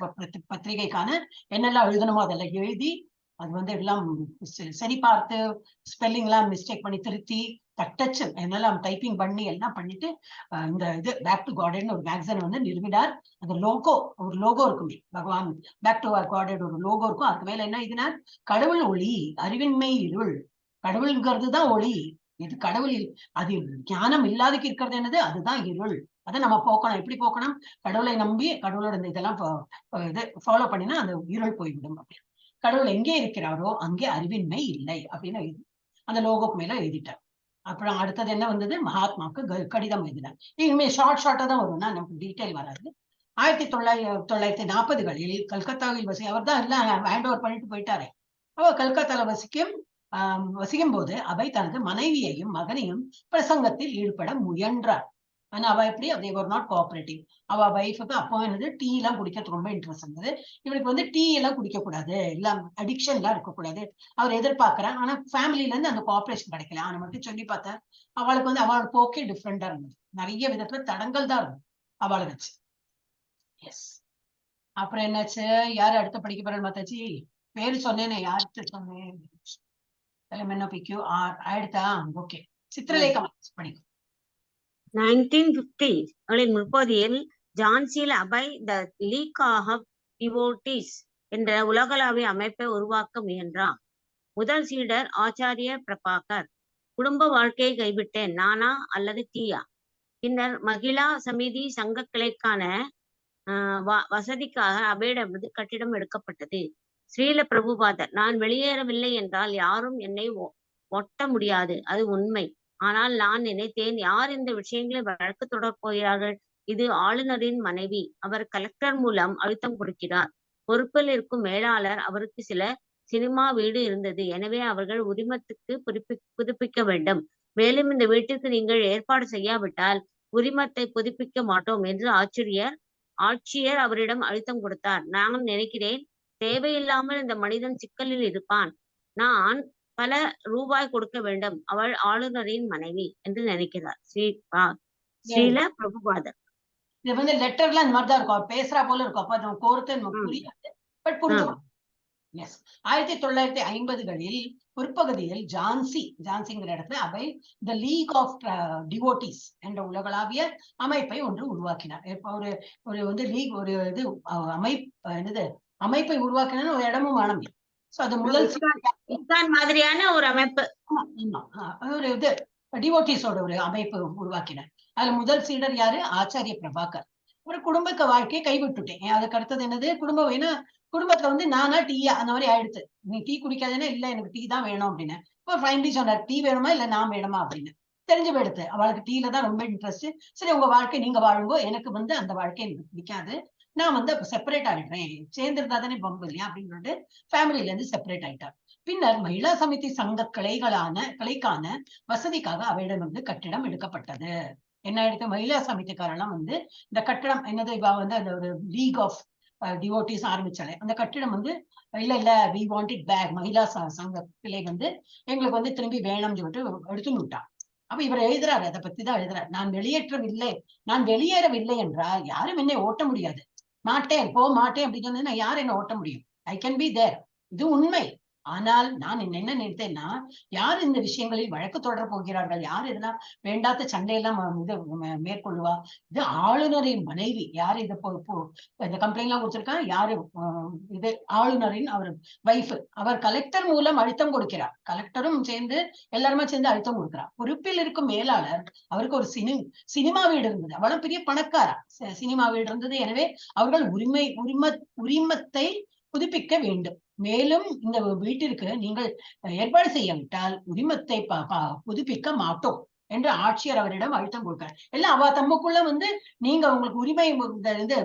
பத்திரிகைக்கான என்னெல்லாம் எழுதணுமோ அதெல்லாம் எழுதி அது வந்து எல்லாம் சரி பார்த்து ஸ்பெல்லிங் எல்லாம் மிஸ்டேக் பண்ணி திருத்தி தட்டச்சு என்னெல்லாம் டைப்பிங் பண்ணி எல்லாம் பண்ணிட்டு இந்த இது பேக் டு கார்டன் ஒரு மேகசின் வந்து நிறுவினார். அந்த லோகோ, ஒரு லோகோ இருக்குமே, பகவான் பேக் டு கார்டன் ஒரு லோகோ இருக்கும். அதுக்கு மேல என்ன இதுனா கடவுள் ஒளி, அறிவின்மை இருள். கடவுள்ங்கிறது தான் ஒளி. இது கடவுள் அது ஞானம் இல்லாதக்கு இருக்கிறது என்னது, அதுதான் இருள். அதை நம்ம போக்கணும். எப்படி போக்கணும்? கடவுளை நம்பி கடவுளோட இந்த இதெல்லாம் இது ஃபாலோ பண்ணினா அந்த இருள் போய்விடும் அப்படின்னு. கடவுள் எங்கே இருக்கிறாரோ அங்கே அறிவின்மை இல்லை அப்படின்னு எழுதி அந்த லோகோக்கு மேல எழுதிட்டார். அப்புறம் அடுத்தது என்ன வந்தது? மகாத்மாவுக்கு கடிதம் எழுதினார். இனிமே ஷார்ட்டா தான் வரும்னா நமக்கு டீட்டெயில் வராது. 1940களில் கல்கத்தாவில் வசி அவர் தான் எல்லாம் ஹேண்ட் ஓவர் பண்ணிட்டு போயிட்டாரே. அவர் கல்கத்தால வசிக்கும் போது அவை தனது மனைவியையும் மகனையும் பிரசங்கத்தில் ஈடுபட முயன்றார். ஆனா அவ எப்படி, they were not cooperative. அவ ஒய்ஃபுக்கு அப்போ என்னது டீ எல்லாம் குடிக்கிறதுக்கு ரொம்ப இன்ட்ரெஸ்ட் இருந்தது. இவளுக்கு வந்து டீ எல்லாம் குடிக்க கூடாது, எல்லாம் அடிக்ஷன் எல்லாம் இருக்கக்கூடாது அவர் எதிர்பார்க்கிறார். ஆனா ஃபேமிலில இருந்து அந்த கோஆபரேஷன் கிடைக்கல. ஆனா மட்டும் சொல்லி பார்த்தா அவளுக்கு வந்து அவளோட போக்கே டிஃப்ரெண்டா இருந்தது. நிறைய விதத்துல தடங்கள் தான் இருந்தது அவளை வச்சு. எஸ். அப்புறம் என்னாச்சு? யாரு அடுத்த படிக்க போறேன் மாத்தாச்சி? பேரு சொன்னேனே, யாருக்கு சொன்னேன்? எம்என்ஓபிக்யூ ஆர் ஆயிடுதா? ஓகே, சித்திரலேகா படிக்கும். 1950களின் முற்பகுதியில் ஜான்சியில் Abhay the league of devotees என்ற உலகளாவிய அமைப்பை உருவாக்க முயன்றார். முதல் சீடர் ஆச்சாரிய பிரபாகர். குடும்ப வாழ்க்கையை கைவிட்டேன், நானா அல்லது தீயா? பின்னர் மகிழா சமிதி சங்க கிளைக்கான வசதிக்காக அபயிடமிருந்து கட்டிடம் எடுக்கப்பட்டது. ஸ்ரீல பிரபுபாதர், நான் வெளியேறவில்லை என்றால் யாரும் என்னை ஒட்ட முடியாது, அது உண்மை. ஆனால் நான் நினைத்தேன், யார் இந்த விஷயங்களை வழக்கு தொடரப் போகிறார்கள்? இது ஆளுநரின் மனைவி. அவர் கலெக்டர் மூலம் அழுத்தம் கொடுக்கிறார். பொறுப்பில் இருக்கும் மேலாளர், அவருக்கு சில சினிமா வீடு இருந்தது, எனவே அவர்கள் உரிமத்துக்கு புதுப்பிக்க வேண்டும். மேலும் இந்த வீட்டிற்கு நீங்கள் ஏற்பாடு செய்யாவிட்டால் உரிமத்தை புதுப்பிக்க மாட்டோம் என்று ஆட்சியர் அவரிடம் அழுத்தம் கொடுத்தார். நான் நினைக்கிறேன், தேவையில்லாமல் இந்த மனிதன் சிக்கலில் இருப்பான். நான் பல ரூபாய் கொடுக்க வேண்டும். அவள் ஆளுநரின் மனைவி என்று நினைக்கிறார் ஸ்ரீல பிரபுபாதர். இது வந்து லெட்டர்லாம் இந்த மாதிரிதான் இருக்கும். அவர் பேசுறா போல இருக்கும். அப்ப நம்ம கோர்த்து நமக்கு புரியாது, பட் புரிஞ்சுக்கணும். எஸ். 1950களில் பிற்பகுதியில் ஜான்சிங்கிற இடத்துல அவை the league of devotees என்ற உலகளாவிய அமைப்பை ஒன்று உருவாக்கினார். இப்ப ஒரு ஒரு வந்து லீக் ஒரு இது அமைப்பு என்னது அமைப்பை உருவாக்கினா ஒரு இடமும் வேணும். சோ அது முதல் இஸ்கான் மாதிரியான ஒரு அமைப்பு. ஆமா, ஒரு இது டிவோட்டிஸோட ஒரு அமைப்பு உருவாக்கினார். அதுல முதல் சீடர் யாரு? ஆச்சாரிய பிரபாகர். ஒரு குடும்ப வாழ்க்கையை கைவிட்டுட்டேன். அதுக்கு அடுத்தது என்னது குடும்பம்? ஏன்னா குடும்பத்துல வந்து நானா டீயா அந்த மாதிரி ஆயிடுத்து. நீ டீ குடிக்காதேன்னா இல்ல எனக்கு டீ தான் வேணும் அப்படின்னு. இப்போ ஃபைனலி சொன்னார் டீ வேணுமா இல்ல நான் வேணுமா அப்படின்னு. தெரிஞ்சு போயிடுத்து அவளுக்கு டீல தான் ரொம்ப இன்ட்ரெஸ்ட். சரி உங்க வாழ்க்கை நீங்க வாழுங்கோ, எனக்கு வந்து அந்த வாழ்க்கை எனக்கு பிடிக்காது, நான் வந்து அப்ப செப்பரேட் ஆயிடுறேன், சேர்ந்திருந்தா தானே பம்பு இல்லையா அப்படின்னு சொல்லிட்டு ஃபேமிலில இருந்து செப்பரேட் ஆயிட்டார். பின்னர் மகிழா சமிதி சங்க கிளைக்கான வசதிக்காக அவையிடம் வந்து கட்டிடம் எடுக்கப்பட்டது. என்ன ஆயிடுத்து? மகிழா சமிதிக்காரெல்லாம் வந்து இந்த கட்டிடம் என்னது இவ வந்து அந்த ஒரு லீக் ஆஃப் டிவோட்டிஸ் ஆரம்பிச்சாலே அந்த கட்டிடம் வந்து இல்ல இல்ல we want it back, Mahila சங்க கிளை வந்து எங்களுக்கு வந்து திரும்பி வேணும்னு சொல்லிட்டு எடுத்துன்னு விட்டான். அப்ப இவர் எழுதுறாரு, அதை பத்தி தான் எழுதுறாரு. நான் வெளியேற்றவில்லை, நான் வெளியேறவில்லை என்றால் யாரும் என்னை ஓட்ட முடியாது, மாட்டேன் போ மாட்டேன் அப்படின்னு சொன்னா யார் என்ன ஓட்ட முடியும்? I can be there, இது உண்மை. ஆனால் நான் என்ன நினைத்தேன்னா, யார் இந்த விஷயங்களில் வழக்கு தொடர போகிறார்கள், யார் இதெல்லாம் வேண்டாத சண்டையெல்லாம் இது மேற்கொள்ளுவா? இது ஆளுநரின் மனைவி, யார் இதை இந்த கம்ப்ளைண்ட் எல்லாம் கொடுத்திருக்கா, யாரு இது ஆளுநரின் அவர் வைஃப், அவர் கலெக்டர் மூலம் அழுத்தம் கொடுக்கிறார், கலெக்டரும் சேர்ந்து எல்லாருமே சேர்ந்து அழுத்தம் கொடுக்கிறார். பொறுப்பில் இருக்கும் மேலாளர், அவருக்கு ஒரு சினிமா வீடு இருந்தது, அவளும் பெரிய பணக்காரா, சினிமா வீடு இருந்தது. எனவே அவர்கள் உரிமத்தை புதுப்பிக்க வேண்டும். மேலும் இந்த வீட்டிற்கு நீங்கள் ஏற்பாடு செய்யாவிட்டால் உரிமத்தை புதுப்பிக்க மாட்டோம் என்று ஆட்சியர் அவரிடம் அழுத்தம் கொடுக்கிறார். எல்லாம் அவ தம்முக்குள்ள வந்து நீங்க உங்களுக்கு உரிமை இந்த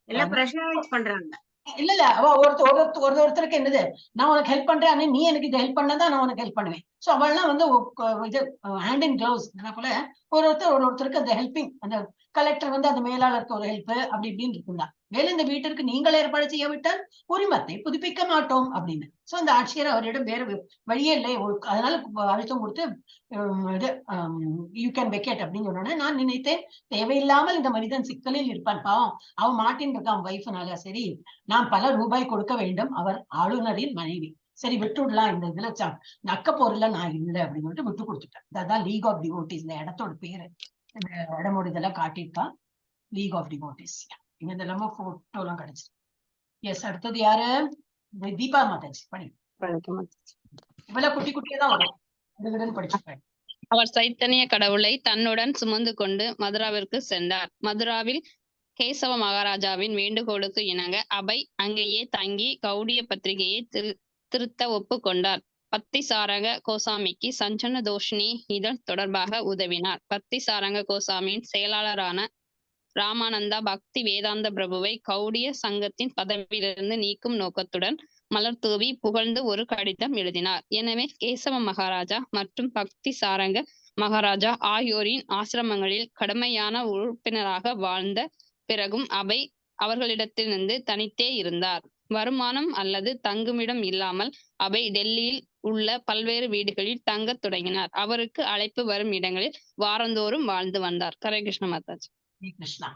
எல்லாம் பிரஷரைஸ் பண்றாங்க. இல்ல இல்ல அவ ஒருத்தருக்கு என்னது நான் உனக்கு ஹெல்ப் பண்றேன், நீ எனக்கு இதை ஹெல்ப் பண்ணதான் நான் உனக்கு ஹெல்ப் பண்ணுவேன். சோ அவள்லாம் வந்து இது ஹேண்ட் இன் கிளவுஸ் போல ஒரு ஒருத்தருக்கு அந்த ஹெல்பிங், அந்த கலெக்டர் வந்து அந்த மேலாளருக்கு ஒரு ஹெல்ப் அப்படி இப்படின்னு இருக்குந்தா. மேலும் இந்த வீட்டிற்கு நீங்கள் ஏற்பாடு செய்யாவிட்டால் உரிமத்தை புதுப்பிக்க மாட்டோம் அப்படின்னு. சோ அந்த ஆட்சியர் அவரிடம் வேற வழியே இல்லை, அதனால அழுத்தம் கொடுத்து இது you can vacate அப்படின்னு சொன்னோன்னே நான் நினைத்தேன் தேவையில்லாமல் இந்த மனிதன் சிக்கலில் இருப்பான், பாவம் அவன் மாட்டின்னு இருக்கான் ஒய்ஃப்னால, சரி நான் பல ரூபாய் கொடுக்க வேண்டும், அவர் ஆளுநரின் மனைவி, சரி விட்டுடலாம் இந்த இதுல நக்க போர்ல நான் இல்லை அப்படின்னு சொல்லிட்டு விட்டு கொடுத்துட்டேன். அதான் லீக் ஆஃப் டிவோட்டிஸ், இந்த இடத்தோட பேரு, இந்த இடமோட இதெல்லாம் காட்டியிருக்கா, லீக் ஆஃப் டிவோட்டிஸ். இங்க இதெல்லாம போட்டோ எல்லாம் கிடைச்சிருக்கு. எஸ், அடுத்தது யாரு? தீபா மாதாஜி பணி. இவ்வளவு குட்டி குட்டியா தான் வரும், படிச்சுப்பேன். அவர் சைத்தன்ய கடவுளை தன்னுடன் சுமந்து கொண்டு மதுராவிற்கு சென்றார். மதுராவில் கேசவ மகாராஜாவின் வேண்டுகோளுக்கு இணங்க அபை அங்கேயே தங்கி கௌடிய பத்திரிகையை திருத்த ஒப்புக்கொண்டார். பக்தி சாரங்க கோசாமிக்கு சஞ்சன தோஷினி இதழ் தொடர்பாக உதவினார். பக்தி சாரங்க கோசாமியின் செயலாளரான ராமானந்தா பக்தி வேதாந்த பிரபுவை கௌடிய சங்கத்தின் பதவியிலிருந்து நீக்கும் நோக்கத்துடன் மலர் தூவி புகழ்ந்து ஒரு கடிதம் எழுதினார். எனவே கேசவ மகாராஜா மற்றும் பக்தி சாரங்க மகாராஜா ஆகியோரின் ஆசிரமங்களில் கடுமையான உறுப்பினராக வாழ்ந்த பிறகும் அவை அவர்களிடத்திலிருந்து தனித்தே இருந்தார். வருமானம் அல்லது தங்குமிடம் இல்லாமல் அவை டெல்லியில் உள்ள பல்வேறு வீடுகளில் தங்கத் தொடங்கினார். அவருக்கு அழைப்பு வரும் இடங்களில் வாரந்தோறும் வாழ்ந்து வந்தார். ஹரே கிருஷ்ண மாதாஜி. கிருஷ்ணா.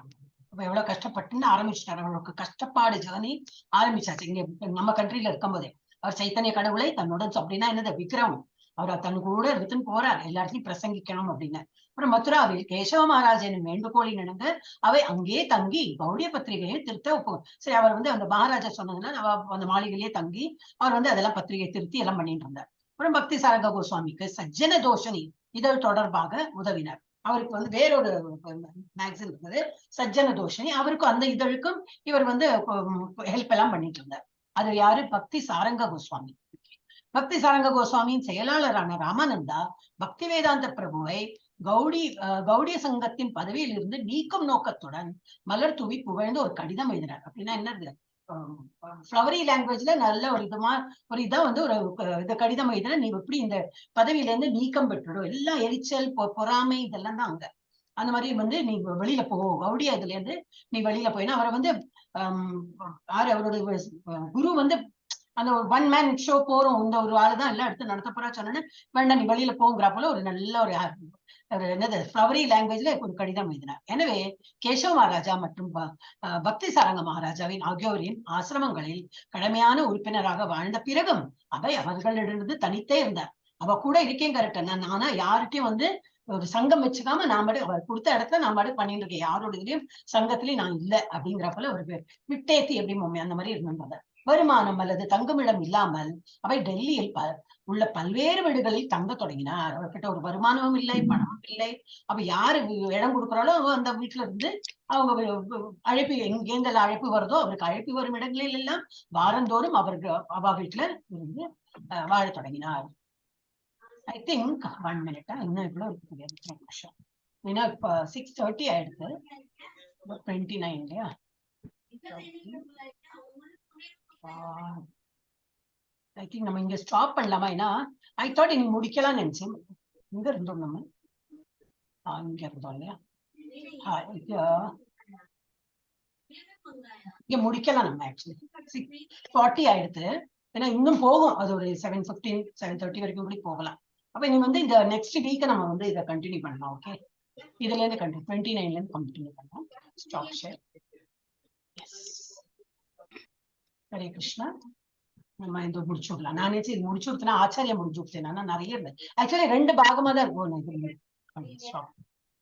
அப்ப எவ்வளவு கஷ்டப்பட்டுன்னு ஆரம்பிச்சிட்டாரு. அவருக்கு கஷ்டப்பாடு ஜேர்னி ஆரம்பிச்சாச்சு இங்க நம்ம கண்ட்ரில இருக்கும் போதே. அவர் சைத்தன்ய கடவுளை தன்னுடன் அப்படின்னா என்னது விக்ரம், அவர் தன் கூட எடுத்துன்னு போறார் எல்லா இடத்துலயும் பிரசங்கிக்கணும் அப்படின்னு. அப்புறம் மதுராவில் கேசவ மகாராஜனின் வேண்டுகோளின் இணங்க அவை அங்கே தங்கி கௌடிய பத்திரிகையை திருத்த ஒப்பு. சரி, அவர் வந்து அந்த மகாராஜா சொன்னதுன்னா அந்த மாளிகையிலேயே தங்கி அவர் வந்து அதெல்லாம் பத்திரிகை திருத்தி எல்லாம் பண்ணிட்டு இருந்தார். அப்புறம் பக்தி சாரங்க கோஸ்வாமிக்கு சஜ்ஜன தோஷனி இதழ் தொடர்பாக உதவினார். அவருக்கு வந்து வேறொரு மேகசின் இருந்தது சஜ்ஜன தோஷனி, அவருக்கும் அந்த இதழுக்கும் இவர் வந்து ஹெல்ப் எல்லாம் பண்ணிட்டு இருந்தார். அது யாரு? பக்தி சாரங்க கோஸ்வாமி. பக்தி சாரங்க கோஸ்வாமியின் செயலாளரான ராமானந்தா பக்தி வேதாந்த பிரபுவை கௌடிய சங்கத்தின் பதவியில் இருந்து நீக்கும் நோக்கத்துடன் மலர் தூவி புகழ்ந்து ஒரு கடிதம் எழுதினார். அப்படின்னா என்னது, ஃப்ளவரி லாங்குவேஜ்ல நல்ல ஒரு இதுமா ஒரு இதா வந்து ஒரு இது கடிதம் எழுதினா நீ எப்படி இந்த பதவியில இருந்து நீக்கம் பெற்றுடும், எல்லாம் எரிச்சல் பொறாமை இதெல்லாம் தான் அங்க. அந்த மாதிரி வந்து நீ வெளியில போ, கௌடிய இதுல இருந்து நீ வெளியில போயினா அவரை வந்து அவரோட குரு வந்து அந்த ஒரு ஒன் மேன் ஷோ போறோம், இந்த ஒரு ஆளுதான் எல்லாம் எடுத்து நடத்த போறா சொன்னோன்னு வேண்டாம் நீ வெளியில போங்கிறா போல ஒரு நல்ல ஒரு என்னது ஃப்ளவரி லாங்குவேஜ்ல ஒரு கடிதம் எழுதினார். எனவே கேசவ மகாராஜா மற்றும் பக்தி சாரங்க மகாராஜாவின் ஆகியோரின் ஆசிரமங்களில் கடமையான உறுப்பினராக வாழ்ந்த பிறகும் அவை அவர்களிடமிருந்து தனித்தே இருந்தார். அவ கூட இருக்கேன் கரெக்டா, நான் நானா யார்கிட்டயும் வந்து ஒரு சங்கம் வச்சுக்காம நான் பாட்டு அவர் கொடுத்த இடத்துல நான் பாட்டு பண்ணிட்டு இருக்கேன், யாரோட இதுலயும் சங்கத்திலயும் நான் இல்லை அப்படிங்கிற போல ஒரு விட்டேத்தி எப்படி மம்மி அந்த மாதிரி இருந்தாங்க. வருமானம் அல்லது தங்குமிடம் இல்லாமல் அவை டெல்லியில் உள்ள பல்வேறு வீடுகளில் தங்க தொடங்கினார். அவர்கிட்ட ஒரு வருமானமும் இல்லை, பணமும் இல்லை. அப்ப யாரு இடம் கொடுக்குறாலோ அந்த வீட்டுல இருந்து அவங்க அழைப்பு எங்கெங்கெல்லாம் அழைப்பு வருதோ அவருக்கு அழைப்பு வரும் இடங்களில் எல்லாம் வாரந்தோறும் அவருக்கு அவ வீட்டுல இருந்து வாழத் தொடங்கினார். I think 1 மினிட்டா இன்னும் இவ்வளவு இருக்கு தெரியாது, நிமிஷம். ஏன்னா இப்ப 6:30 ஆயிடுது, 29 இல்லையா? I think நம்ம இங்க ஸ்டாப் பண்ணலாமா? ஏன்னா I thought இன்னைக்கு முடிக்கலாம்னு நினைச்சேன். இங்க இருந்தோம் நம்ம, இங்க இருந்தோம் இல்லையா? இங்க முடிக்கலாம் நம்ம. ஆக்சுவலி 6:40 ஆயிடுது, ஏன்னா இன்னும் போகும், அது ஒரு 7:15 7:30 வரைக்கும் கூட போகலாம். அப்ப நீ வந்து இந்த நெக்ஸ்ட் வீக் நம்ம வந்து இதை கண்டினியூ பண்ணலாம். ஓகே, இதுல இருந்து கண்டினியூ 29ல இருந்து கண்டினியூ பண்ணலாம். Stop share. S, Hare Krishna. நம்ம இது முடிச்சு விடலாம். நான் நினைச்சு இது முடிச்சு விட்டேன்னா ஆச்சாரியா முடிச்சு விட்டேன். ஆனா நிறைய இருந்தது ஆக்சுவலி 2 பாகமா தான் இருக்கும். ஸ்டாப்.